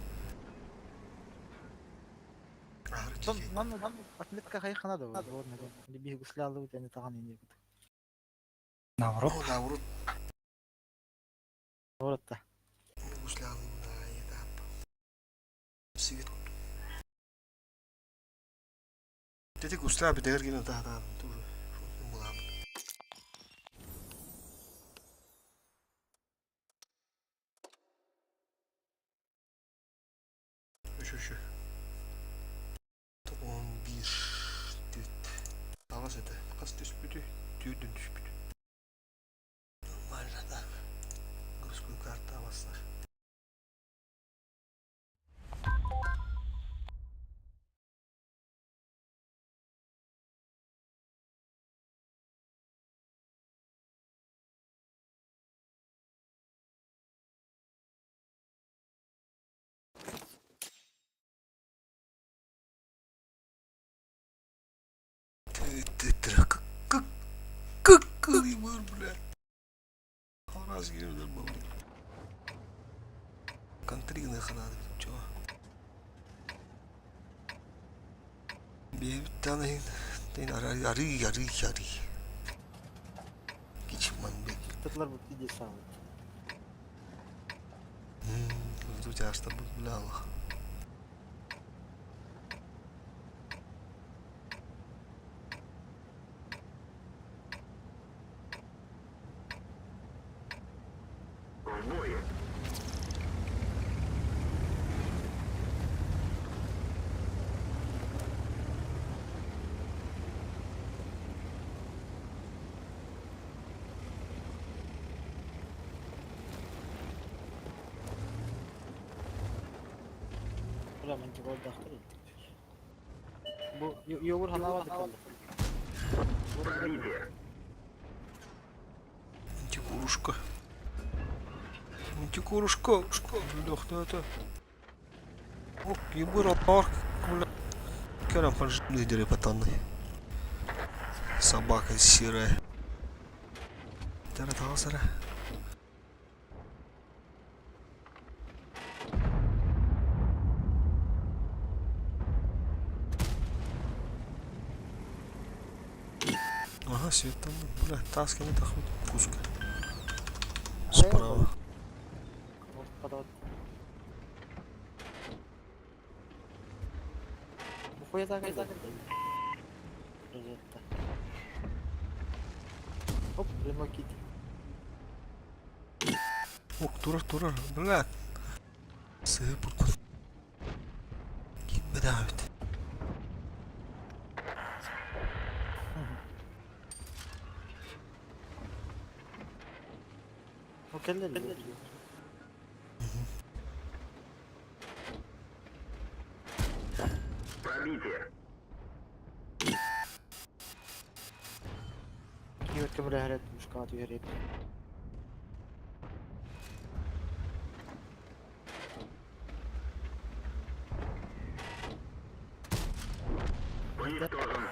Ман отметка хайхана да вот. Либи гуслялы вот они таган инде. Наоборот. Ну, наоборот, Наоборот-то. гуслялы, да, етап. Сигит. Дети гусля битер гине да да тоже. Була. Үш үш. 11 төрт. Ағас это. Қас түспүтү, түйдүн түспүтү. Нормально так. Городскую карту аласыздар. Как как был, блядь. Раз был. Контригны ханады, чего? Бебтан тен ари ари ари ари. Кичман бек. Татлар бу иде сау. Тут я что бля Аллах. В бой. Бля, мен гол дахтыр. Бу йогур ханава да. Пробитие. Антикурушка. Антикурушка. Бля, кто это? Ох, ебыр арк, бля. Керам лидеры потанны. Собака серая. Тара тағасара. Ага, свет там, бля, таски не тахут. Пуска. Справа. Хуя так Розетта. Оп, ремокит. Ох, турар, турар, бля. Сыпыркун. Ким давит. О, келлер. Пробитие. Киевет көмөлөһөрөт мушкаҕа түһэрээт. Уничтожен.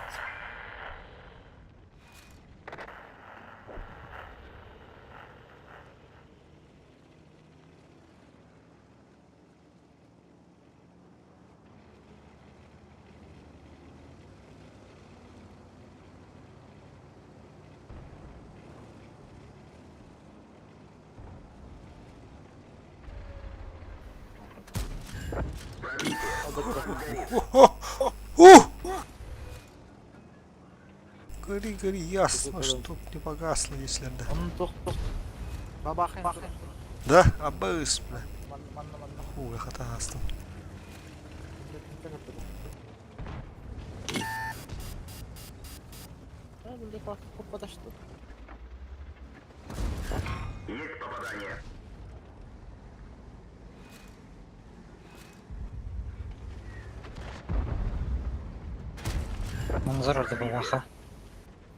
Ух! Гори, гори, ясно, чтоб не погасло, если да. Onun тох тох. Бабахын. Да, абыс, бля. Манна манна манна. Хуй, хата астым. Есть попадание. منظر бабаха.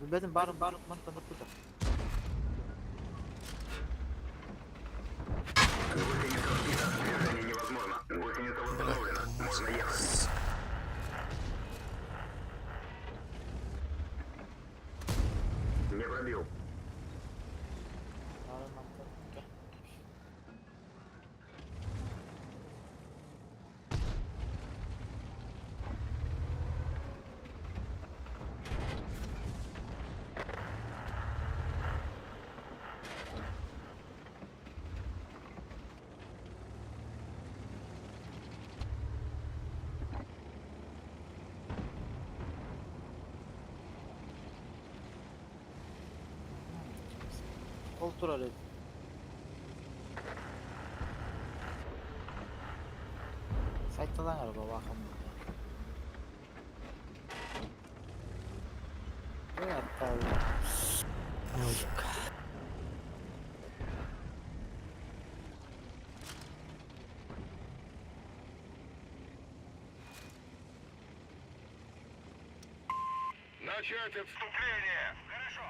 Билбэтим баар баар мантан турда. Гусеница сбита. Движение невозможно. Гусеница восстановлена. Можно ехать. Не пробил. Баар мантан турда. Ол турар эбит. Сайталаң ар бабахым. Ой, атталла. Начать отступление. Хорошо.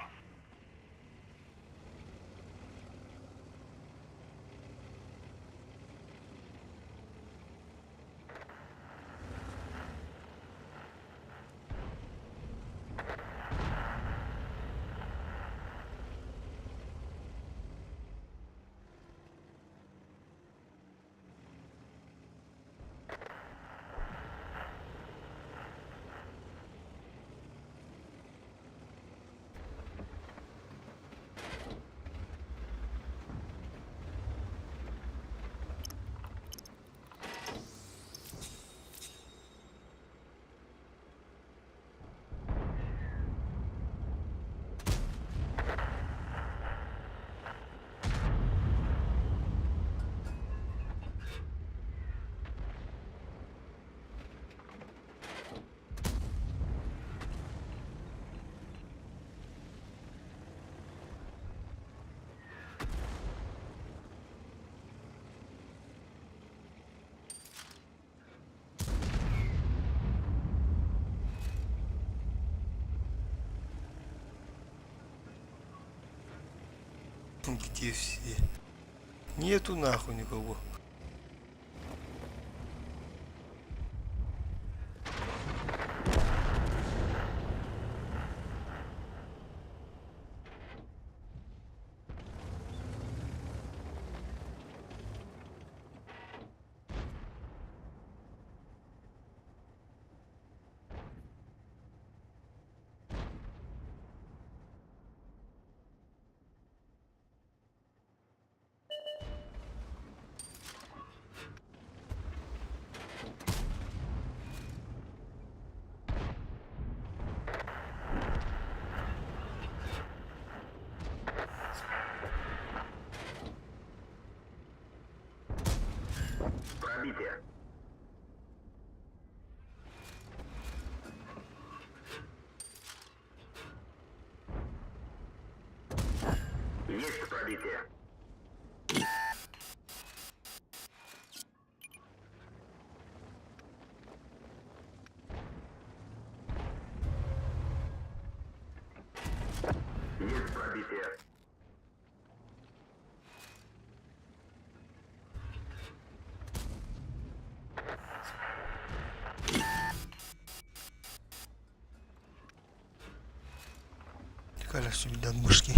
Где все? Нету нахуй никого. Пробитие. Есть пробитие. Пробитие. Коля сюда мышки.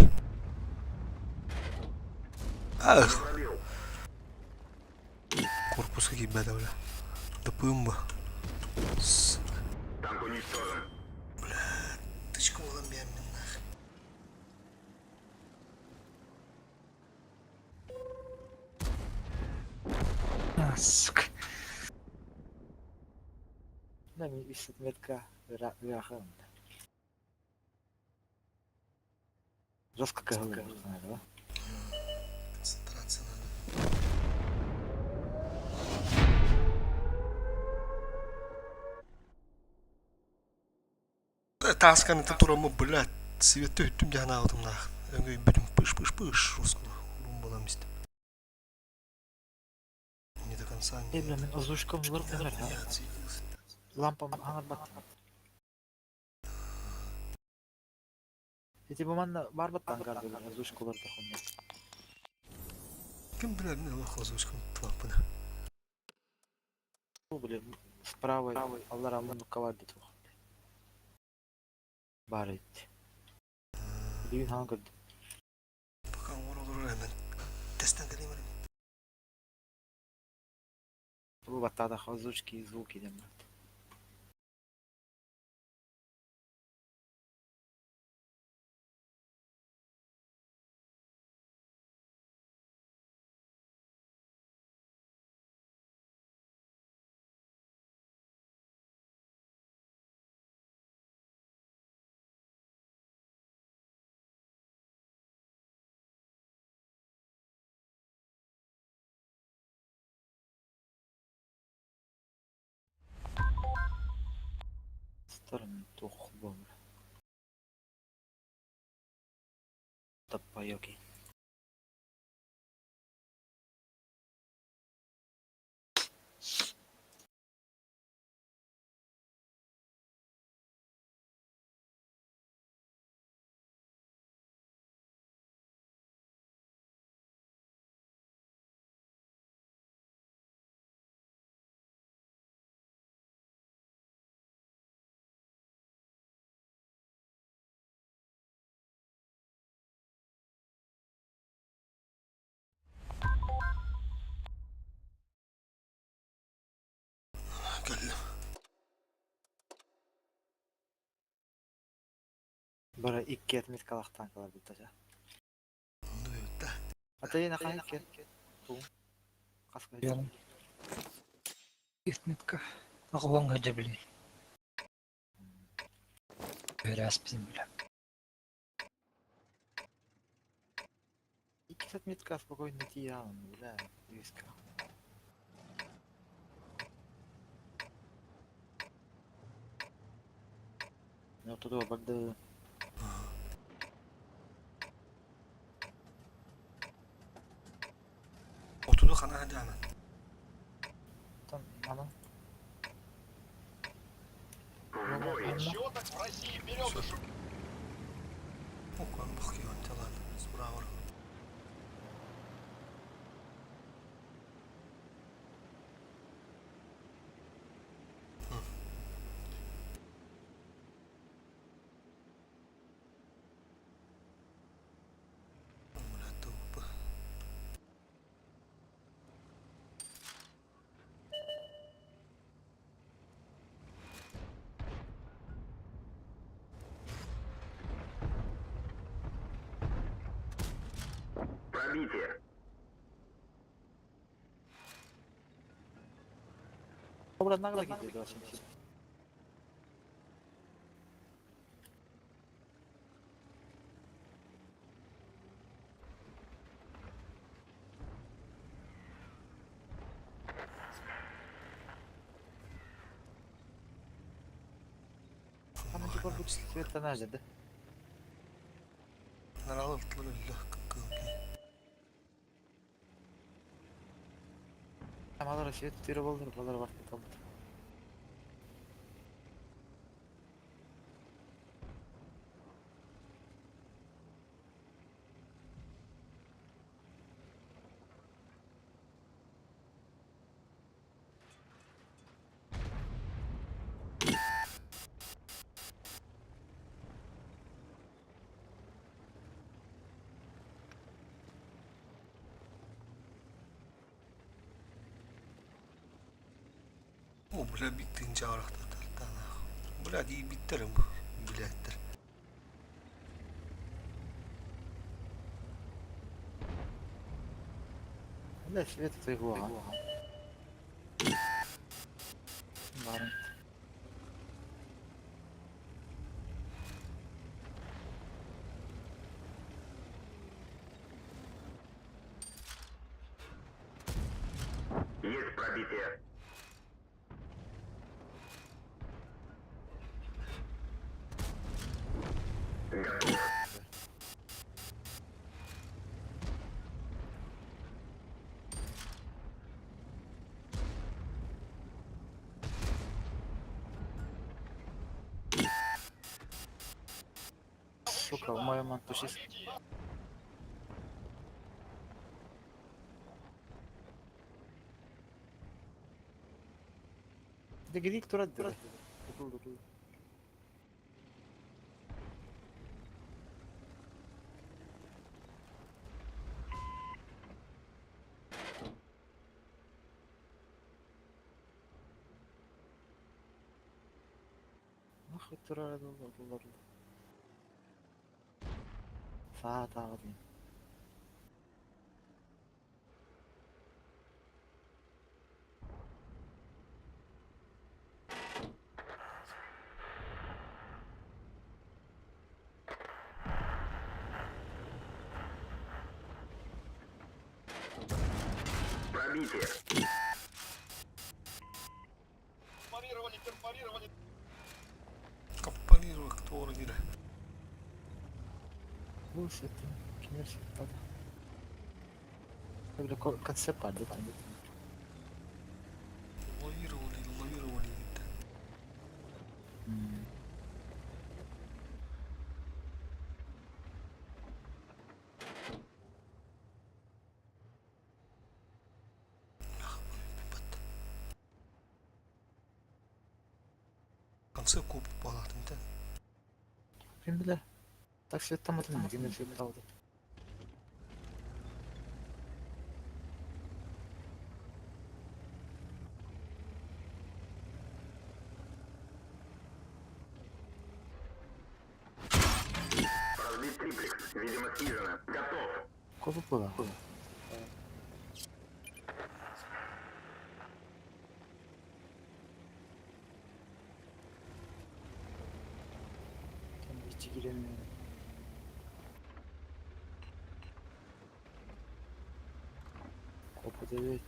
Ах! Корпуска киирбэтэ бля. Дапыым ба. Танк уничтожен. Бля, тычка буолан биэрмин нах. А, сука. Да, үс отметка ыарахан. Жестко кыһыллар, да? Концентрация надо. Таасканы тураммын, блядь, светті үттүм дьаһан аабытымнаах. Өҥөйбүтүм пыш-пыш-пыш жестко урун буолан истим. Не до конца не... Бля, мин озвучкам олорор Лампам хаҥарбат. Ити бу манна баар баттаан озвучка олордоххуна. Ким билэр мин олох озвучкам туаппына. Блин, справа аллар муннукка бар дии туох. Баар эбит. Билигин хаҥа көрдүм. Пока оҥоро олорор эмен. Тестен кэлиим эрэ. Бу баттаатах озвучки и звуки диэн баар. Сытар туох буолар. Таппайоки. Кэллим. Бары икки отметкалаах танкалар буттача. Оннук Ата хаһан икки? Хас Ярым. Отметка. Аҕылаҥ дьэбили. Өрөөспүтүн бля. Икки отметка спокойно тиийэн, бля, үска. Ну туда барды. Отуду хана дьаана. Там ана. Окон бахкион талан. Справа. Бля, тупо. Пробитие. Обратно киирдэ 80. Там курдук светтан да? Нарал ылтылар өллө. Амалар свет тире болдур, балар бар талды. О, бля, биттин чаарахта Бля, диибиттерим, блядьтер. Бля, свет тыгуаҕа. Барын. Есть пробитие. Готов. Сука, в моем антушист. Дегрик турат. Нахуй турар доллар. Саат ағадын. Пробитие. Каппанировать кто дире. Бу сетин кинер сеттады. Бile концепт бар да. Лавировали, лавировали. Конце куб балатын да. Ким билер? Так свет таматын кинер свет алды. Разбит триплекс. Видимо, снижено. Готов. Копы була. Там içi giremiyorum. Копы evet.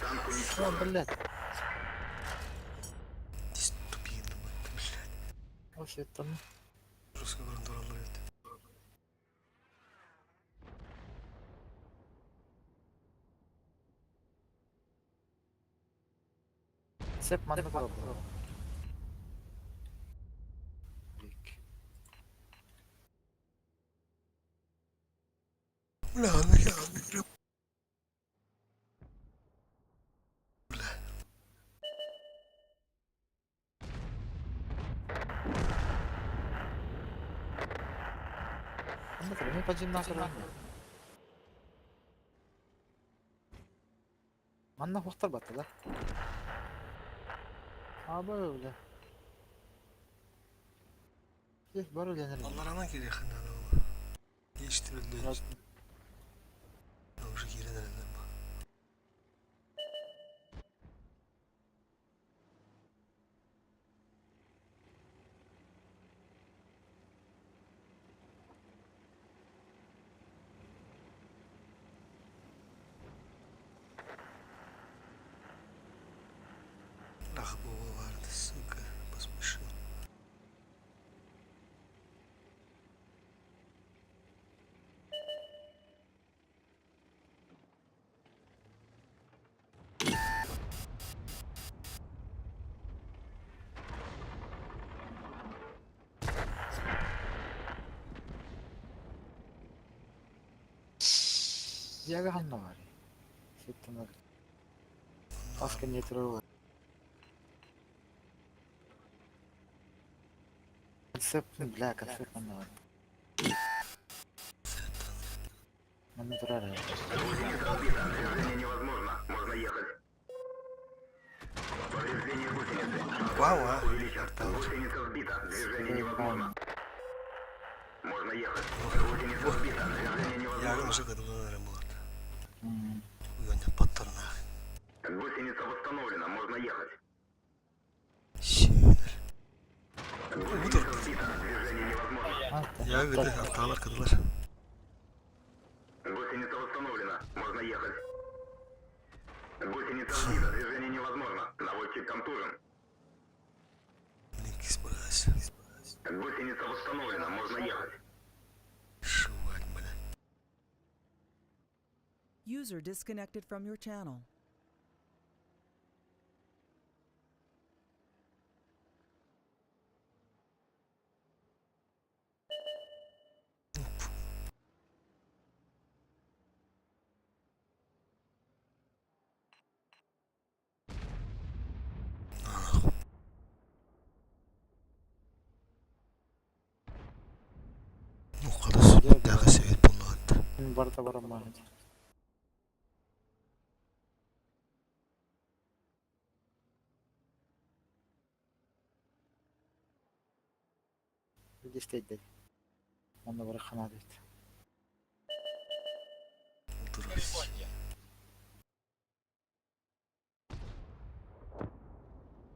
Танк О, уничтожен. блядь. Тупиный, блядь. О, свет там. Жестко көрүн evet. Сеп манна турар. Бля, бля, бля. Анна турар, мен пажим накыр. Манна хуктар батты да. А бар öyle. Здесь бар öyle nerede? Алларана керек надо. Değiştirildi. Уже кирен Ах, бывает, сука, посмешил. Яга ханна бар. Сеттен. Тас кэнниэ турар Концепт, бля, концепт манна. Манна турар. Гусеница сбита. Движение невозможно. Можно ехать. Повреждение гусеницы. Шанс Вау, разрыва а. увеличен. Гусеница сбита. Движение невозможно. Можно ехать. Гусеница сбита. Движение Ягын невозможно. уже кадылар болады. Уйонда паттарна. Гусеница восстановлена. Можно ехать. Шиилер. Гусеница сбита. Движение невозможно. Ягыды арталар кадылар. Гусеница восстановлена. Можно ехать. Гусеница сбита. Движение невозможно. Наводчик контужен. Блин, кис Гусеница восстановлена. Можно ехать. Шувать, бля. User disconnected from your channel. Ну, خلاص Дагы себеп болду. Барда барам Дистейді. Онда бар хана дейт.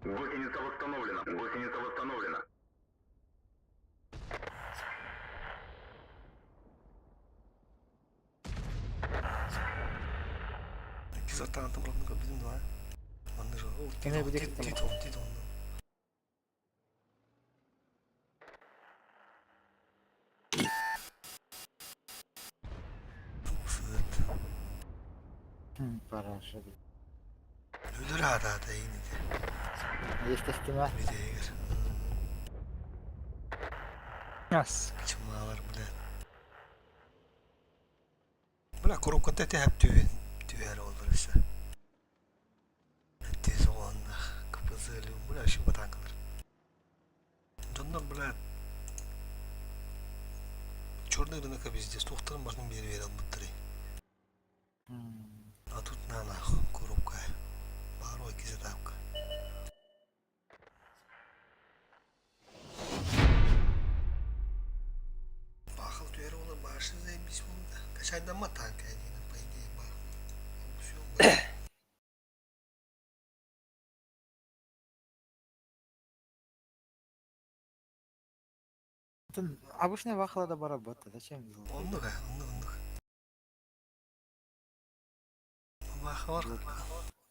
Гусеница восстановлена. Гусеница восстановлена. Кис артан тамрабны кабидин два. Манны же. О, Кене тит бидек тит тит тит. Параша. Өлөр ата ини. Естественно. Видегер. Ас. Чымалар, бля. Бля, коробка тете хеп түбен. Түбер олар ise. Тез оғанна. Кыпызылы, бля, шу батанкалар. Доннор, бля. Черный рынок везде. Тухтарын башын бери бери албыттыры. А тут на нахуй коробка. Барой кизетапка. Бахыл түері олар башы заебись болды. Качайдан танк один, по идее, бахыл. Всё, Обычная вахла да барабата. Зачем? Оннук, оннук, оннук. Бахылар.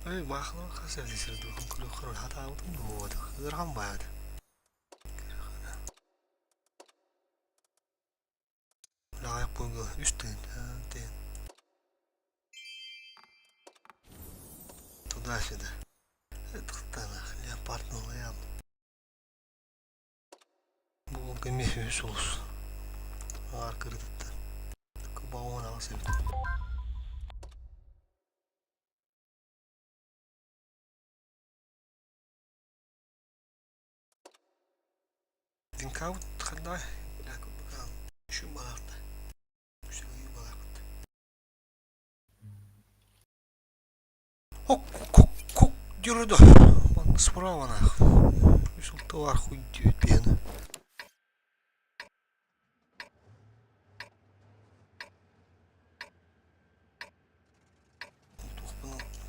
Эй, бахылар қасы әдесір духын күлі қырыл хата алдым вот. Зырған баяды. Лайық бүгінгі үстін, тен. Туда-сюда. Это леопард лаян. Бүгінгі мехе олус. Ар кырдытты. Кубауын аласы бит. Винкаут хандай. Бля, кубакан. Şu балакта. Şu балакта. Хок, кок, кок, дюрдо. Вон справа нах. Вышел товар хуй пена.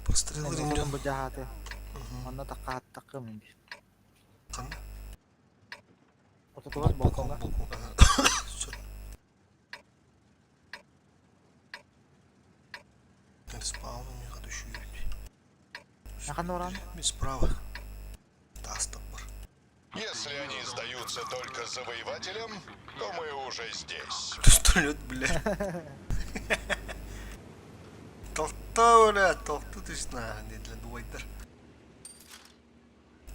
Прострелы Онун бу жаһаты. Онна такка такка мен. Канда? Ортотугар балконга. Респаун у них отущуют. Ханна баран? Справа. Тастап бар. Если они сдаются только завоевателям, то мы уже здесь. Пистолет, бля. Толта, бля, толту ты на, не для дуайтер.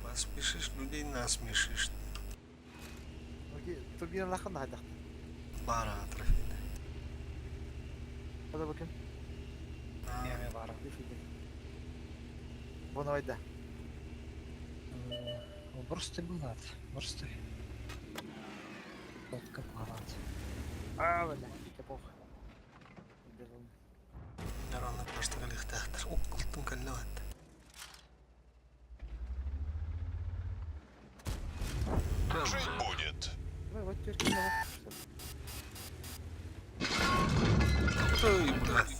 Посмешишь людей, насмешишь. Турбина лахан хайдах. Бара трофейный. Hadi bakayım. Неме бара. Буновайда. Просто было, просто. Лодка плавать. А, бля, это плохо. Наранна баштагалыхтаахтар. Уккултун кэллэбэт. Жить будет. Давай, вот теперь кино. Ой, блядь.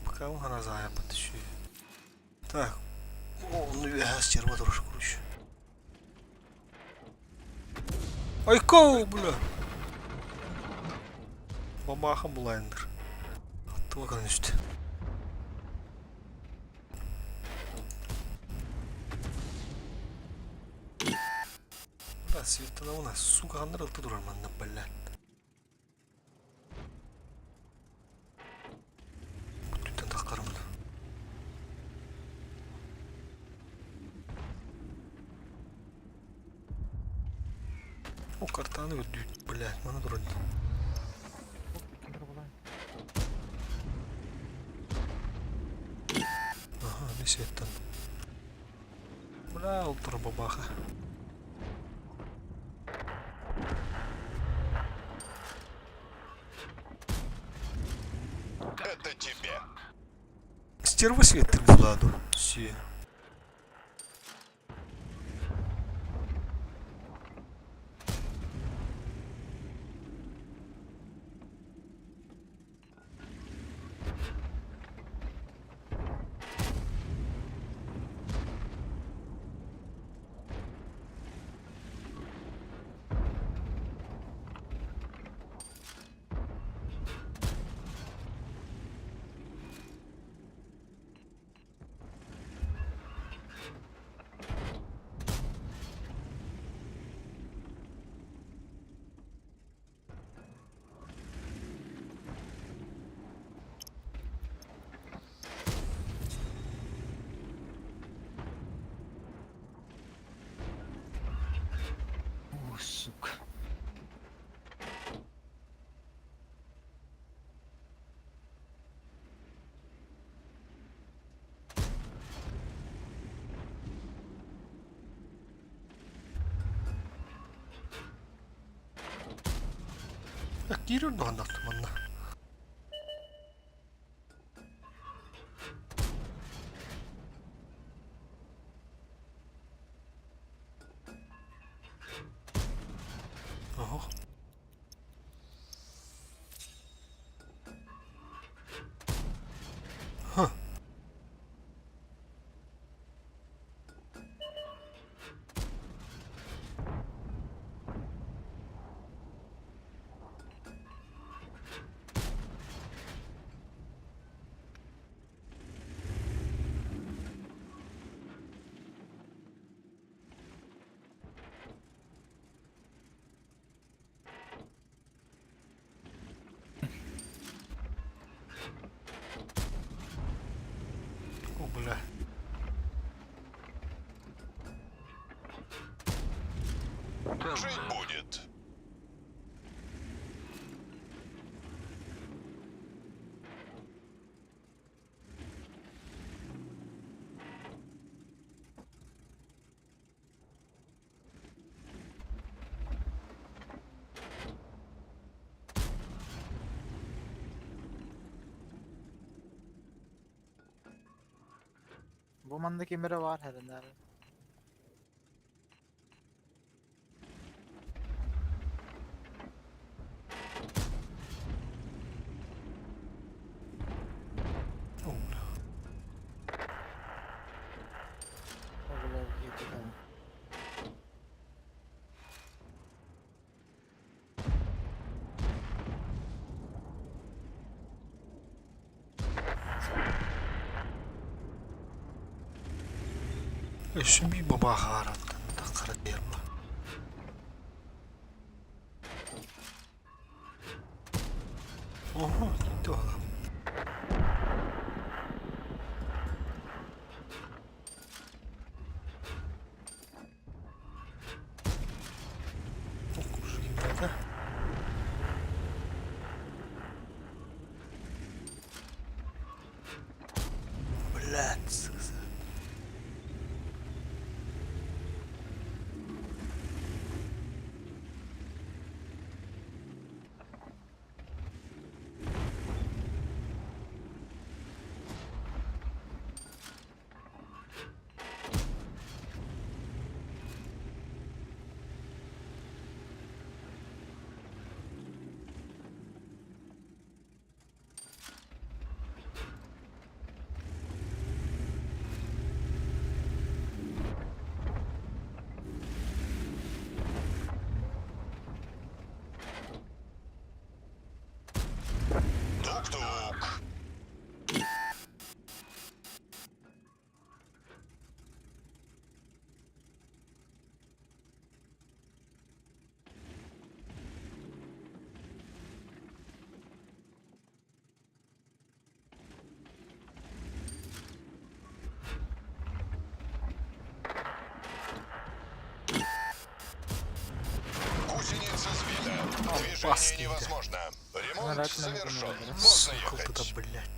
Пока он разая подтащу. Так. О, ну я стерва тоже, короче. Айкоу, бля! Бабаха булайндыр. Атты бакан үстü. Бля, светана у нас, сука, андыр турар манна, бля. Түттен таққарымын. О, картаны өдүйт, блядь, мана турар. Ага, не светтан. Бля, ол тура бабаха. Это тебе. Стерва светтер буладу. Все. О, сука. Кирилл манна. Ого. Ха. О, бля. Жить будет. Бу манна кемере бар herhalde. О, бля. Оғылар жеті. Өссө би бабаха араттан таққара дерба. Ого, китти ола. Ох, ребята. Блядь, сука. Движение невозможно. Ремонт завершен. Можно ехать. блядь.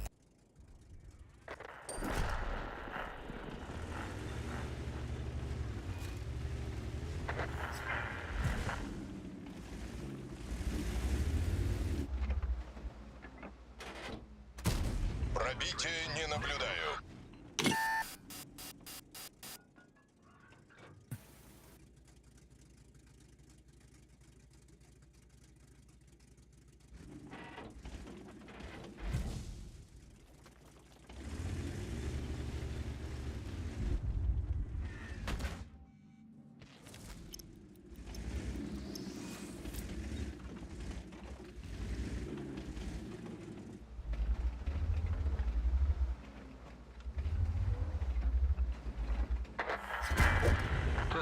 Пробитие не наблюдаю.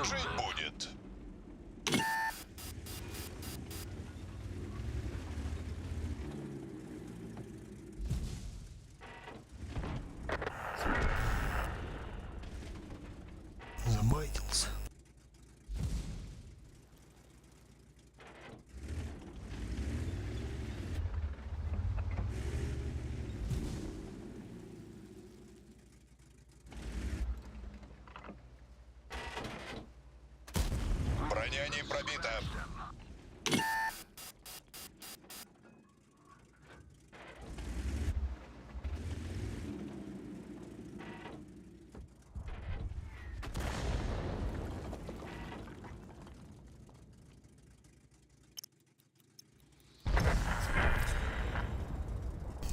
Жить будет. Замайтился. Броня не пробита.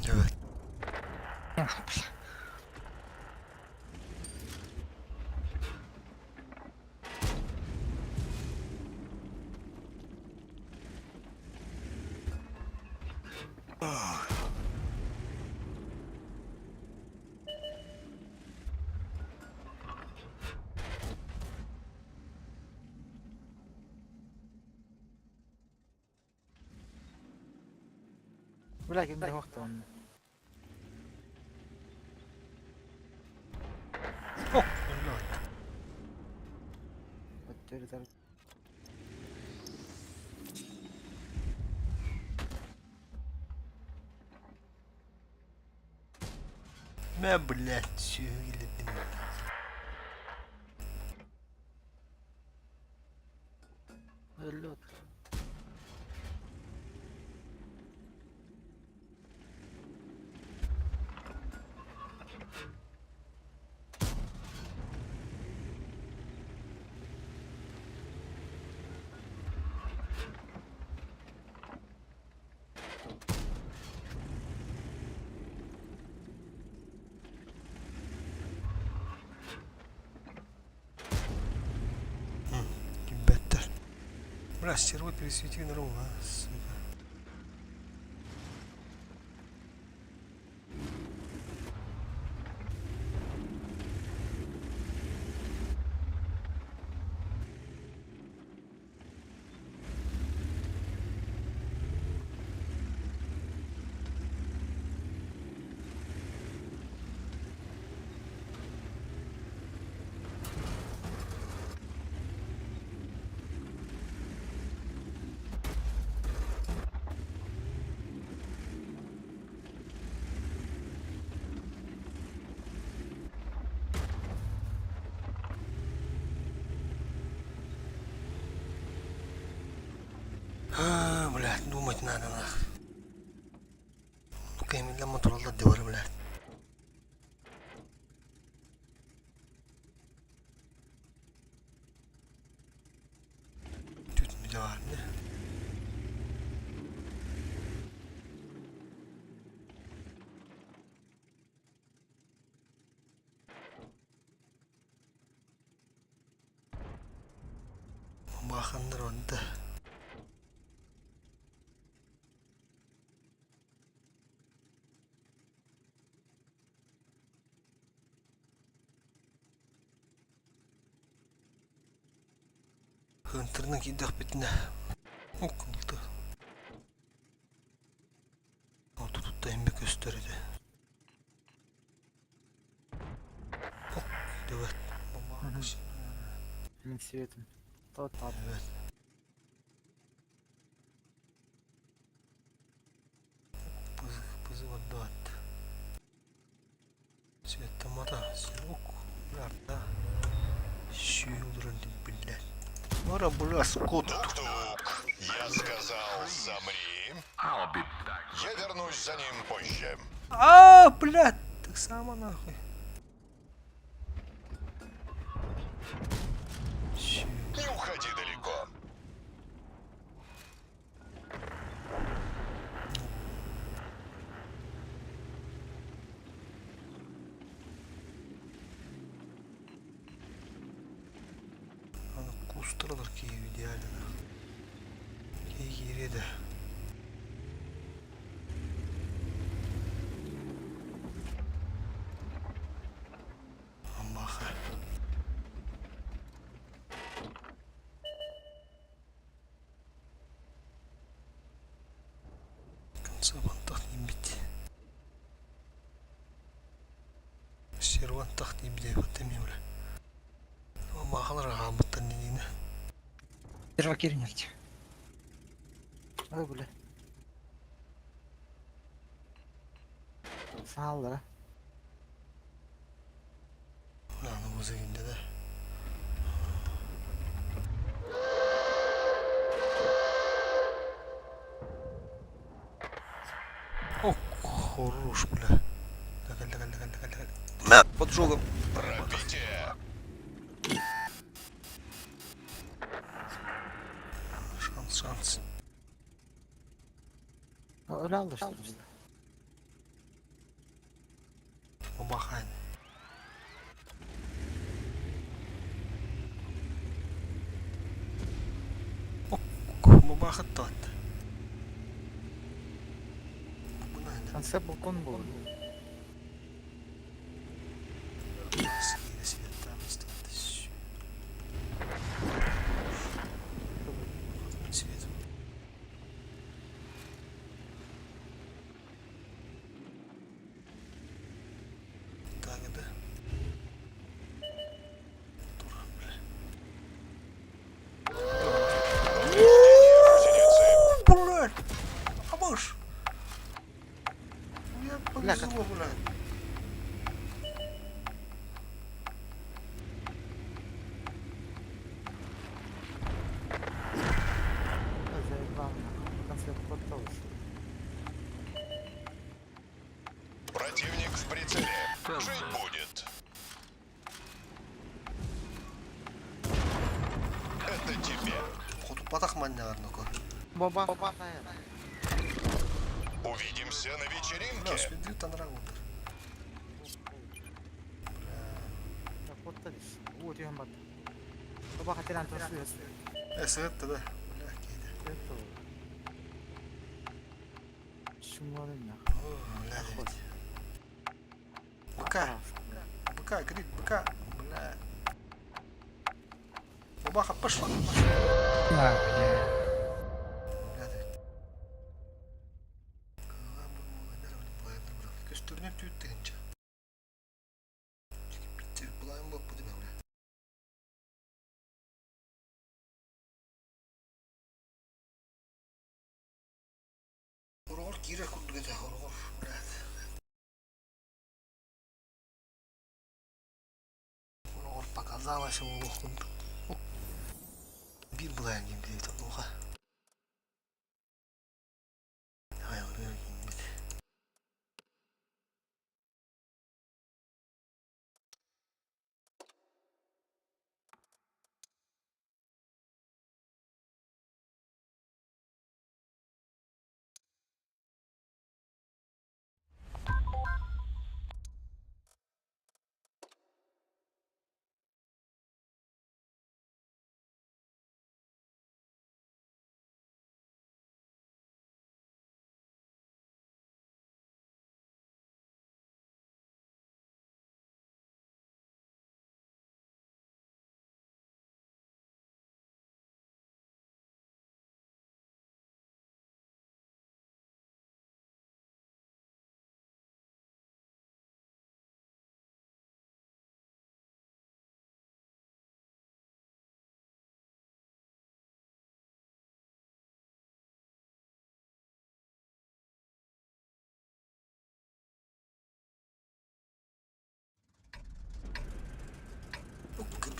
Evet. Бля, ким да хохтон. О, блядь. Өттөрү Мә, блядь, сөйледім. Өллөт. Беттер. Бля, стервой пересвети на ровно, а, сука. А, блядь, думать надо, нах. Ну-ка, лама туралла девар, блядь. Тут mi var ne? Бахандар онда. Хынтырның кидах битіне. Окулды. Отутutta embi gösterdi. Ok, evet. Мин светом. Тот тап. Evet. Ора, бля, скот. Тук-тук. Я сказал, замри. Я вернусь за ним позже. А, блядь, так само нахуй. Щ- Не уходи далеко. Аны кустаралар Киев идеально. Киев да. Амбаха. Конца бантах не бит. Сервантах не бит, вот ты мне, бля. Махалар хаамыттан нинина. Первокирневть. Ой, бля. Сааллара. Аны бузы да. О, хорош, бля. Давай, давай, давай, давай, давай. На, поджогом. Пробитие. Шанс, шанс. Öyle aldı işte bizde. Помахай. О, мабахат тот. Конце балкон был. Свет. Так, да. Тура, бля. Блядь! Амаш! Мне повезло, блядь. Заебал, нахуй. Конце подтолся. Противник в прицеле. Жить будет. Это тебе. Хотупатах маннярныко. Боба. Увидимся на Бля, вечеринке. следы танрагутер. Подтолись. Вот я бат. Боба хотел антрослес. Э, свет да. Бля, кейде. Это. Шумланы нахуй. О, бля, блядь. Быка, быка, крик, быка, бля. Бабаха пошла. А, бля. Бля, Көстөрүнөн түүт дегенче. Битте булайым боп бу деме, бля. Орогор кире курдук эте, орогор, блядь. Орогор показалось ему курдук. Бир булайым ким дейт оға. Ай, орогор ким бит.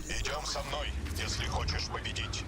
Идем со мной, если хочешь победить.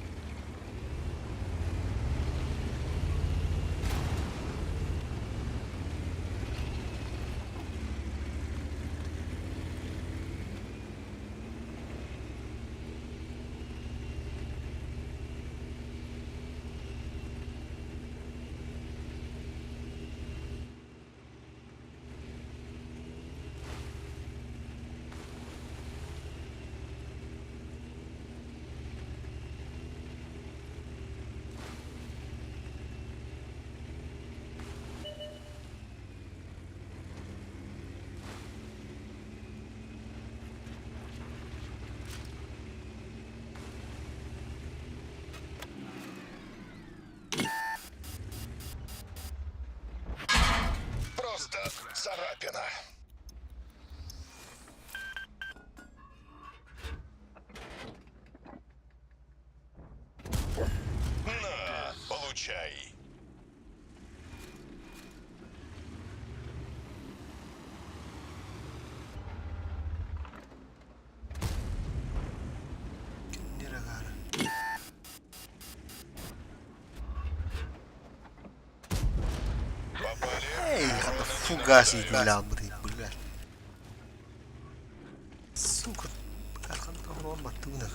Царапина. На, получай. Эй, хата фугас иитиллээх бля. Сука, архан тоҕо баттыбына.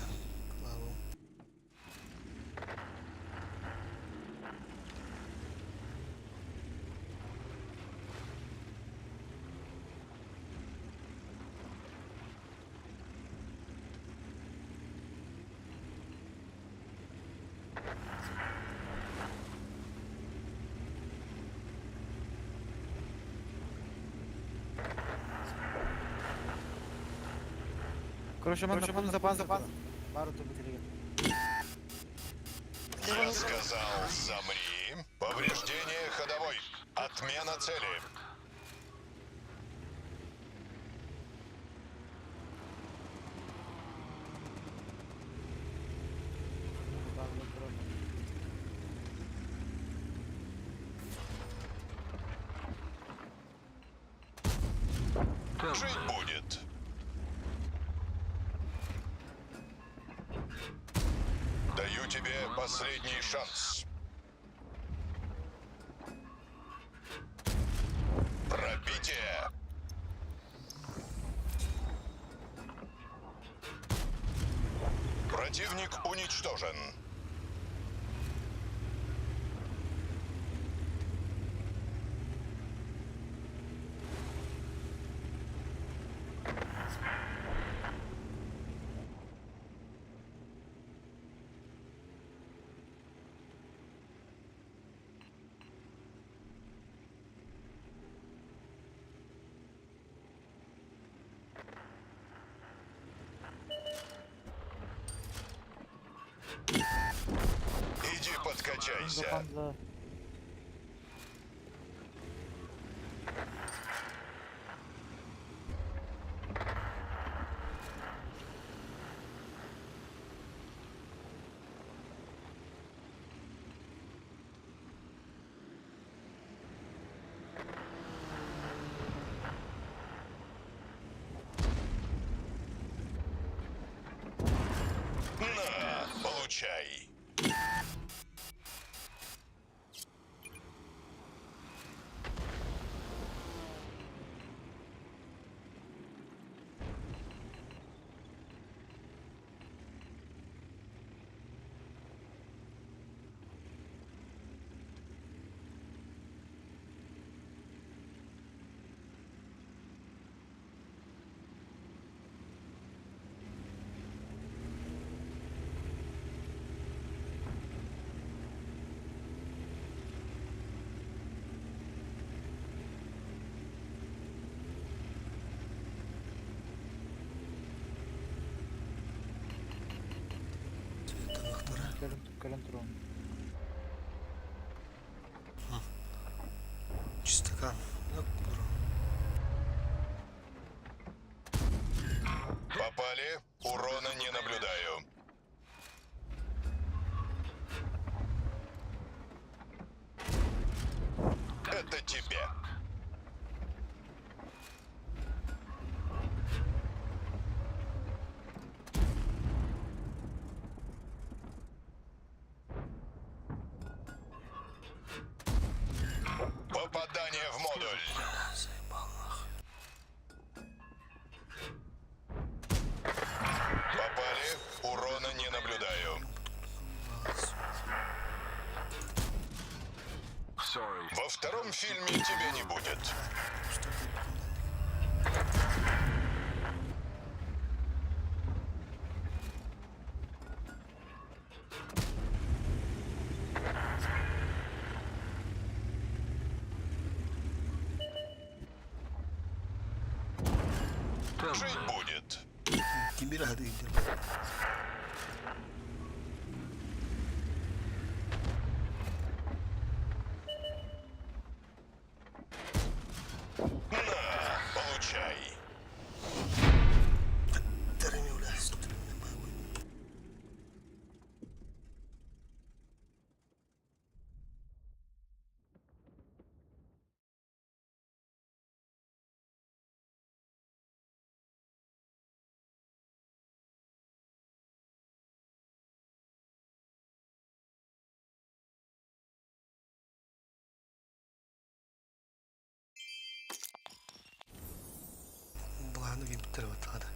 Короче, манна панза панза. Бары турбу телеге. Я сказал, замри. Повреждение ходовой. Отмена цели. Жить будет. Даю тебе последний шанс. Пробитие. Противник уничтожен. Иди Панза подкачайся. панза. На, получай. Кэлэн кэлэн туран. Чистакан. Попали. Урона не наблюдаю. Это тебе. Попадание в модуль. Попали. Урона не наблюдаю. Во втором фильме тебя не будет. Жить будет. Кимбира хады. На, Көстөр вот хада.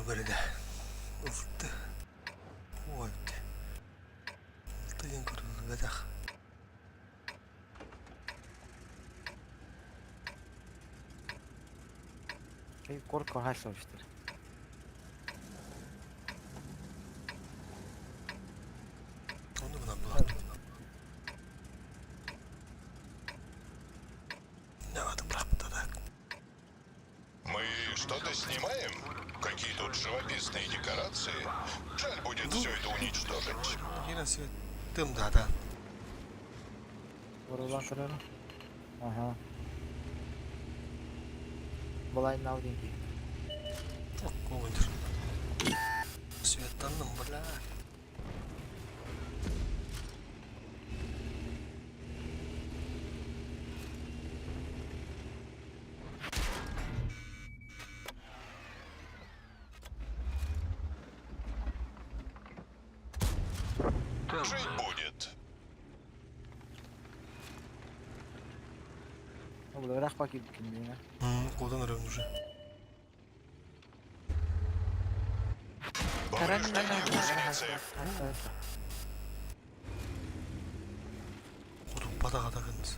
Бэрдэ. Ылты. Уонт. Ылты диэн көрүллүбэтэх. Корка хасовщтар. Onu buna bulan. Ne vardı bırak da. Мы что-то снимаем? Какие тут живописные декорации. Жаль будет все это уничтожить. Yine тым да да. Бурулан көрөр. Ага. Былай нау деньги. Оңдыр. Светтанным, бля. Жить будет. Ол ыраах бакир кимдиңе. Кудан өрөмүн уже. Повреждение гусеницы. Куду бада кынсы.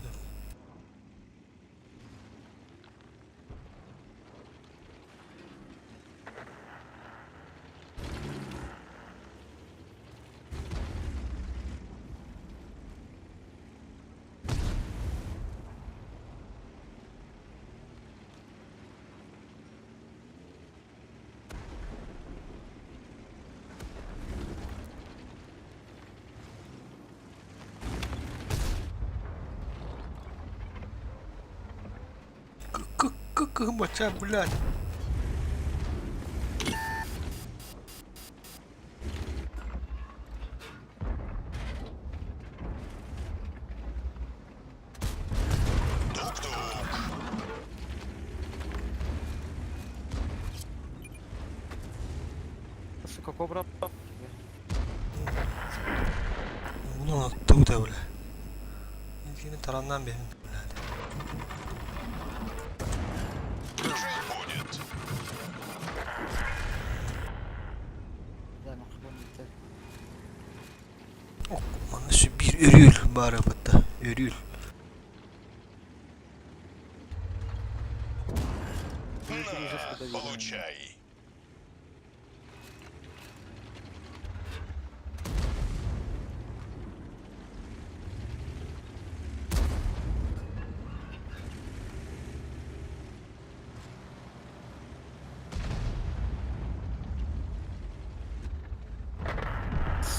Как моча, блядь. Тук-тук. Сука, кобра. Bunu attı da bile. Yine tarandan benim блядь. Жить будет. Да, махбон битер. Манна şu bir өрүүл бары бытта. Өрүүл. На, получай.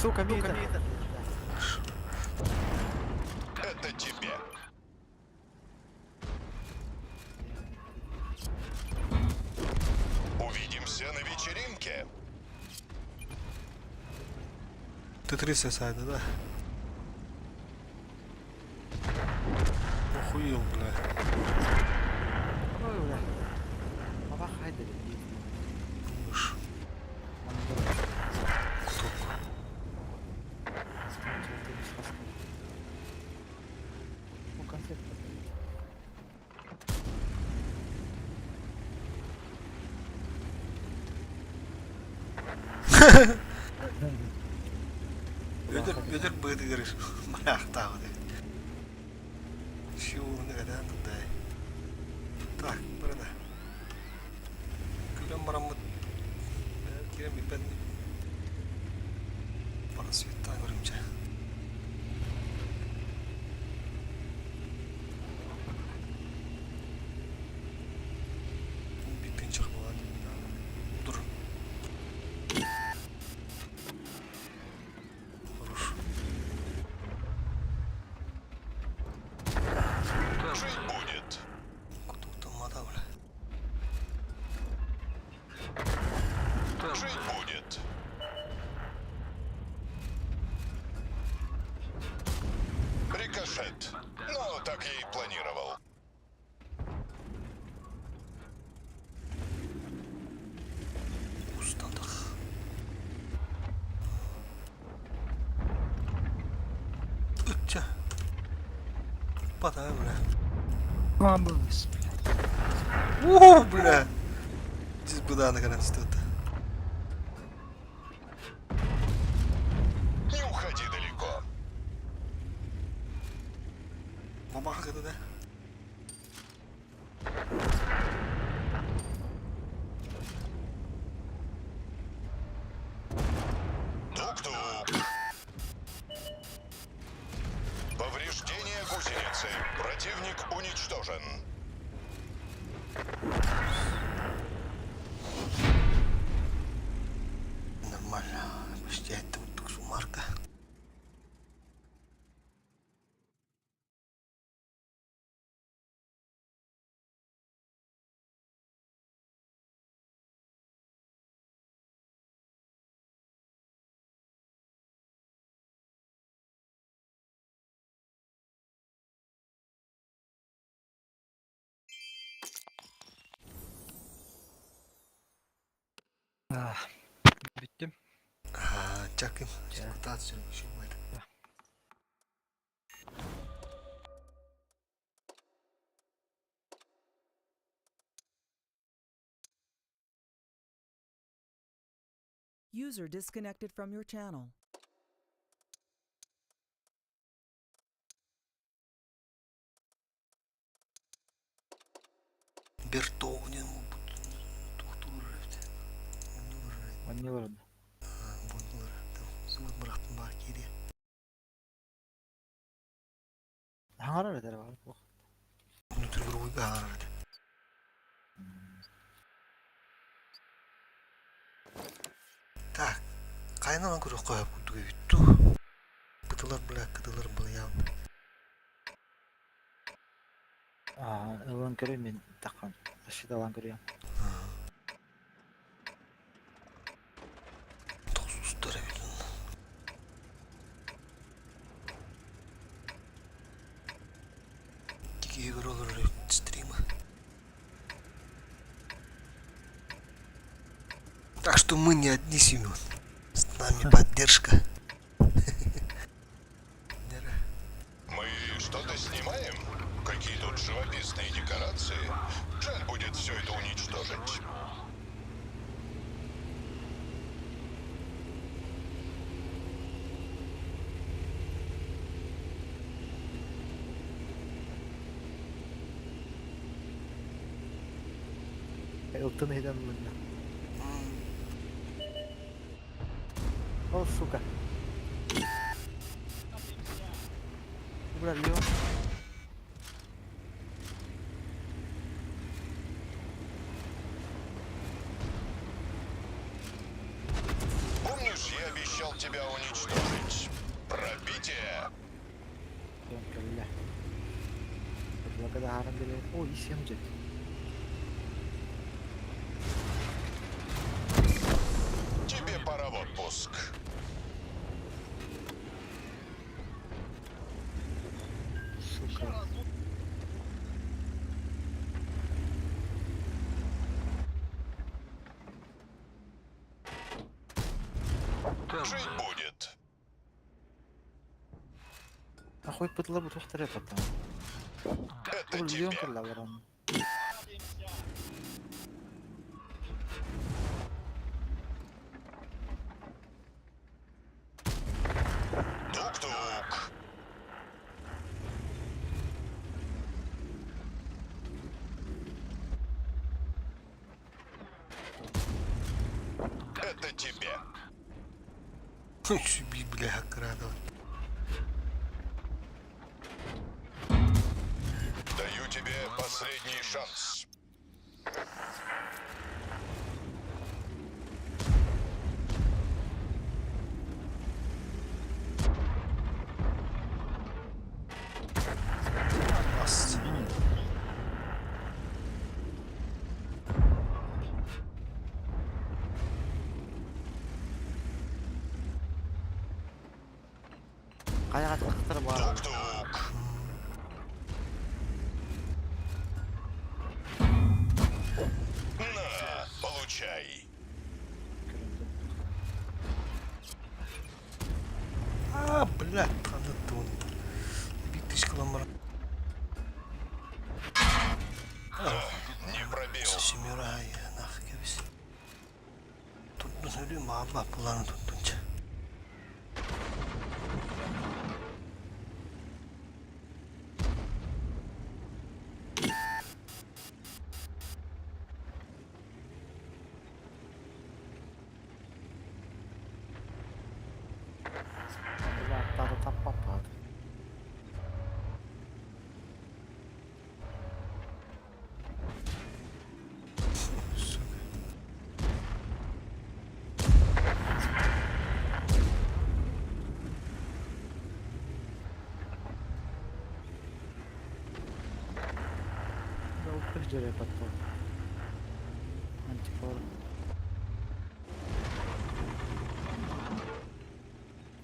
Сука, мита. Это тебе. Увидимся на вечеринке. Т-30 сайда, да? Охуел, бля. Ой, бля. Баба хайда. Уж. Куток. Ну, конфет. Өдөр өдөр быдыгыр марахтаğı dedi. Şu ne kadar da. Так, burada. Күләм барамыт. Кирем бипен. Бара светтан көрүмче. Бипен чыгып. планировал. Усталых. Ытча. Бата, бля. Мамбылыс, блядь. Уу, бля. Здесь быда наконец что-то. Не уходи далеко. Мамаха когда да? Тук-тук. Повреждение гусеницы. Противник уничтожен. Нормально. Почти это вот сумарка. Бүттүм. А, чакым. Кутат еще будет. User disconnected from your channel. Бертовнин. Маннилар. Суут мырахтын бар кири. Хаңарар этер бар. Внутригровой гаарад. Так, кайнан көрө коя кудуга бүттү. Бытылар бля, кытылар бля. Аа, ылан көрө мен таккан. Защита ылан көрөм. Тосустар билин. Киги көрөлөр стрима. Так что мы не одни, Семен. С нами поддержка. Мы что-то снимаем? Какие тут живописные декорации. Жаль будет все это уничтожить. Ылтын хитен мында. О, сука. Бля, Леон. Помнишь, я обещал тебя уничтожить? Пробитие! Леон кэллэ. Благодарен биле. О, исем жет. Тебе пора в отпуск. Сука. Жить будет. Ахуй пытла бу тохтар потом. Это Ол тебе. Леон кэллэ баран. Тук-тук. Это тебе. Шуби, бля, крадова. Даю тебе последний шанс. Ас. Каяга тактар бар. Тук-тук. Бля, ханна туун. Биир тысяча баран. Не пробил. Семера, нахуй кэбис. Туттун өлүү маабба буланы туттунча. Бля, тата таппаппат. Сука. Алтых жере паттал. Антикор.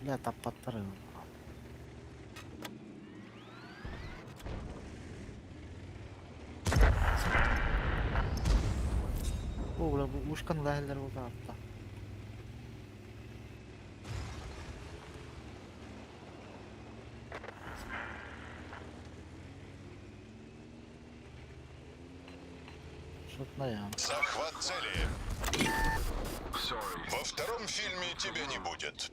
Бля, таппаттар. О, бля, бу ушкан ләһелләр булды атта. Шотна я. Захват цели. Во втором фильме тебя не будет.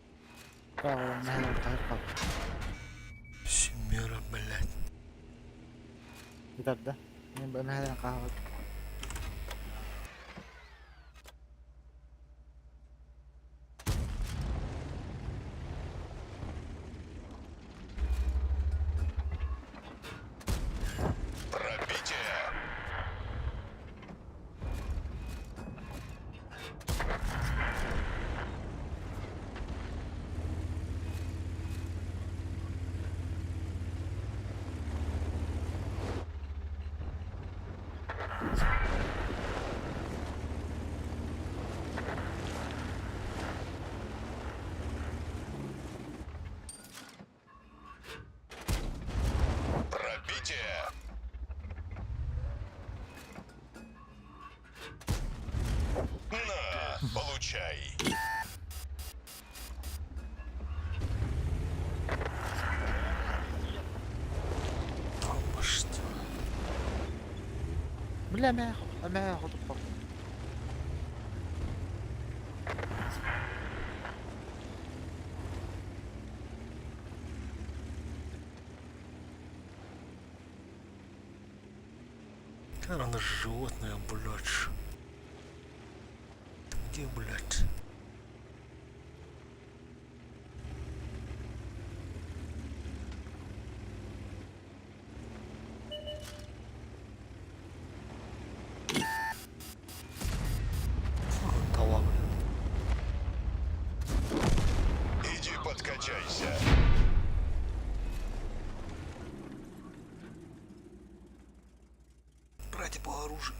Браво, мәһәлләр тахыр кал. Семера, блядь. Gider да. Мен бу мәһәлләр кахват. Пробитие. Пробитие. На, получай. Албашты. Бля, мә, мә, хотуп кал. Она животное, блядь. Ты где, блядь? О, Тава, блядь. Иди подкачайся. Братья по оружию.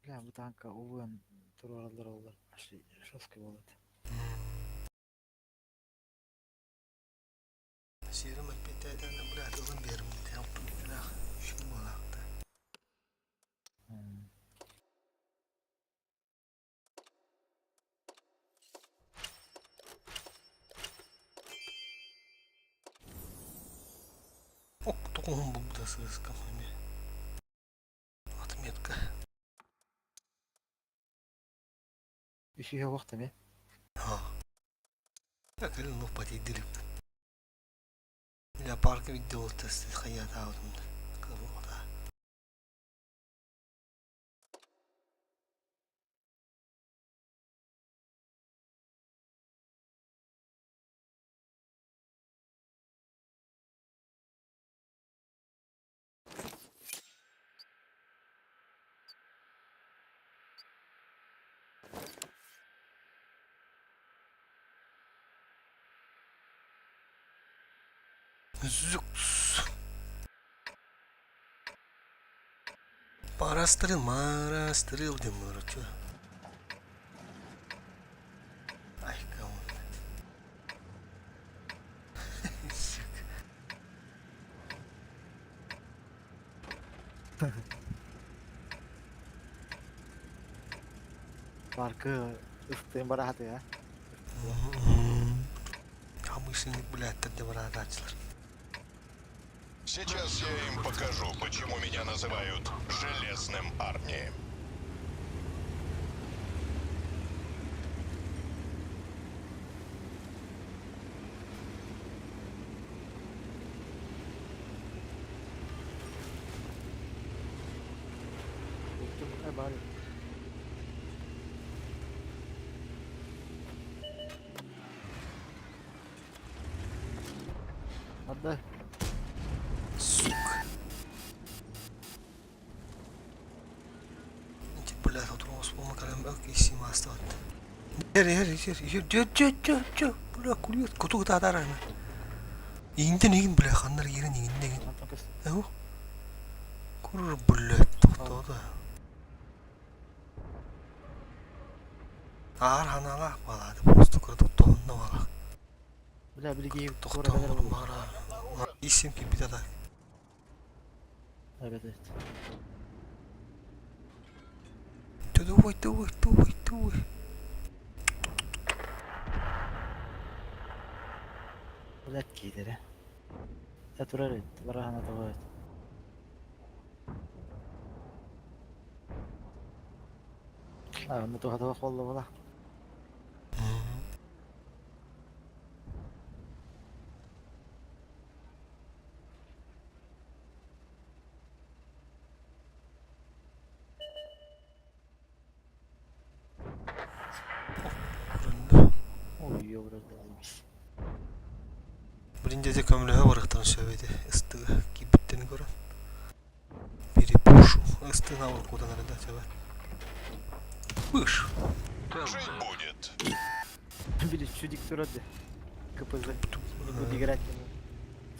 Бля, бу танка увын туралар олар. Ашли, жесткий болот. Сирым опять это, блядь, ылын берім. Шум балақты. Ок, тоқуын бұл да сызқам. Отметка. Үшіге уақыт эме. А. Так, или ну потейдилип. Для парка ведь делал тест хаят аутом. Кого-то. Зюкс. Парастрел, марастрел, демар, чё? Ай, кому. Сука. Паркы ыстыын бараһаты а. Хамыйсыҥ блядь, деп бараатааччылар. Сейчас я им покажу, почему меня называют Железным Арни. Бар. Отдай. Сука. Ити, блядь, отурмас болма калем ок исим астат. Ер ер ер ер жө жө жө жө бля кулиот куту татарана. Инден игин бля ханнар кирен инден игин. Эу. Кур блядь тоқтода. Аар ханалаах балады просто кура тоқтоғынна балақ. Бля, билги Тоқтоғын бара. Исим ки битада. Evet evet. Давай, давай, давай, давай. Блядь, кидере. Я турар барахана тавайт. А, ну то хатава холла була. Ой, ёбрат. Билин дете көмлөһө барыктан сөбеди ыстыга кийбиттен көрөн. Перепушу. Ыстыгына кудан арада сөбөт. Выш. Жить будет. Били чудик турады. КПЗ. Не буду играть ему.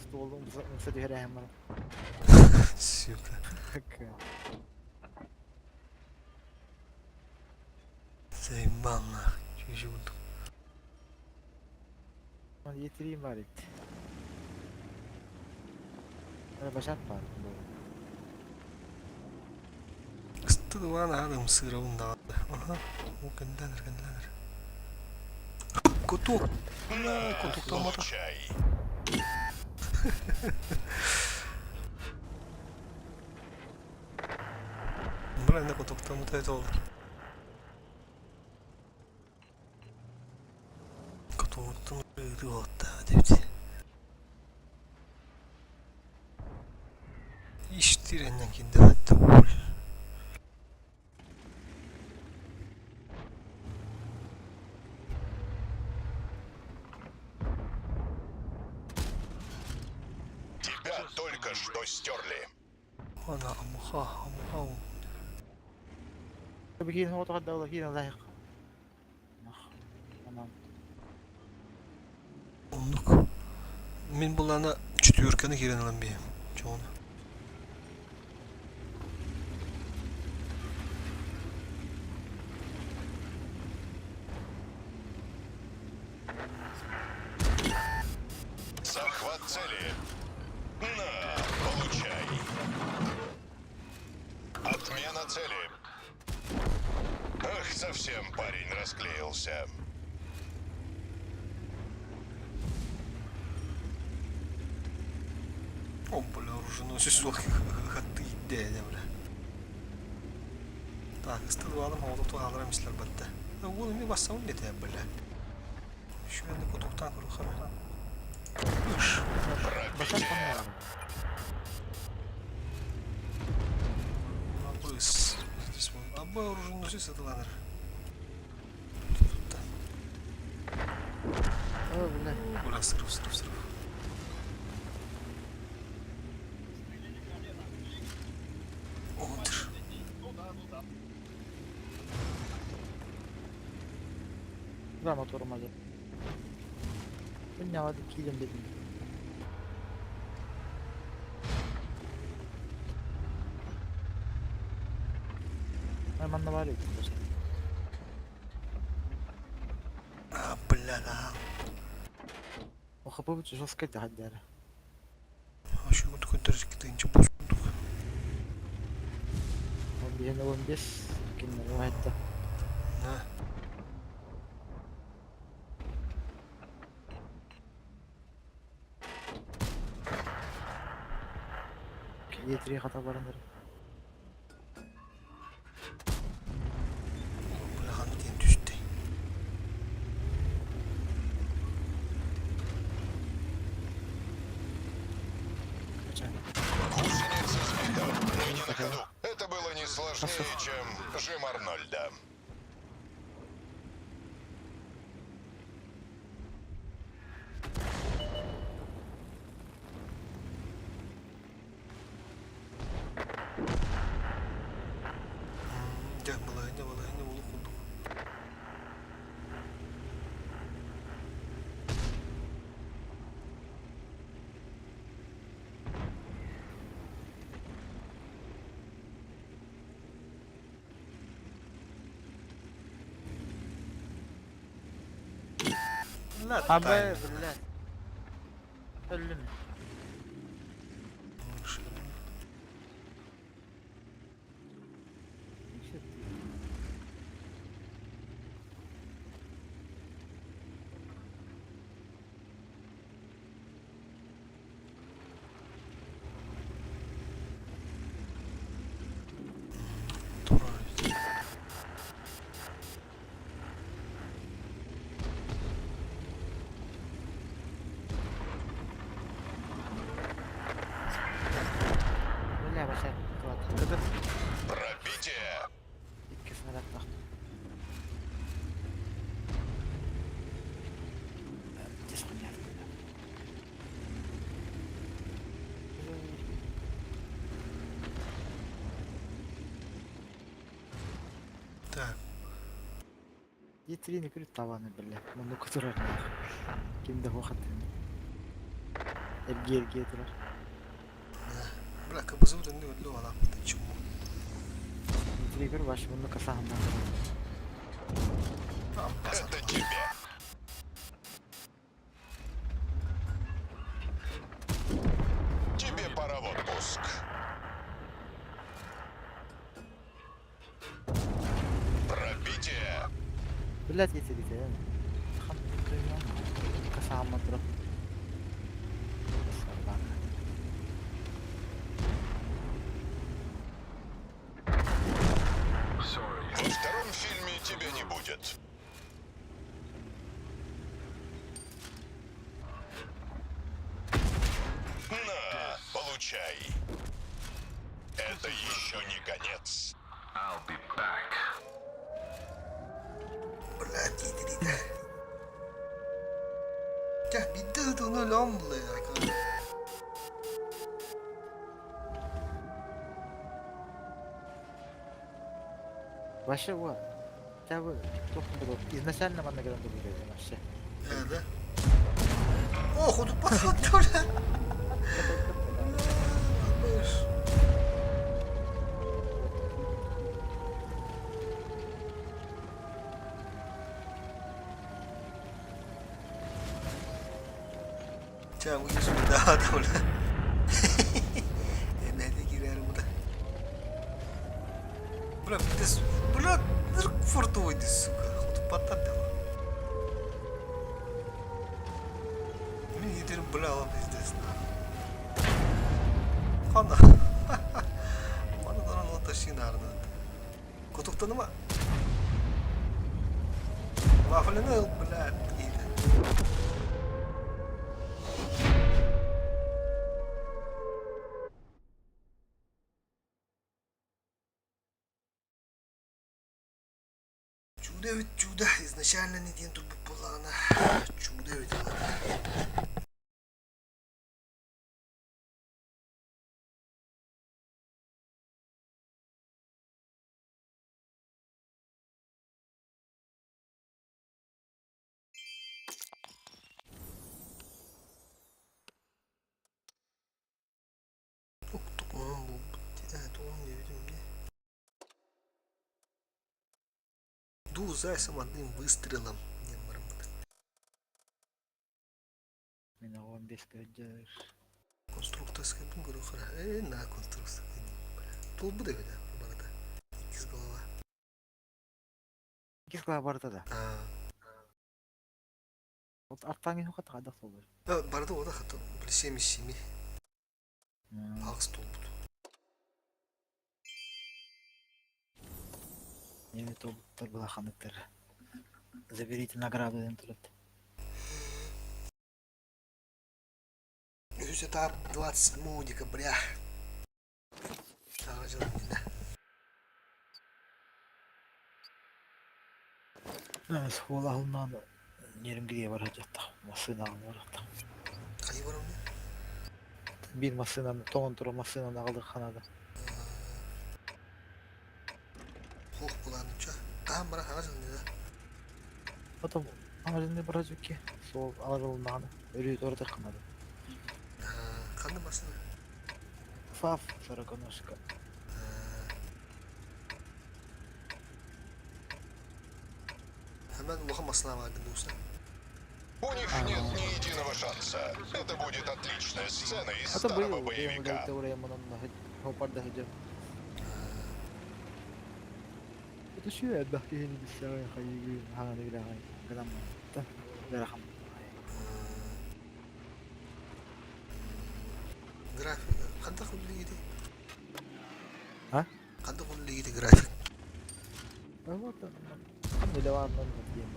Стол умса дверяем. Сука. Заебал нахуй. Чужой Yetireyim bari. Başat var. Ыстыгы адам сырабын да. Ага. О, кенделер, кенделер. Кутук. Бля, кутук томата. Получай. Бля, не кутук томата это oldu. Кутуктун ыры отта депти. Иштиреннен кинде хатта ул. Тебя только что стерли. Ана амуха, амуха. Бикин هو تغدى ولا كده لاحق. Tamam. Оннук. Мин булана четверканы кирен алам бии. Чоğunu. Захват цели. На, получай. Отмена цели. Ах, совсем парень расклеился. О, бля, оруженосец хатты дядя, бля. Так, ыстыгы алым, оғдуқту қалдырам ислер батта. Ол ми бассам не те, бля. Şu anda кутуктан курухам. Ыш. Пробитие. Абыс. Здесь вон. Аба оруженосец атыланыр. Тут. О, бля. Бля, срыв, срыв, срыв. Отыр. Да, моторум hadi. Bu ne hadi kilim dedim. Hemen de var ya. А, бля, да. O kapı жестко hadi. А şu көтөрүш кетинче бузундук. Он bir 15 ким не это. На. Е3 хата баран эрэ. Бырахан диэн түстэ. Гусеница сбита. Мы не на ходу. Это было не сложнее, чем жим Арнольда. Дьэ, балаһыанньа балаһыанньа буолуох курдук. Абы, блядь. Өллүм. Бля, вообще, кладка. Пробитие! Икки снаряд тахты. Так. Е3 көрүт табаны бля. Муннукка турар. Ким да хуохат. Эргие эргие турар. Бля, КБЗ төннү өллө алааппыт чуму. Е3 көр баш муннукка саһамман турар. Это тебе! Тебе пора в отпуск. Пробитие! Блядь, Е3 Хан касаһамман турар. Собака. Во втором фильме тебя не будет. На, получай. Это еще не конец. Блядь, иди Дьэ, биирдэ ытыгына өлөҕүм булла Вообще, вот. Хотя бы туох было. Изначально манна кэлэн турбут вообще. Ээ, да? Ох, он подход бля. Бля, Чэ, да, да, бля. Эмэди киирэр бу да. Бля, бля, фортовый сука. Хотуппаттар да. Мин итерим бля алам пиздец. Хана. Маны доран оташин арды. Кутуктаныма. Вафлины ыл, блядь, иди. Чудо ведь чудо. Изначально не диэн турбут буоллаҕына чудо эбит ылата. Уктук онон буолбут дии. Тугун диэбитим дии. Ду зайцем одним выстрелом диэн бараммыт. Мин оҕом бес көрдөр. Конструкторскайбын көрүөххэ ээ на конструкция туолбут эбит барыта иккис голова. Иккис кылаа барыта да. Артаҥ иһин хата хайдах буолар? Барыта ода хата 7,7. Аҕыс туолбут. Эми туолбуттар былаханыктар. Заберите награду диэн турат. Үһүс этап 27 декабря. Саҥа дьыл иннинэ. Оскуола аһылнаан Нерюнгригэ бара сылдьаттах, массыынаҕа бараттах. Хайыы бараммын? Биир массыынаны тоҥон турар массыынаны аҕалыахха наада. Хуох булааныча. Хаһан бара хаҥа дьылынньыга? Потом хаҥа дьылынньыга бара сылдьыбыкки суол аларылыннаҕына өрүү туоратыахха наада. Ханна массыына? Фаф сороконожка. Hemen улахан массыына бааргын дууса. У них нет ни единого шанса. Это будет отличная сцена из Ата старого быйыл боевика. Это şu элбэх киһини билсэҕин хайыгын хааны билэҕин гынан ыарахан. График хантах үллигити? А? Хантах үллигити график? Вот үлэ баарынан диэн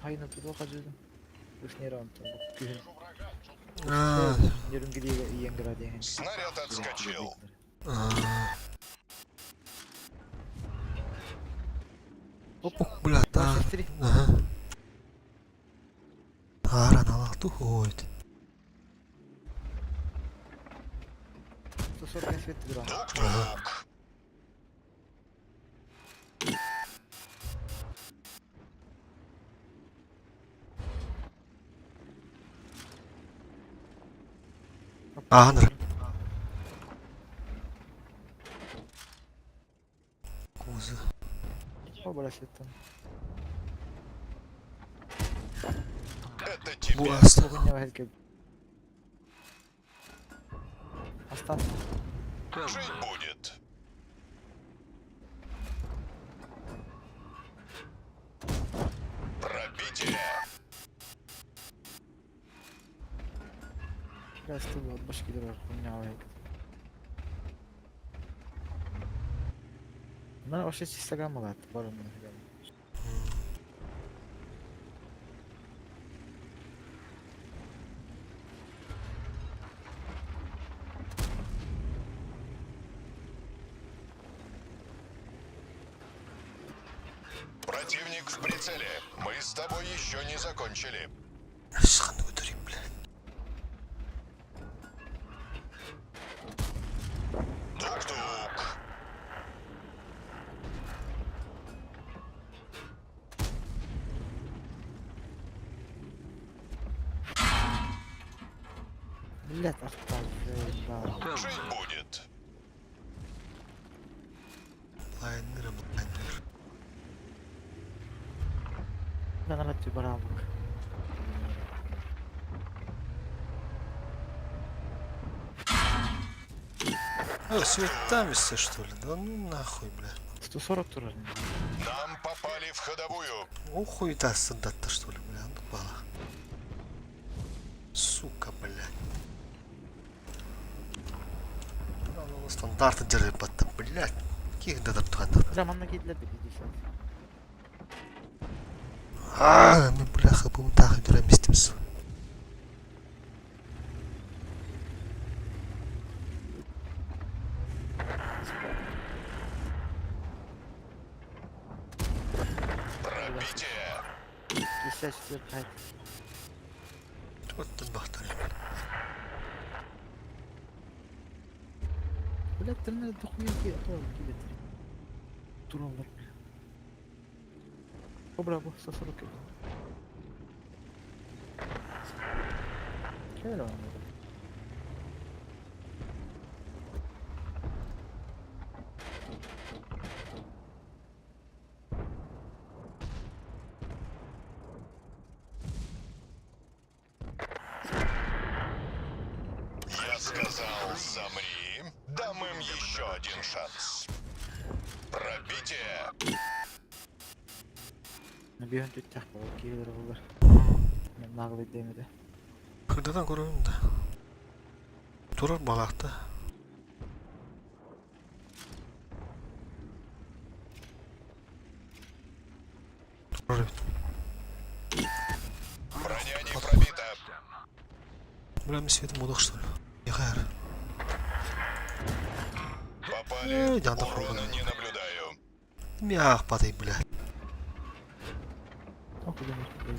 Хайна тудо хажыдым. Үснер онтон күһүн. Нерюнгригэ иен гра диэн. Снаряд отскочил. Оп, бля, та. Ага. Ара налах туходит. 145 свет тура. Тук-тук. Ааһан Кузы. О, светтан. Это тебе. Бу аста. Астан. Жить будет. Пробитие. Biraz baş gider хуйня. Bunlar вообще Инстаграм алат, бар onun. Противник в прицеле. Мы с тобой еще не закончили. Ханны көтөрүм, бля. Тук-тук. Блять, артал. Жить будет. Лайнер, лайнер. Ben anlatıyor bana. О, светамишься, что ли? Да ну нахуй, бля. 140 турар. Нам попали в ходовую. О, хуй та сандат-то, что ли, бля, ну бала. Сука, блядь. Стандарты держит, блядь. Каких да там. Прям анна кидлер 50. А, мен бляха бу тағы жүреместіміз. Пробитие. 54 хайт. Вот бахтар. Блядь, тренер дохуя ки атол килет. Туралар. О, браво, 140. Хера. Я сказал, замри. Дам им еще один шанс. Пробитие! Биһөн түттэх буолар киһилэр булар. Наглый дэмэдэ. Кырдадан көрөбүн да. Турар балаакта. Турар эбит. Броня не пробита. Бля, мы светом удох, что ли? Ехар. Попали. Эй, да, Урона не наблюдаю. Мях, падай, бля.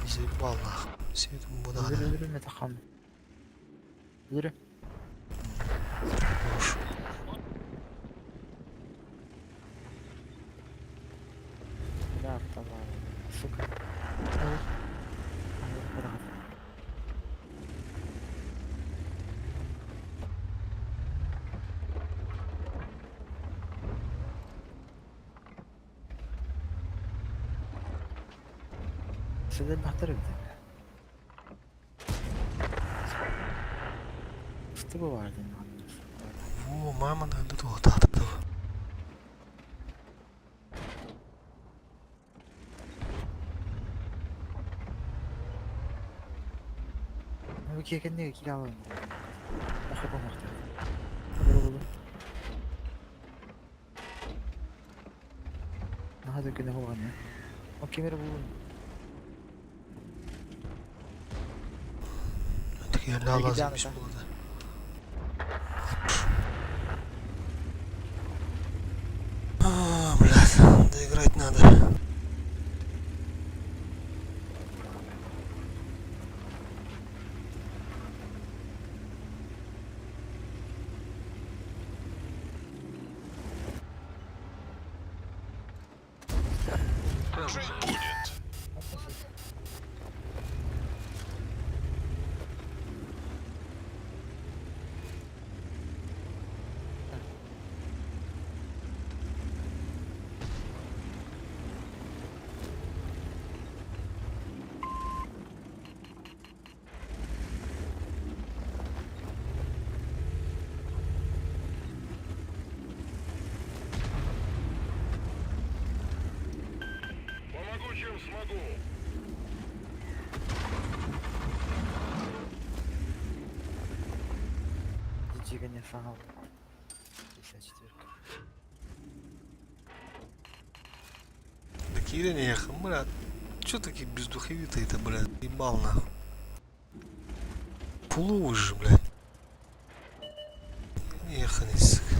Заебал нахуй. Светом удох. Өлөрүм это хам. Өлөрүм. Хорош. Да, автомат. Сука. Сидер бахтар эбит. Что баар ден О, мама, да, да, да, да. Бу киэкэнне киирэ алын. Наһаа да күнэ буолан О кемер булун. Тигелли алазым болады. А, блядь, доиграть надо. Жить будет. Помогу, чем смогу. Дигане фанал. 54. Да Кирин ехал, блядь. Чё такие бездуховитые-то, блядь? Ебал нахуй. Пуловый же, блядь. Ехали, сука.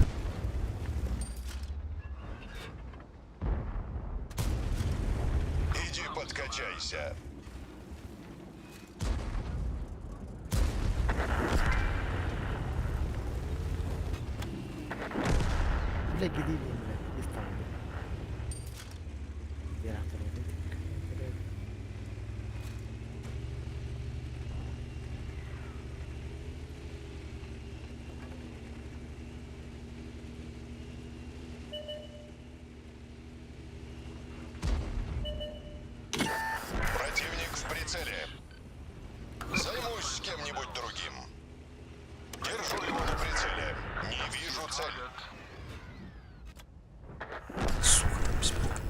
Иди подкачайся. Бля, гиди бля. Истал. Противник в прицеле. Займусь кем-нибудь другим. Держу его на прицеле. Не вижу цель. Сука, там беспилка.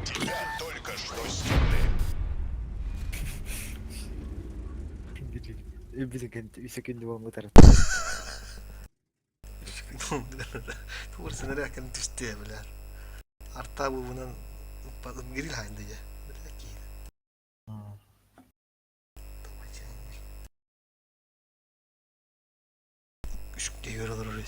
Тебя только что стерли. Үсекүндү болмутар. Тур сенерэ кем түсте, бля. Арта бубунан гриль хайнды я. Бля, киин. Күшікте yorulur öyle.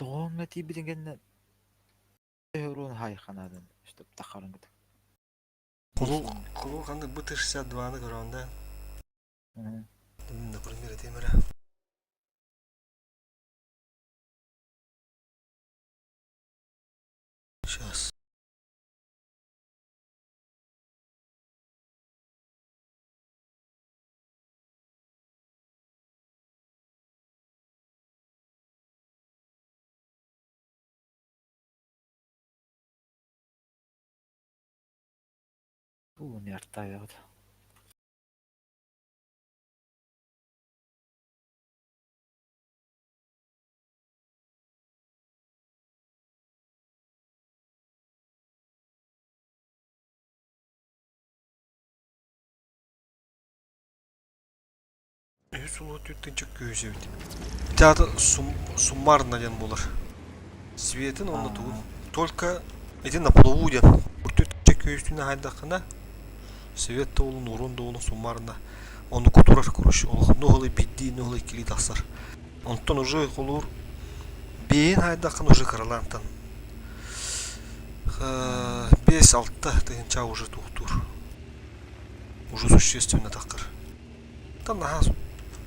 Тоҕоҥҥо тиийбитин кэннэ урун хай ханаадын чтоб тахарын кытык. Кулу кулу ханды БТ-62-ны көрөндө. Например, этим эрэ. Сейчас. Бу не артаабыт. Үһүс улуу түттүнчэ күүс эбит. Театр суммарно диэн буолар. Светин онно тугун. Только ити на плаву диэн. Үртүтчэ күүстүн аһайдаххына свет да уолун урун да уолун суммарно ону кутурар короче олох нуһулай бидди нуһулай кили тахсар. Онтон уже холуур бэйэн аһайдаххына уже кыралаантан 5-6 тыһынча уже туохтуур. Уже существенно таххар. Та наһаа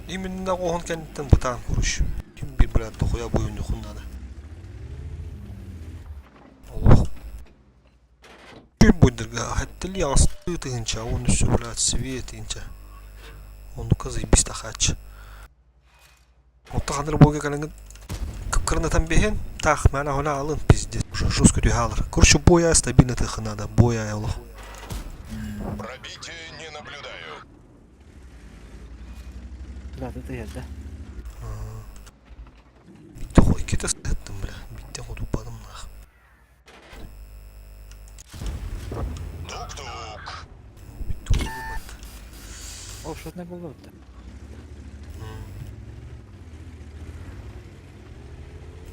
именно оһон кэнниттэн бытаан короче. Ким бир блядь дохуя буйуннухун надо. Олох. Күн буйдырга хаттили астыы тыһынча, он үсү блядь свет тыһынча. Оннукка заебись тахааччы. Отто ханыр буога кэлэҥҥин кырнатан биһин, таах мээнэ хола алын пиздец. Уже жестко түһэ алар. Короче, боя стабильно тыхы надо, боя олох. Пробитие не наблюдаю. Да, ты да. Bitti хо иккитэ сыттым бля. Битте хотуппадым нах. Тук-тук. Битте хотуппат. О, что-то было-то.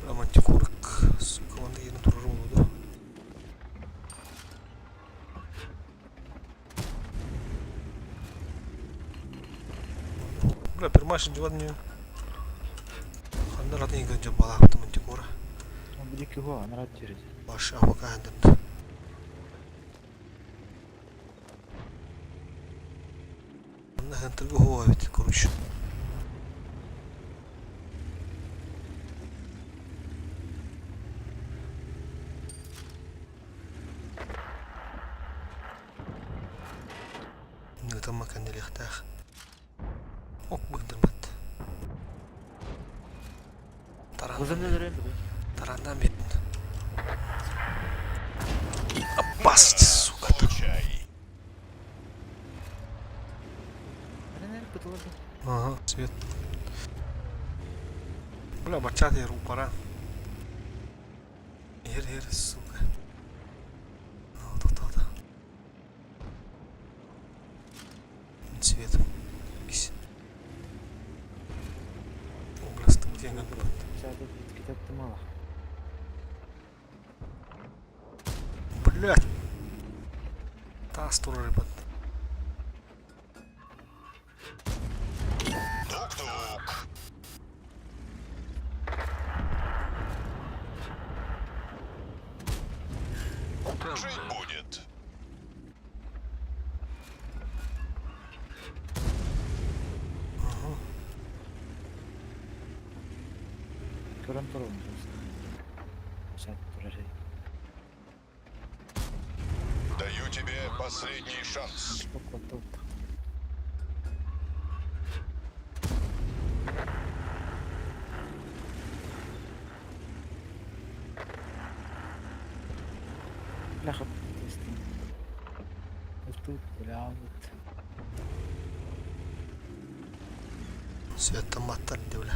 Романтикурк, сука, он деген турар болду. Бля, пермашин дьуан мне. Ханна ратын иган жабалаапты мантикора. Он будет его, она рад через. Баш авокадо. Манна хантырга хуа эбит, короче. Ыытамма кэннилиэхтээх. Ок быһдырбат. Тарандан биэрдин. Опасность, сука. Получай. Ага, свет. Бля, бачат я рупора. Ер, ер, сука. Вот, вот, вот. Цвет. Ис. Областың теңін Блять. Тас турар ребят. Тук-тук. Жить будет. Көрөн турабын. Даю тебе последний шанс. Бляха, Тут, бля, вот. Светтан маттар бля.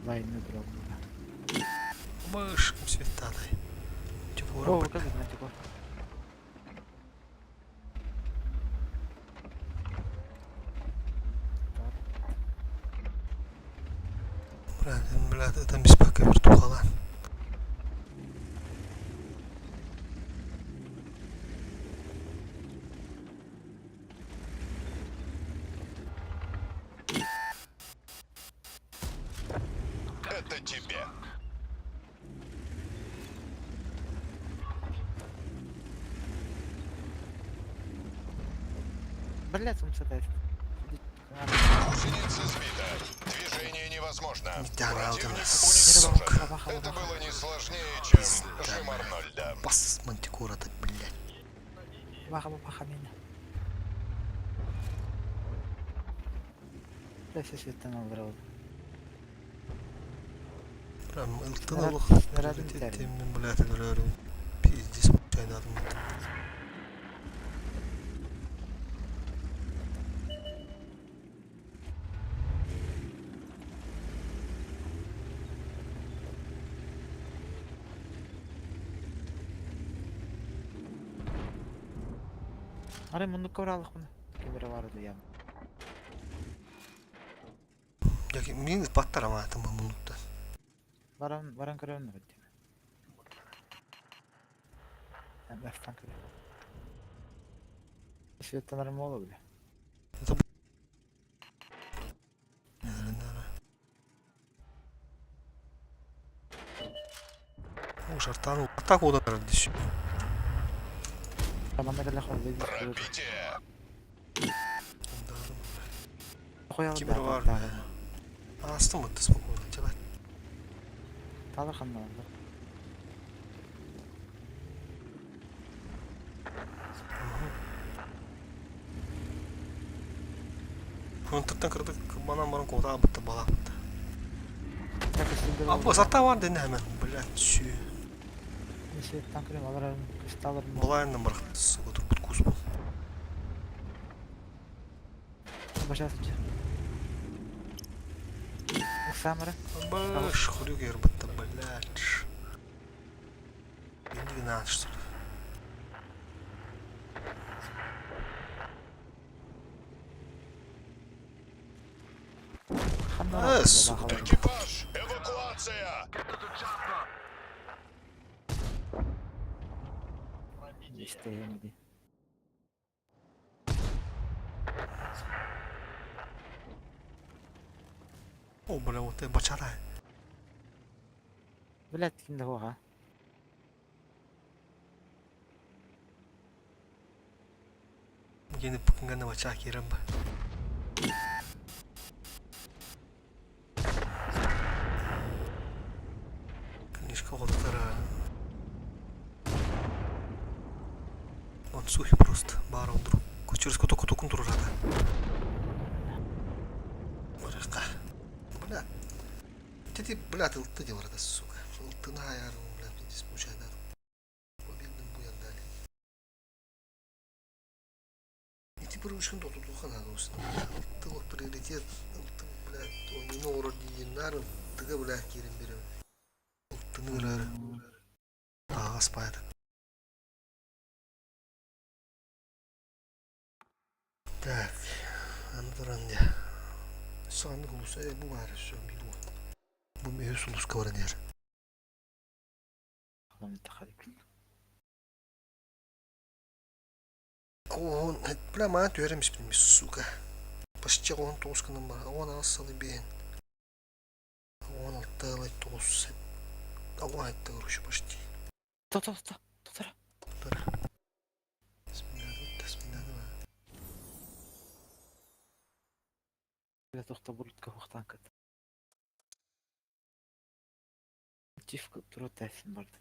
Лайны турабын. Мышкам светтадай. Типа, О, как это, типа. Бля, бля, там беспокой вертухала. Это тебе. Блядь, умсатай. Гусеница сбита. Движение невозможно. Противник Противник сука. уничтожен. Это было не сложнее, чем жим Арнольда. Бас мантикора-то, блядь. Баха баха меня. Бля, сесеттен алдырабыт. Прям ылтын Снаряд- олох снарядын приоритет битәрин. мен, блядь, өлөрүм. Пиздец, чайнадым. Арай мундукка баралык муну. Кемере бар ду ям. Яки мин баттар ама там муннукта. Баран баран көрөм бит. Бастан көрөм. Светтан мола бля. О, шартан атаку удар диш. Манна кэлэ холды. Пробитие. Коялы Кимер бар. Астым вот спокойно, чабат. Талы ханна. Фронттан кырдык банан баран кода бытты бала бытты. Або сата бар дени hemen. Блядь, сü. Светтан көрөм алар кристаллар. Булайындан барак сука турбут кус бул. Башасынчы. Самара. Баш, хрюгер бытты, блядь. Иди на, что ли. Ханна. Э, сука, Экипаж, эвакуация! Истейм ди. О, бля, вот ты бачара. Блядь, кимде хуга. Yeni пыкынганы бача керем ба. Книжка холтара. Он сухий просто, бар он друг. Через кото кото контур рада. Барыка. Бля. Ты ты, бля, ты ты делал это, сука. Ты на я, бля, здесь случайно. Победным буян дали. И теперь очень долго тухана Тыл приоритет, блядь, он не вроде нарым, тыга, блядь, кирим берем. Тыны Ага, спает. Так, андыран Сан гуса бу бар все бу. Бу меһ сулус кавранер. Он, бля, маа түөрем испин, сука. Почти он тосканым бар. Он алсалы бен. Он алтылай тос. Алла айтты, короче, почти. То то то. Тотара. Тотара. Сминады, Бля, тохта бурутка хуктан кыт. Чиф тура тәсин барды.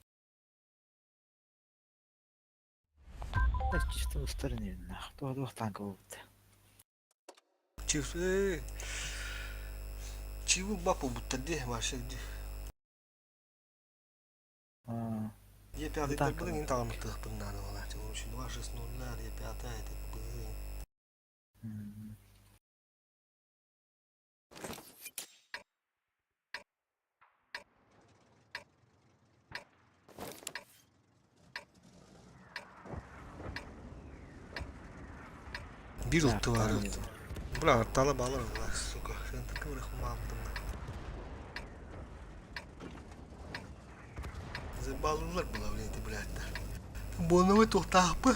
Да чисто устарын нах. То дух танка болду. Чиф, Чиву бапу будто де, вообще где. Е пятый Так, так блин, там ты надо было. Короче, 2 6 0 е пятая, это блин. Бир ылты бар. Бля, артала балар, бля, сука. Сен такой мамдым. Забалылар была, блин, ты, блядь. Боновый тухтахпы.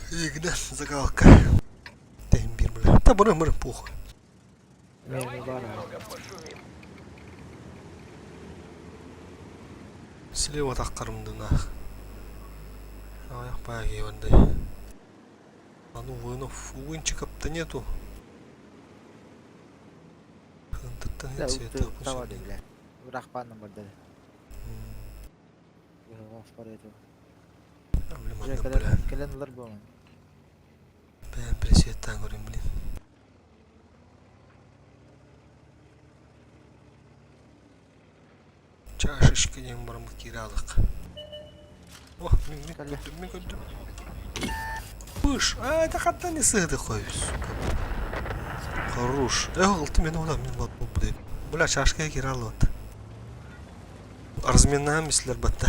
Игда, закалка. Тембир, бля. Да, бұрын, бұрын, похуй. Слева таққарымды нах. Аяқ бая кейбірді. А ну вынов, вынчиков-то нету. Да, тавады, бля. Рахпанным бар dedi. Кэлэн ылар буолан. Бэйэм пресеттаан көрүм, блин. Чашечка диэн бараммыт киирэ алык. О, мин мин көрдүм, мин көрдүм. Пыш, а это хаттан не сыды хой, сука. Хорош. Эх, алты мен ода мин бат бу Бля, чашка кире алып. Разминаем силер батта.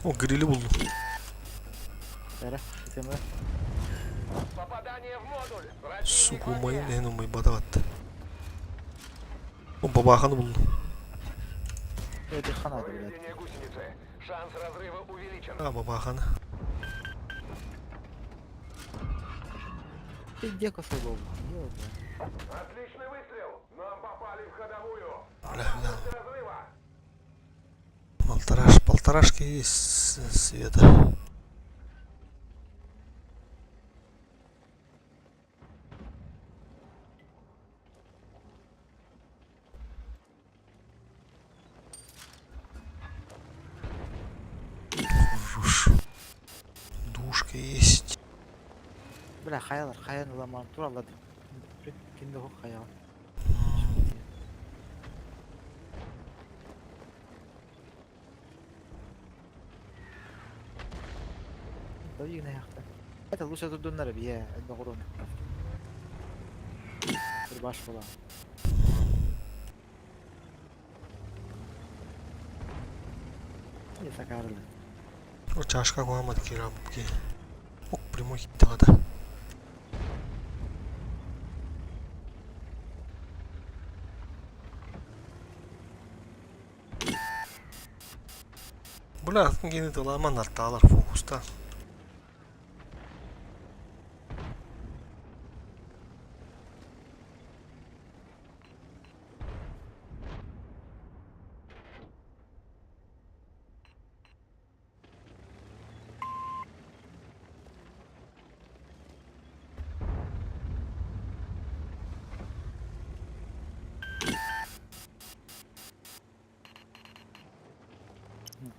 О, грили buldum. Бәрі, темір. Сука, умайын en умай бата батты. О, бабаханы buldum. Өте ханады, блядь. А, бабаханы. Ты где косой был? Где он, блядь? Бля, бля. Полтораш, полторашки есть света. Хорош. Душка есть. Бля, хаялар, хаян ыламан тураллады. Кинде хок хаял. Это лучше тут дуннары бие, это горон. Бір баш бола. Не сакарылы. О, чашка куамат кира бупки. Ок, прямой хиттагата. Бля, атын кени тыламан арталар фокуста.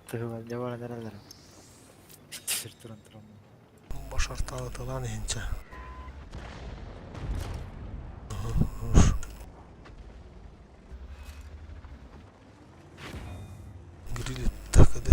Тыгылар, жабара нерелер. Туран туран. Баш арталы тылан ихинче. Хорош. Грилит так иде.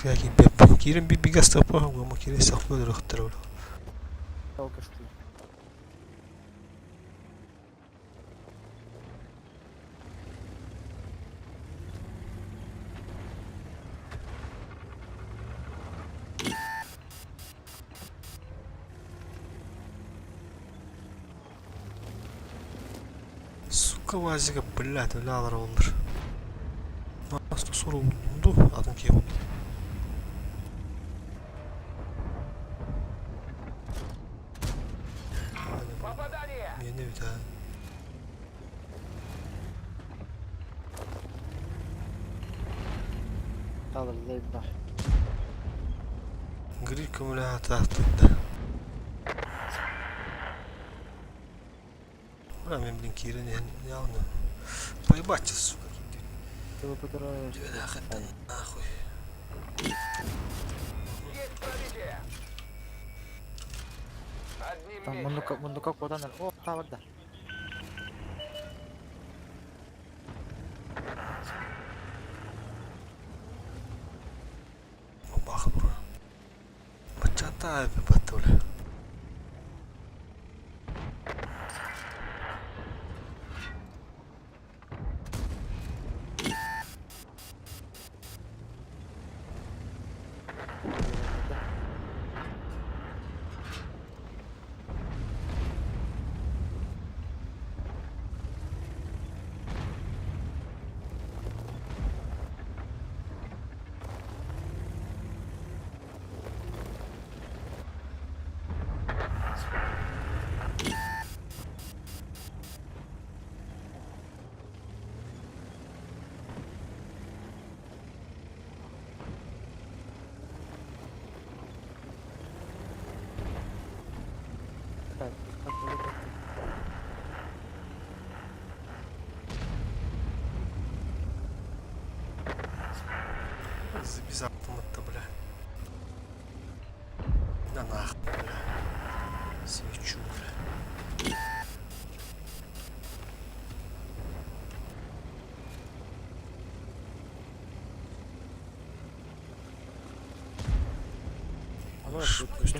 Күйәки беп. Кирин би бигас тапа, гома кири сахма дөрөхтөр бул. Алкашты. Сука вазига, блядь, өлө олар. Асты суру булду, атын кие булду. Мени бит а. Талыр лейб Гриль көмөлө атаактыда. Бра мен блин кирин явно. Поебать, сука. Нахуй. Там мундука мундука коданар. О, таварда. Бах бро. Бачата батуля. Картада Заебись автомат-то, бля. На нахуй, бля. Свечу, бля.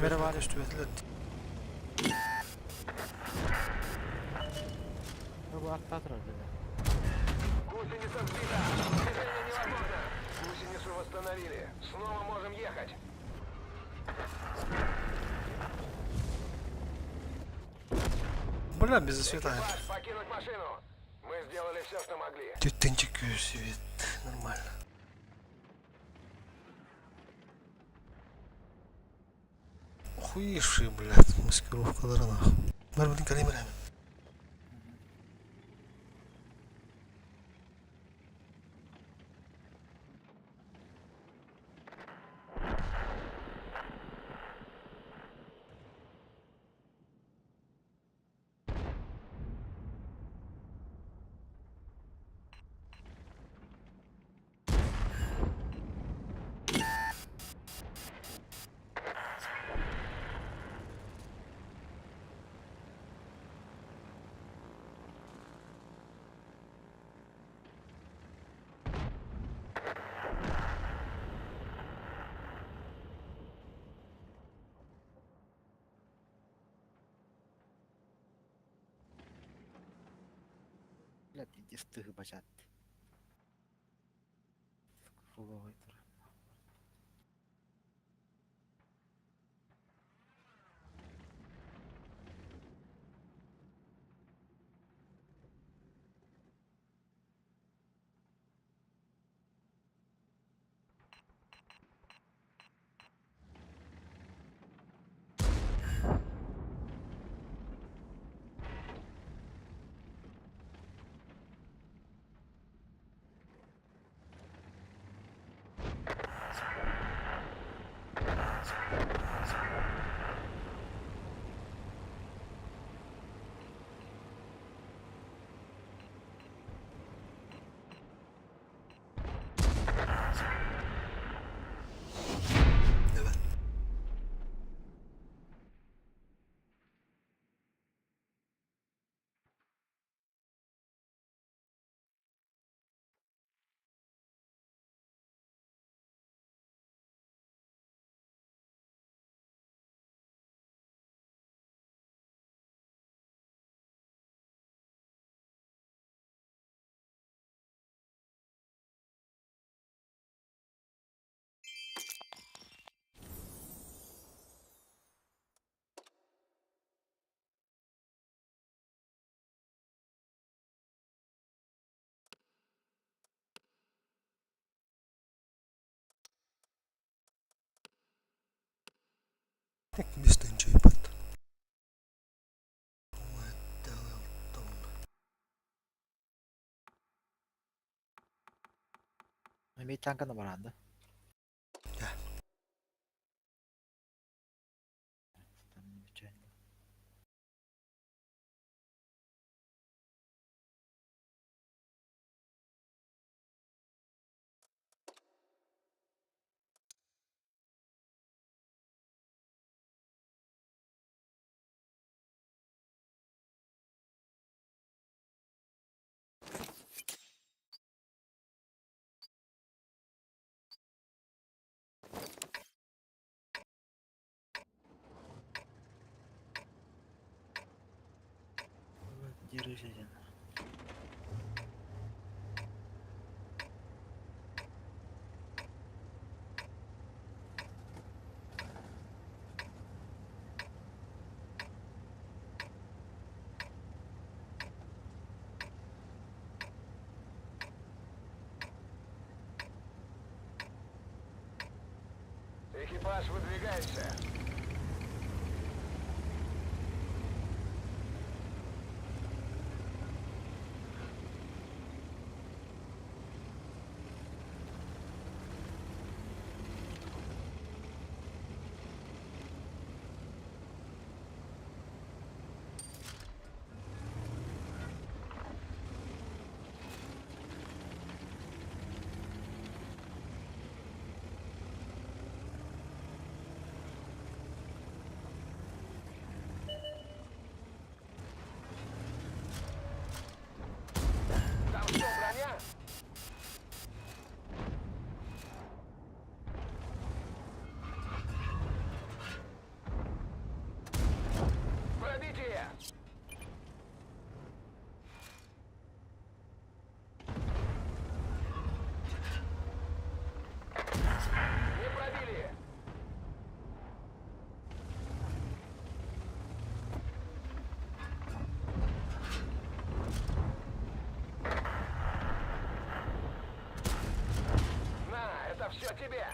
Кемере бар. Көстүбэтилэр. Бу атта турар били. Гусеница сбита! Движение невозможно! Гусеницу восстановили. Снова можем ехать. Бля, без света. Экипаж, покинуть машину. Мы сделали все, что могли. Түттенчик свет. Нормально. Хуиши, блядь, маскировкалары нахуй. Бар блин, калим бля. Бля, пиздец тыгы бачат. Фуговый тур. Evet. Мистенче ебать. Эми танканы баранды. Да. Держись один. Экипаж, выдвигайся. Все тебе!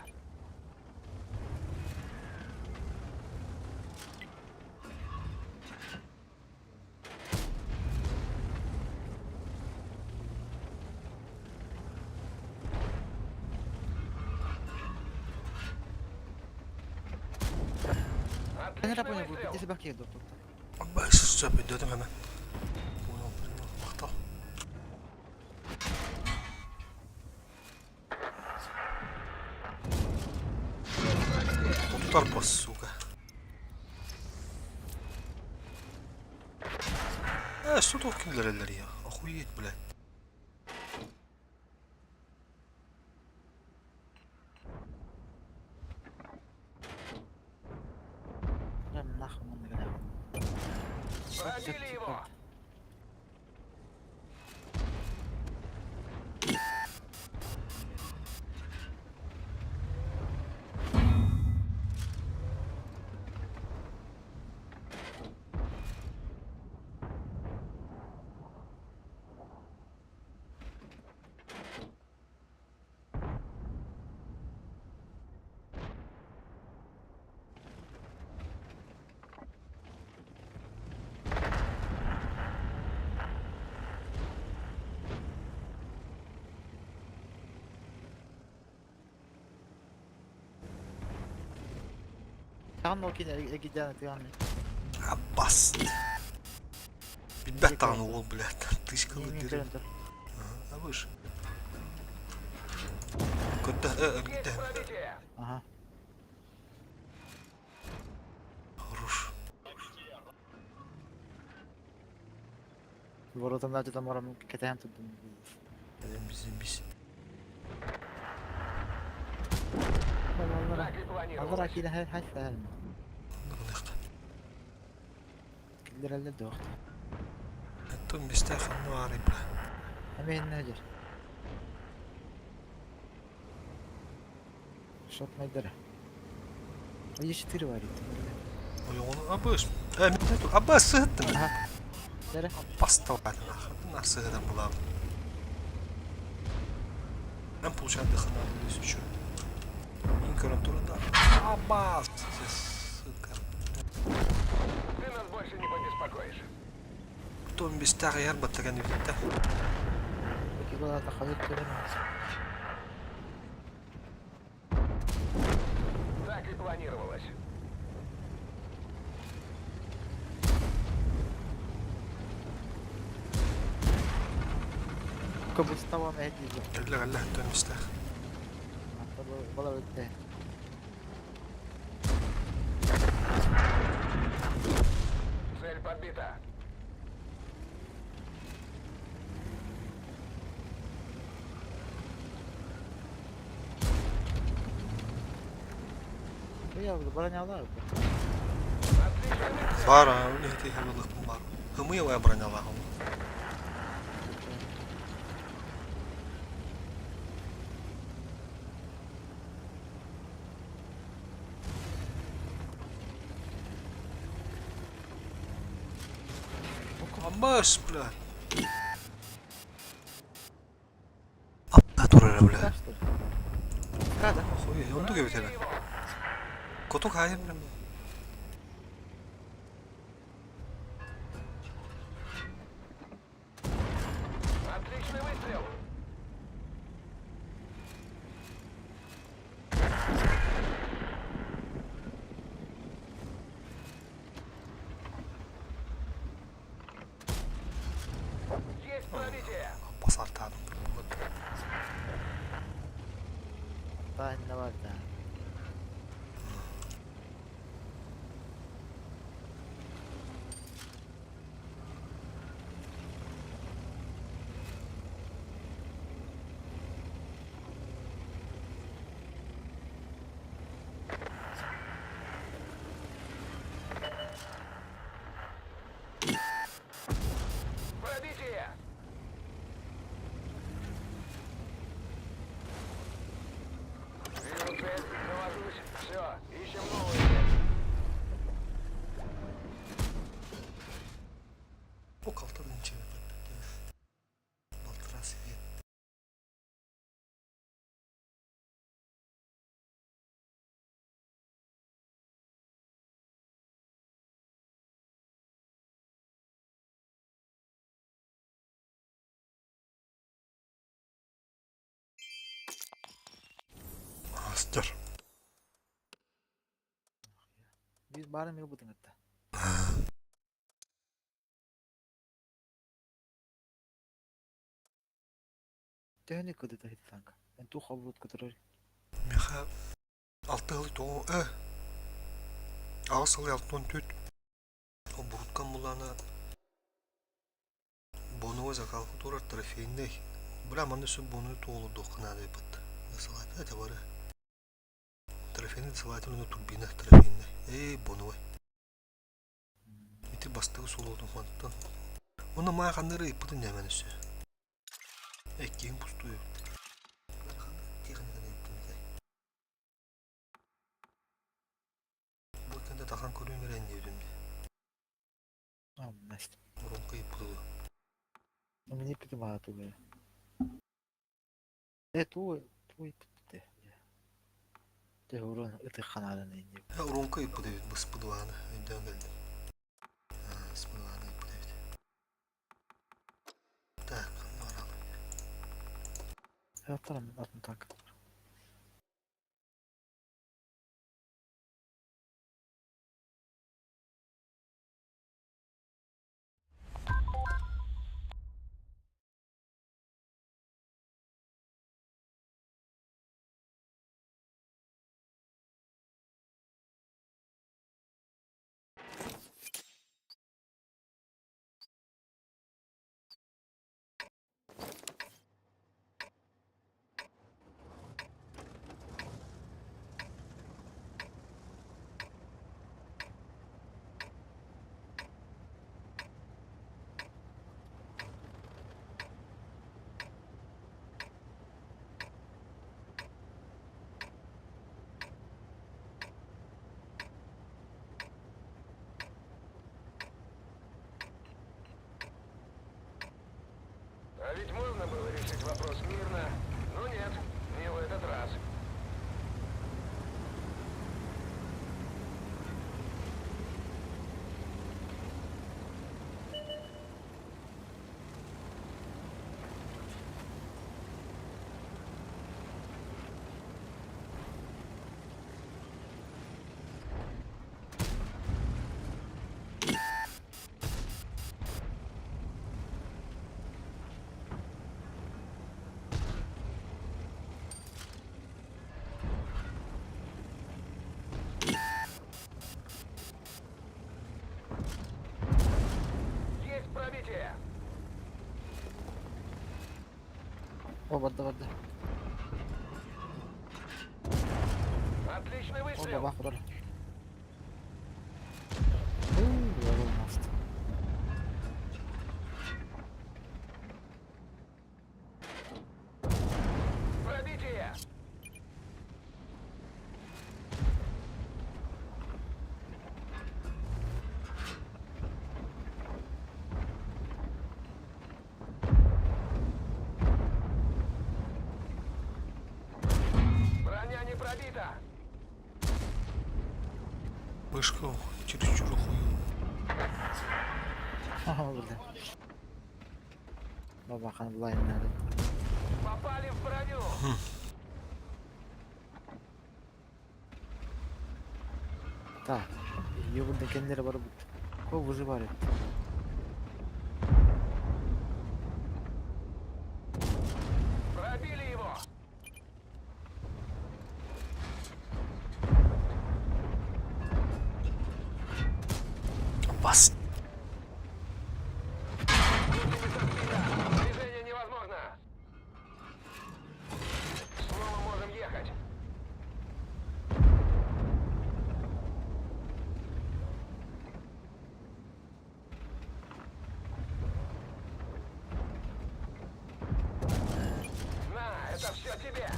Ben ne yapıyorum bu? Bir de bak yedi doktor. Бай, сөп өйдөтүм hemen. Понял, принял. Махтал. Отутар бас, сука. Что тут кинулер я? Охуеть, блядь. Прям нахуй он нагадал. Пробили его! Tamam okey gideceğim tamam. Аббас. Билбэт даҕаны уол, блядь, тычкалы дирим. А выше. Куда? Где? Ага. Хорош. Воротам да там орам кетем тут. Biz. Allah akide her her her. Киллерелде дохт. Тум бистах нуари бля. Әмин нәҗер. Шот майдара. А Е4 варит. Ой, он абыш. Абас сыттым. Дәрі. Басталады нахуй. Насыгыдан була. Нам получает дыхание здесь еще. Инкарантура, да. Абас, сука. Ты нас больше не побеспокоишь. Том бистах яр батаган битте. Кибала тахалык Так и планировалось. Кобыстава мәһдизе. Ла ла том бистах. Бала өтте. Цель подбита. Я броня Бар, не ты хабылык бар. Хымы броняла. Абаш, бля. Апта турара, бля. Када. Охуй, он туге бителе. Коток хайым, бля. Отличный выстрел! Есть пробитие! Басар тадым. Та не var да. Мастер. Биир баарын мил бутун ытта. Төһөнү кыдыта хиттанка. Эн тух обрут кытырар. Миха алты ылы тоҕо э аҕыс ылы алтан түт обуруткан булана Боновой закалка турар трофейный. Бля, манна сөп бону туолурдуохха наада эбит. Досылаата это бары. Трофейный досылаата уонна турбина трофейный. Эй, боновой. Ити бастакы солотун мантан. Уонна маа ханна эрэ ыйыппытын нэмэн өссө. Эккиһин пустую. Техниканы ыйыттым этэй. Бу кэннэ тахан көрүүм эрэ диэбитим дии. Настя. Уруҥка ыйыппыт Мне придумала. Э, туу, туу ыйыппыт Тэ урун ытык ханаарын инни. Уруҥка ыйыппыт эбит быспыдылааны өйдөөн кэллим. Спыдылааны ыйыппыт эбит. Так, ханна баралый? Аттарам атын танк. А ведь можно было решить вопрос мирно, но нет, не в этот раз. Есть пробитие! О, барда барда. Отличный О, выстрел! бабах удар. Уу, мост. Пробитие! Броня не пробита! Вышка чересчур хую. Ага, бля. Бабахан булайын Попали в броню! Так, ее кендері бар бут. Ко выживали. Пробили его! Бас. Гусеница сбита! Движение невозможно! Снова можем ехать! На, это все тебе!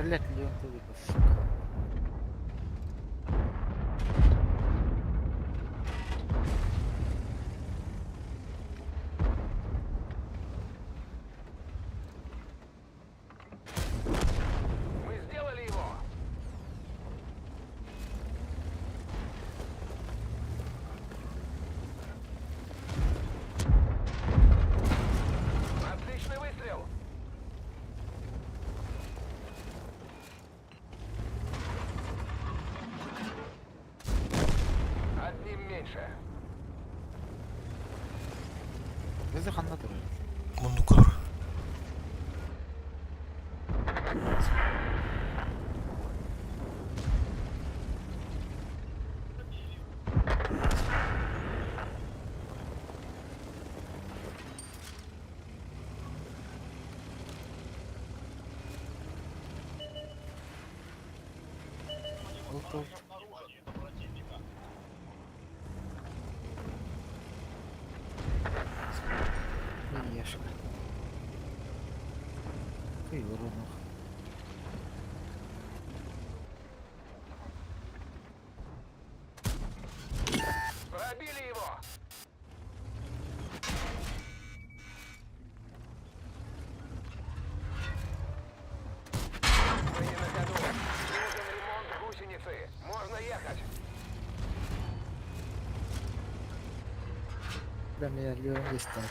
Блять, Леон ты выпал, сука. Мы сделали его! Отличный выстрел! Одним меньше. Bizi ханна турар. Муннукалар. Ол тол. Ешка. Ты уродных. Пробили его! Мы не на ходу. Нужен ремонт гусеницы. Можно ехать. Да меня Леон есть так.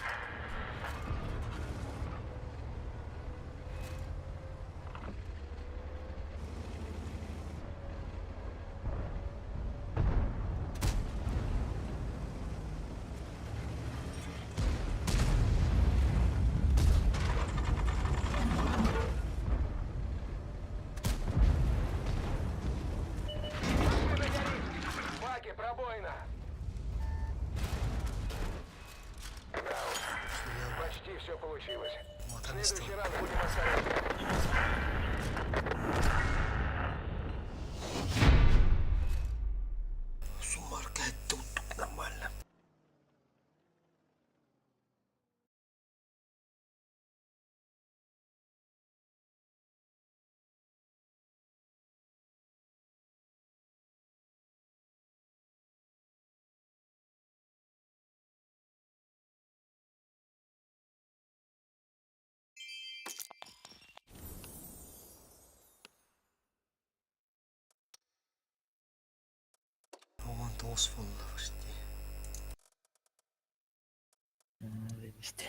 Машина горит! В баке пробоина! Да уж, почти все получилось. В Матан следующий раз будем осторожнее. Суммарка это тут нормально. Вон тоғыз болды почти. Вместе.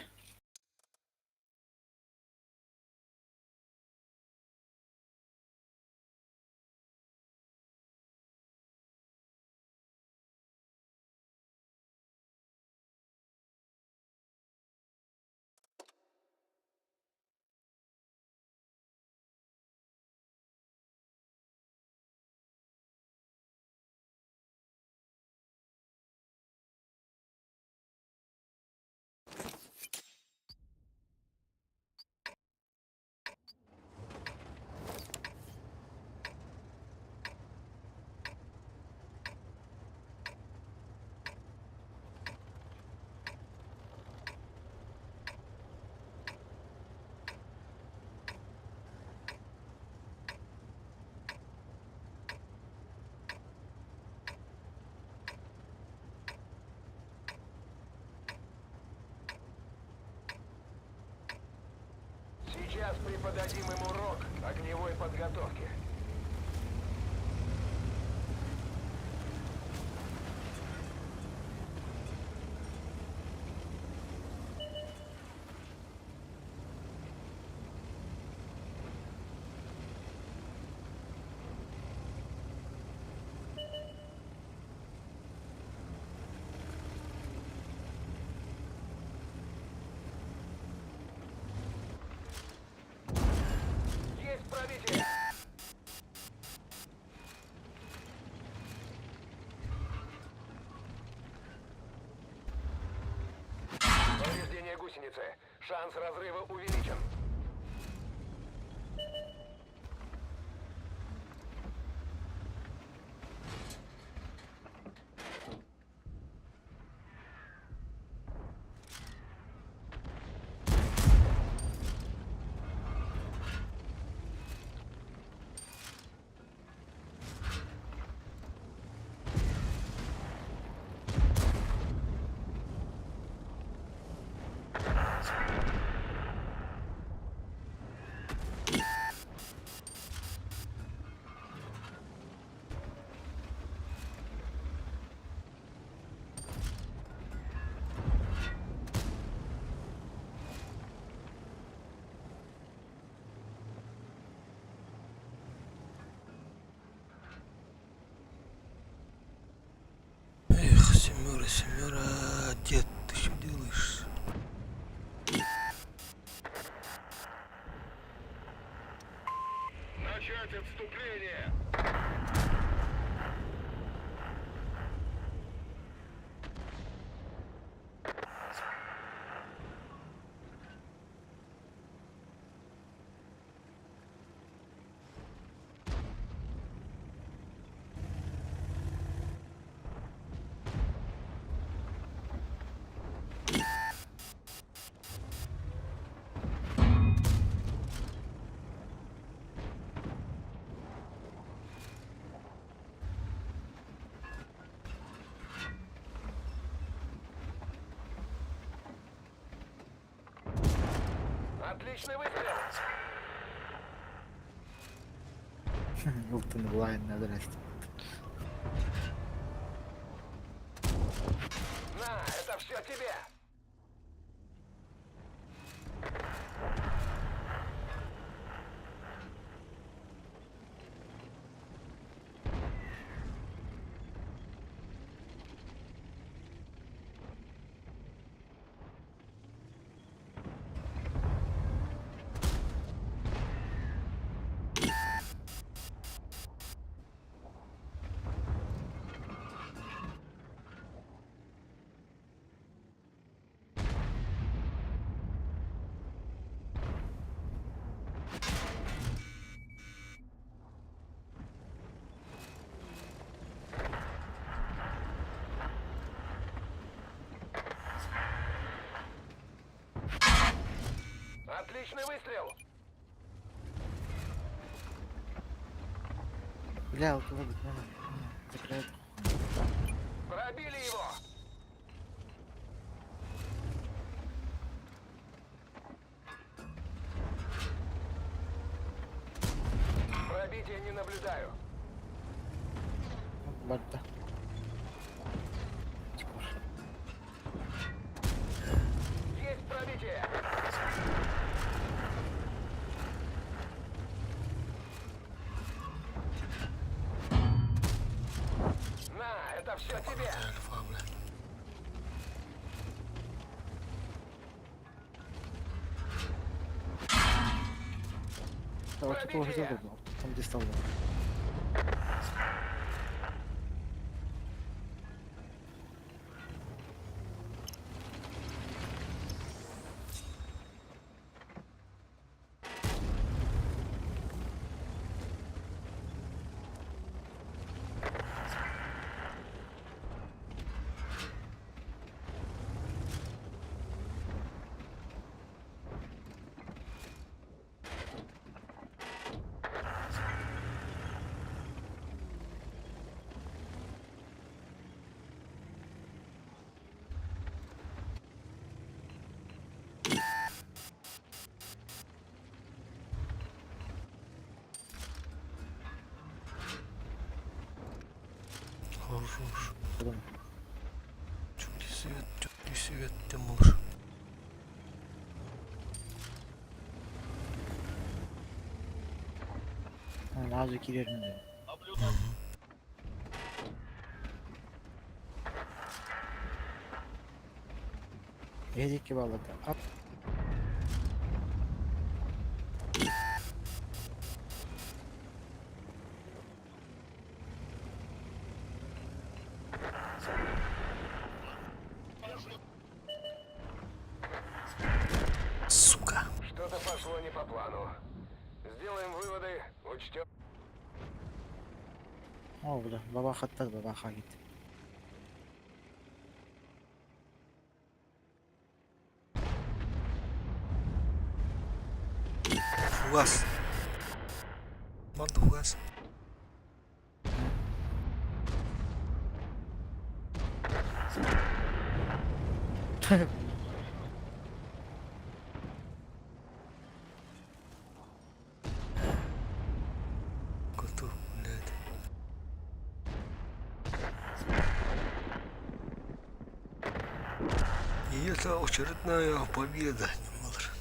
Сейчас преподадим им урок огневой подготовки. Есть пробитие! Повреждение гусеницы. Шанс разрыва увеличен. Семера, семера, дед, ты что делаешь? Начать отступление! Отличный выстрел! Ылтын булайын адрес. На, это все тебе! Отличный выстрел! Бля, вот это закрывает. Пробили его! Пробития не наблюдаю. Барда. Есть пробитие! На, это все тебе! Альфа, бля. Давай, там где стал. Хорош. Чуть свет, чуть свет, ты малыш. Lazı kirerim. Yedik ki vallahi. At. Сука. Что-то пошло не по плану. Сделаем выводы, учтем. О, бля, баба хаттар, баба хагит. Фугас. Манда фугас. Готов, блядь. И это очередная победа, малыш.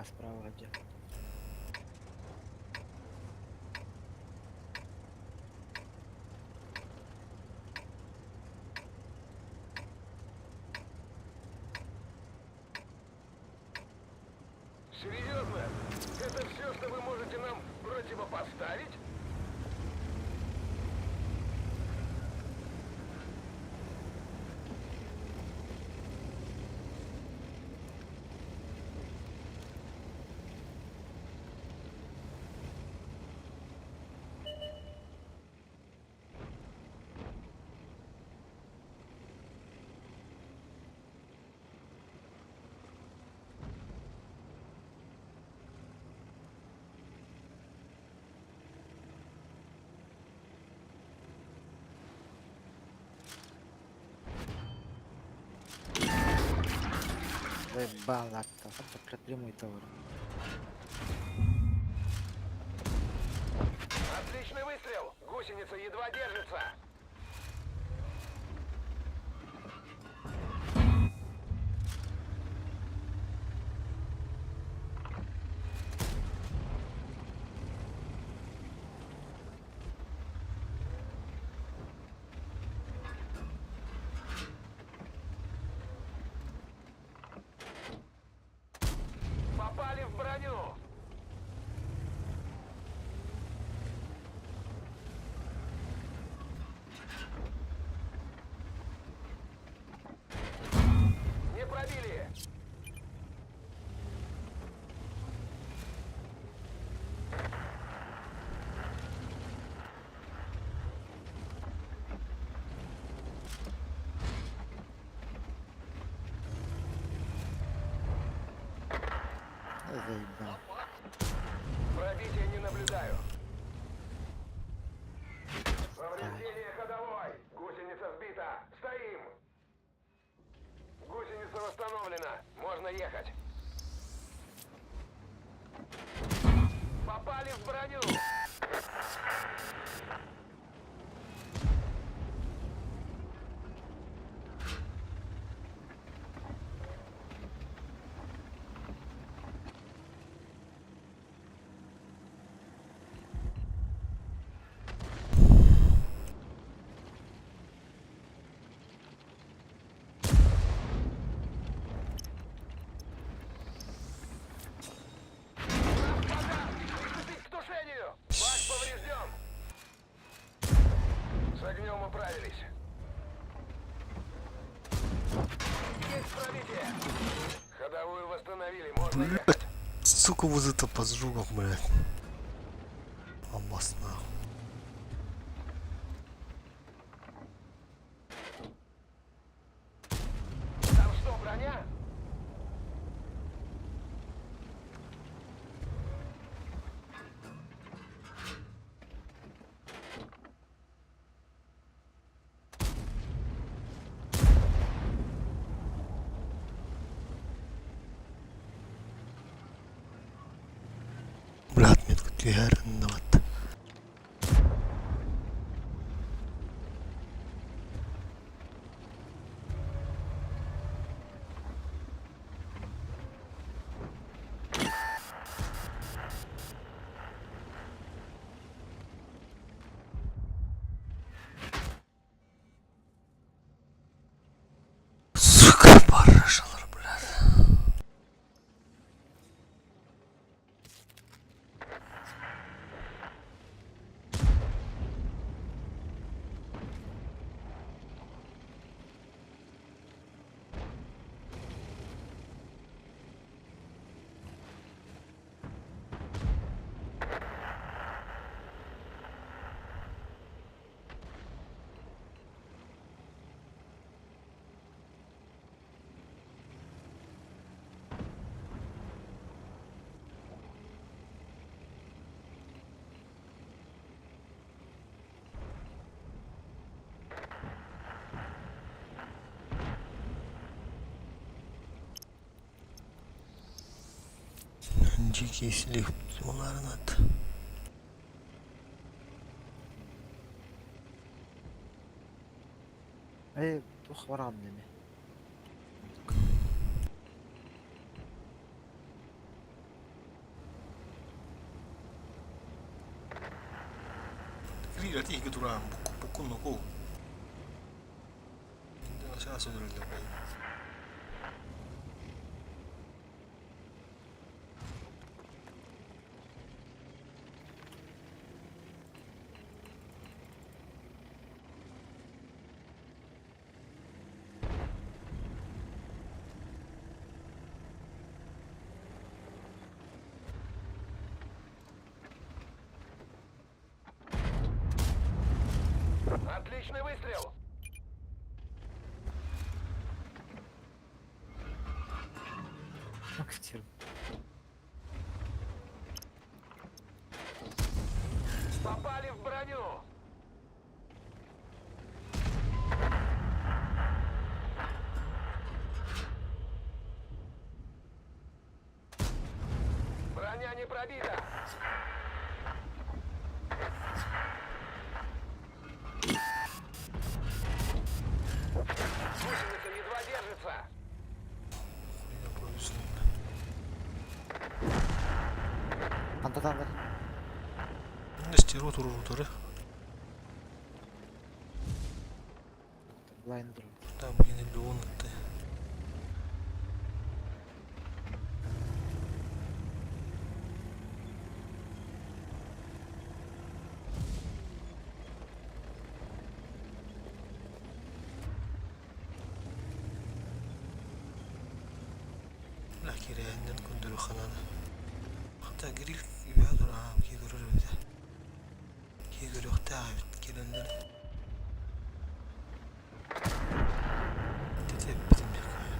справа сылдьар. Серьезно? Это все, что вы можете нам противопоставить? Заебал, прямой товар. Отличный выстрел! Гусеница едва держится! Попали в броню! Не пробили! Заебал. Пробития не наблюдаю. Повреждение ходовой! Гусеница сбита! Стоим! Гусеница восстановлена. Можно ехать. Попали в броню! Приступить к тушению! Бак поврежден! С огнем управились. Есть пробитие! Ходовую восстановили, можно ехать. Сука, вот это поджогов, блядь. Алмаз нахуй. Там что, броня? Блядь, метка түһэр вот. Сука, барышалар, блядь. Дикий слив оларнат. Ээ, туох бараҕын эми? Тиһиги тураан буккун нуку. Сейчас өлөрөллөр Отличный выстрел! Актер. Попали в броню! Броня не пробита! Гусеница едва держится! Антаталар. Стеро туру Блайн друг. Там блин миллион ты. Бля, кирээннэн күндүрү ханана. Хата гриль үбэ тура ки көрөр эбит. Ки көрүөхтээх эбит кэлэннэр. Тетеппитим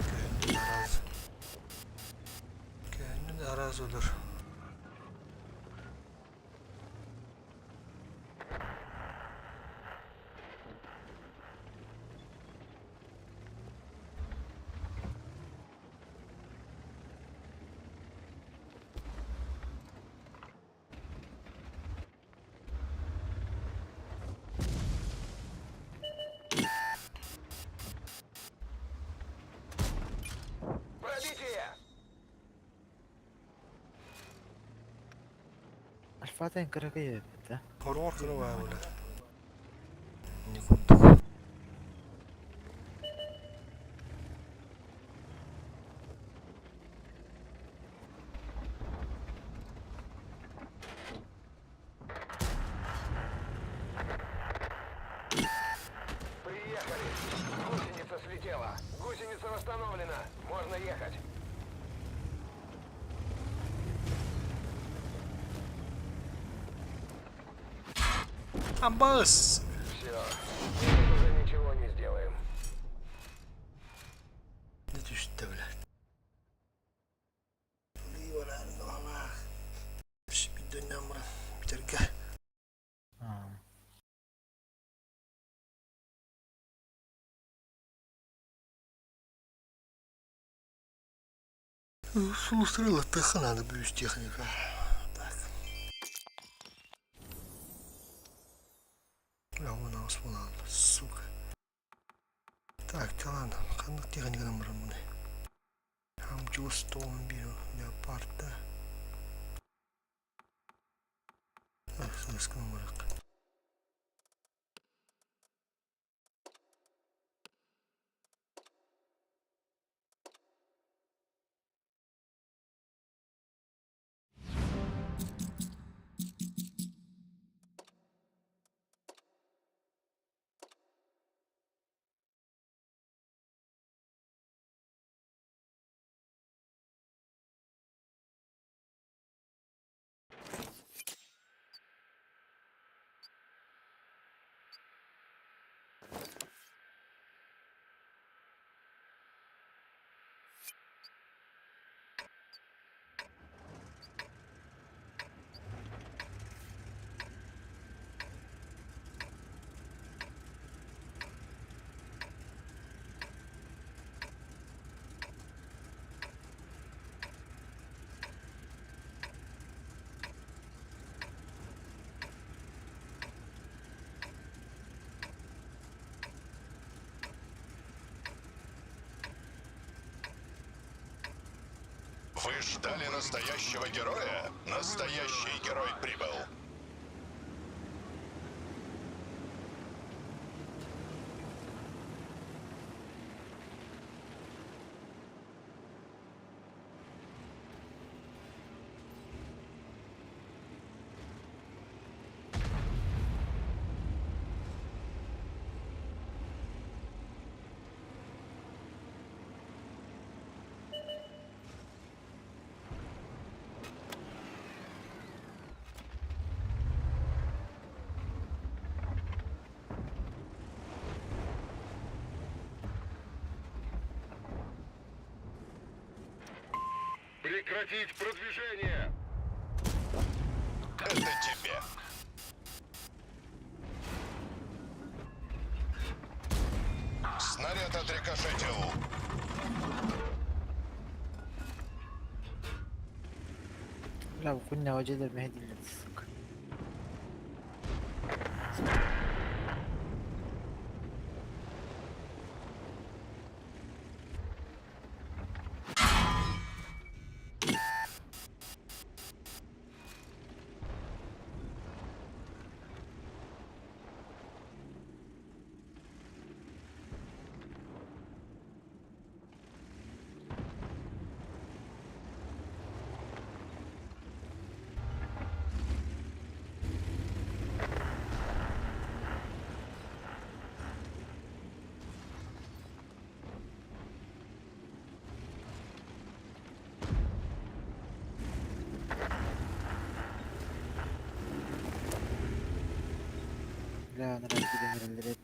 көһүннүн араас. Көһүннүн араас олор. Пробитие! Альфа-тен кыракый эбит, да? Хорор кырабаа була. Не курдук. Приехали! Гусеница слетела! Гусеница восстановлена! Можно ехать! Амбас! Все. Мы уже ничего не сделаем. Не түстэ блядь. Бүтэргэ. Сулустары латтыха надо бүүс техника. Так. Бля, вон сука. Так, ладно, ханнык техниканан бараммыный. Хамчуус тоҕун биир леопард да. Так, сылыскынан барык. Вы ждали настоящего героя? Настоящий герой прибыл. Прекратить продвижение! Это тебе. Снаряд отрикошетил. Бля, хуйня, одежда медленно, сука. Бля, нравится, где мир,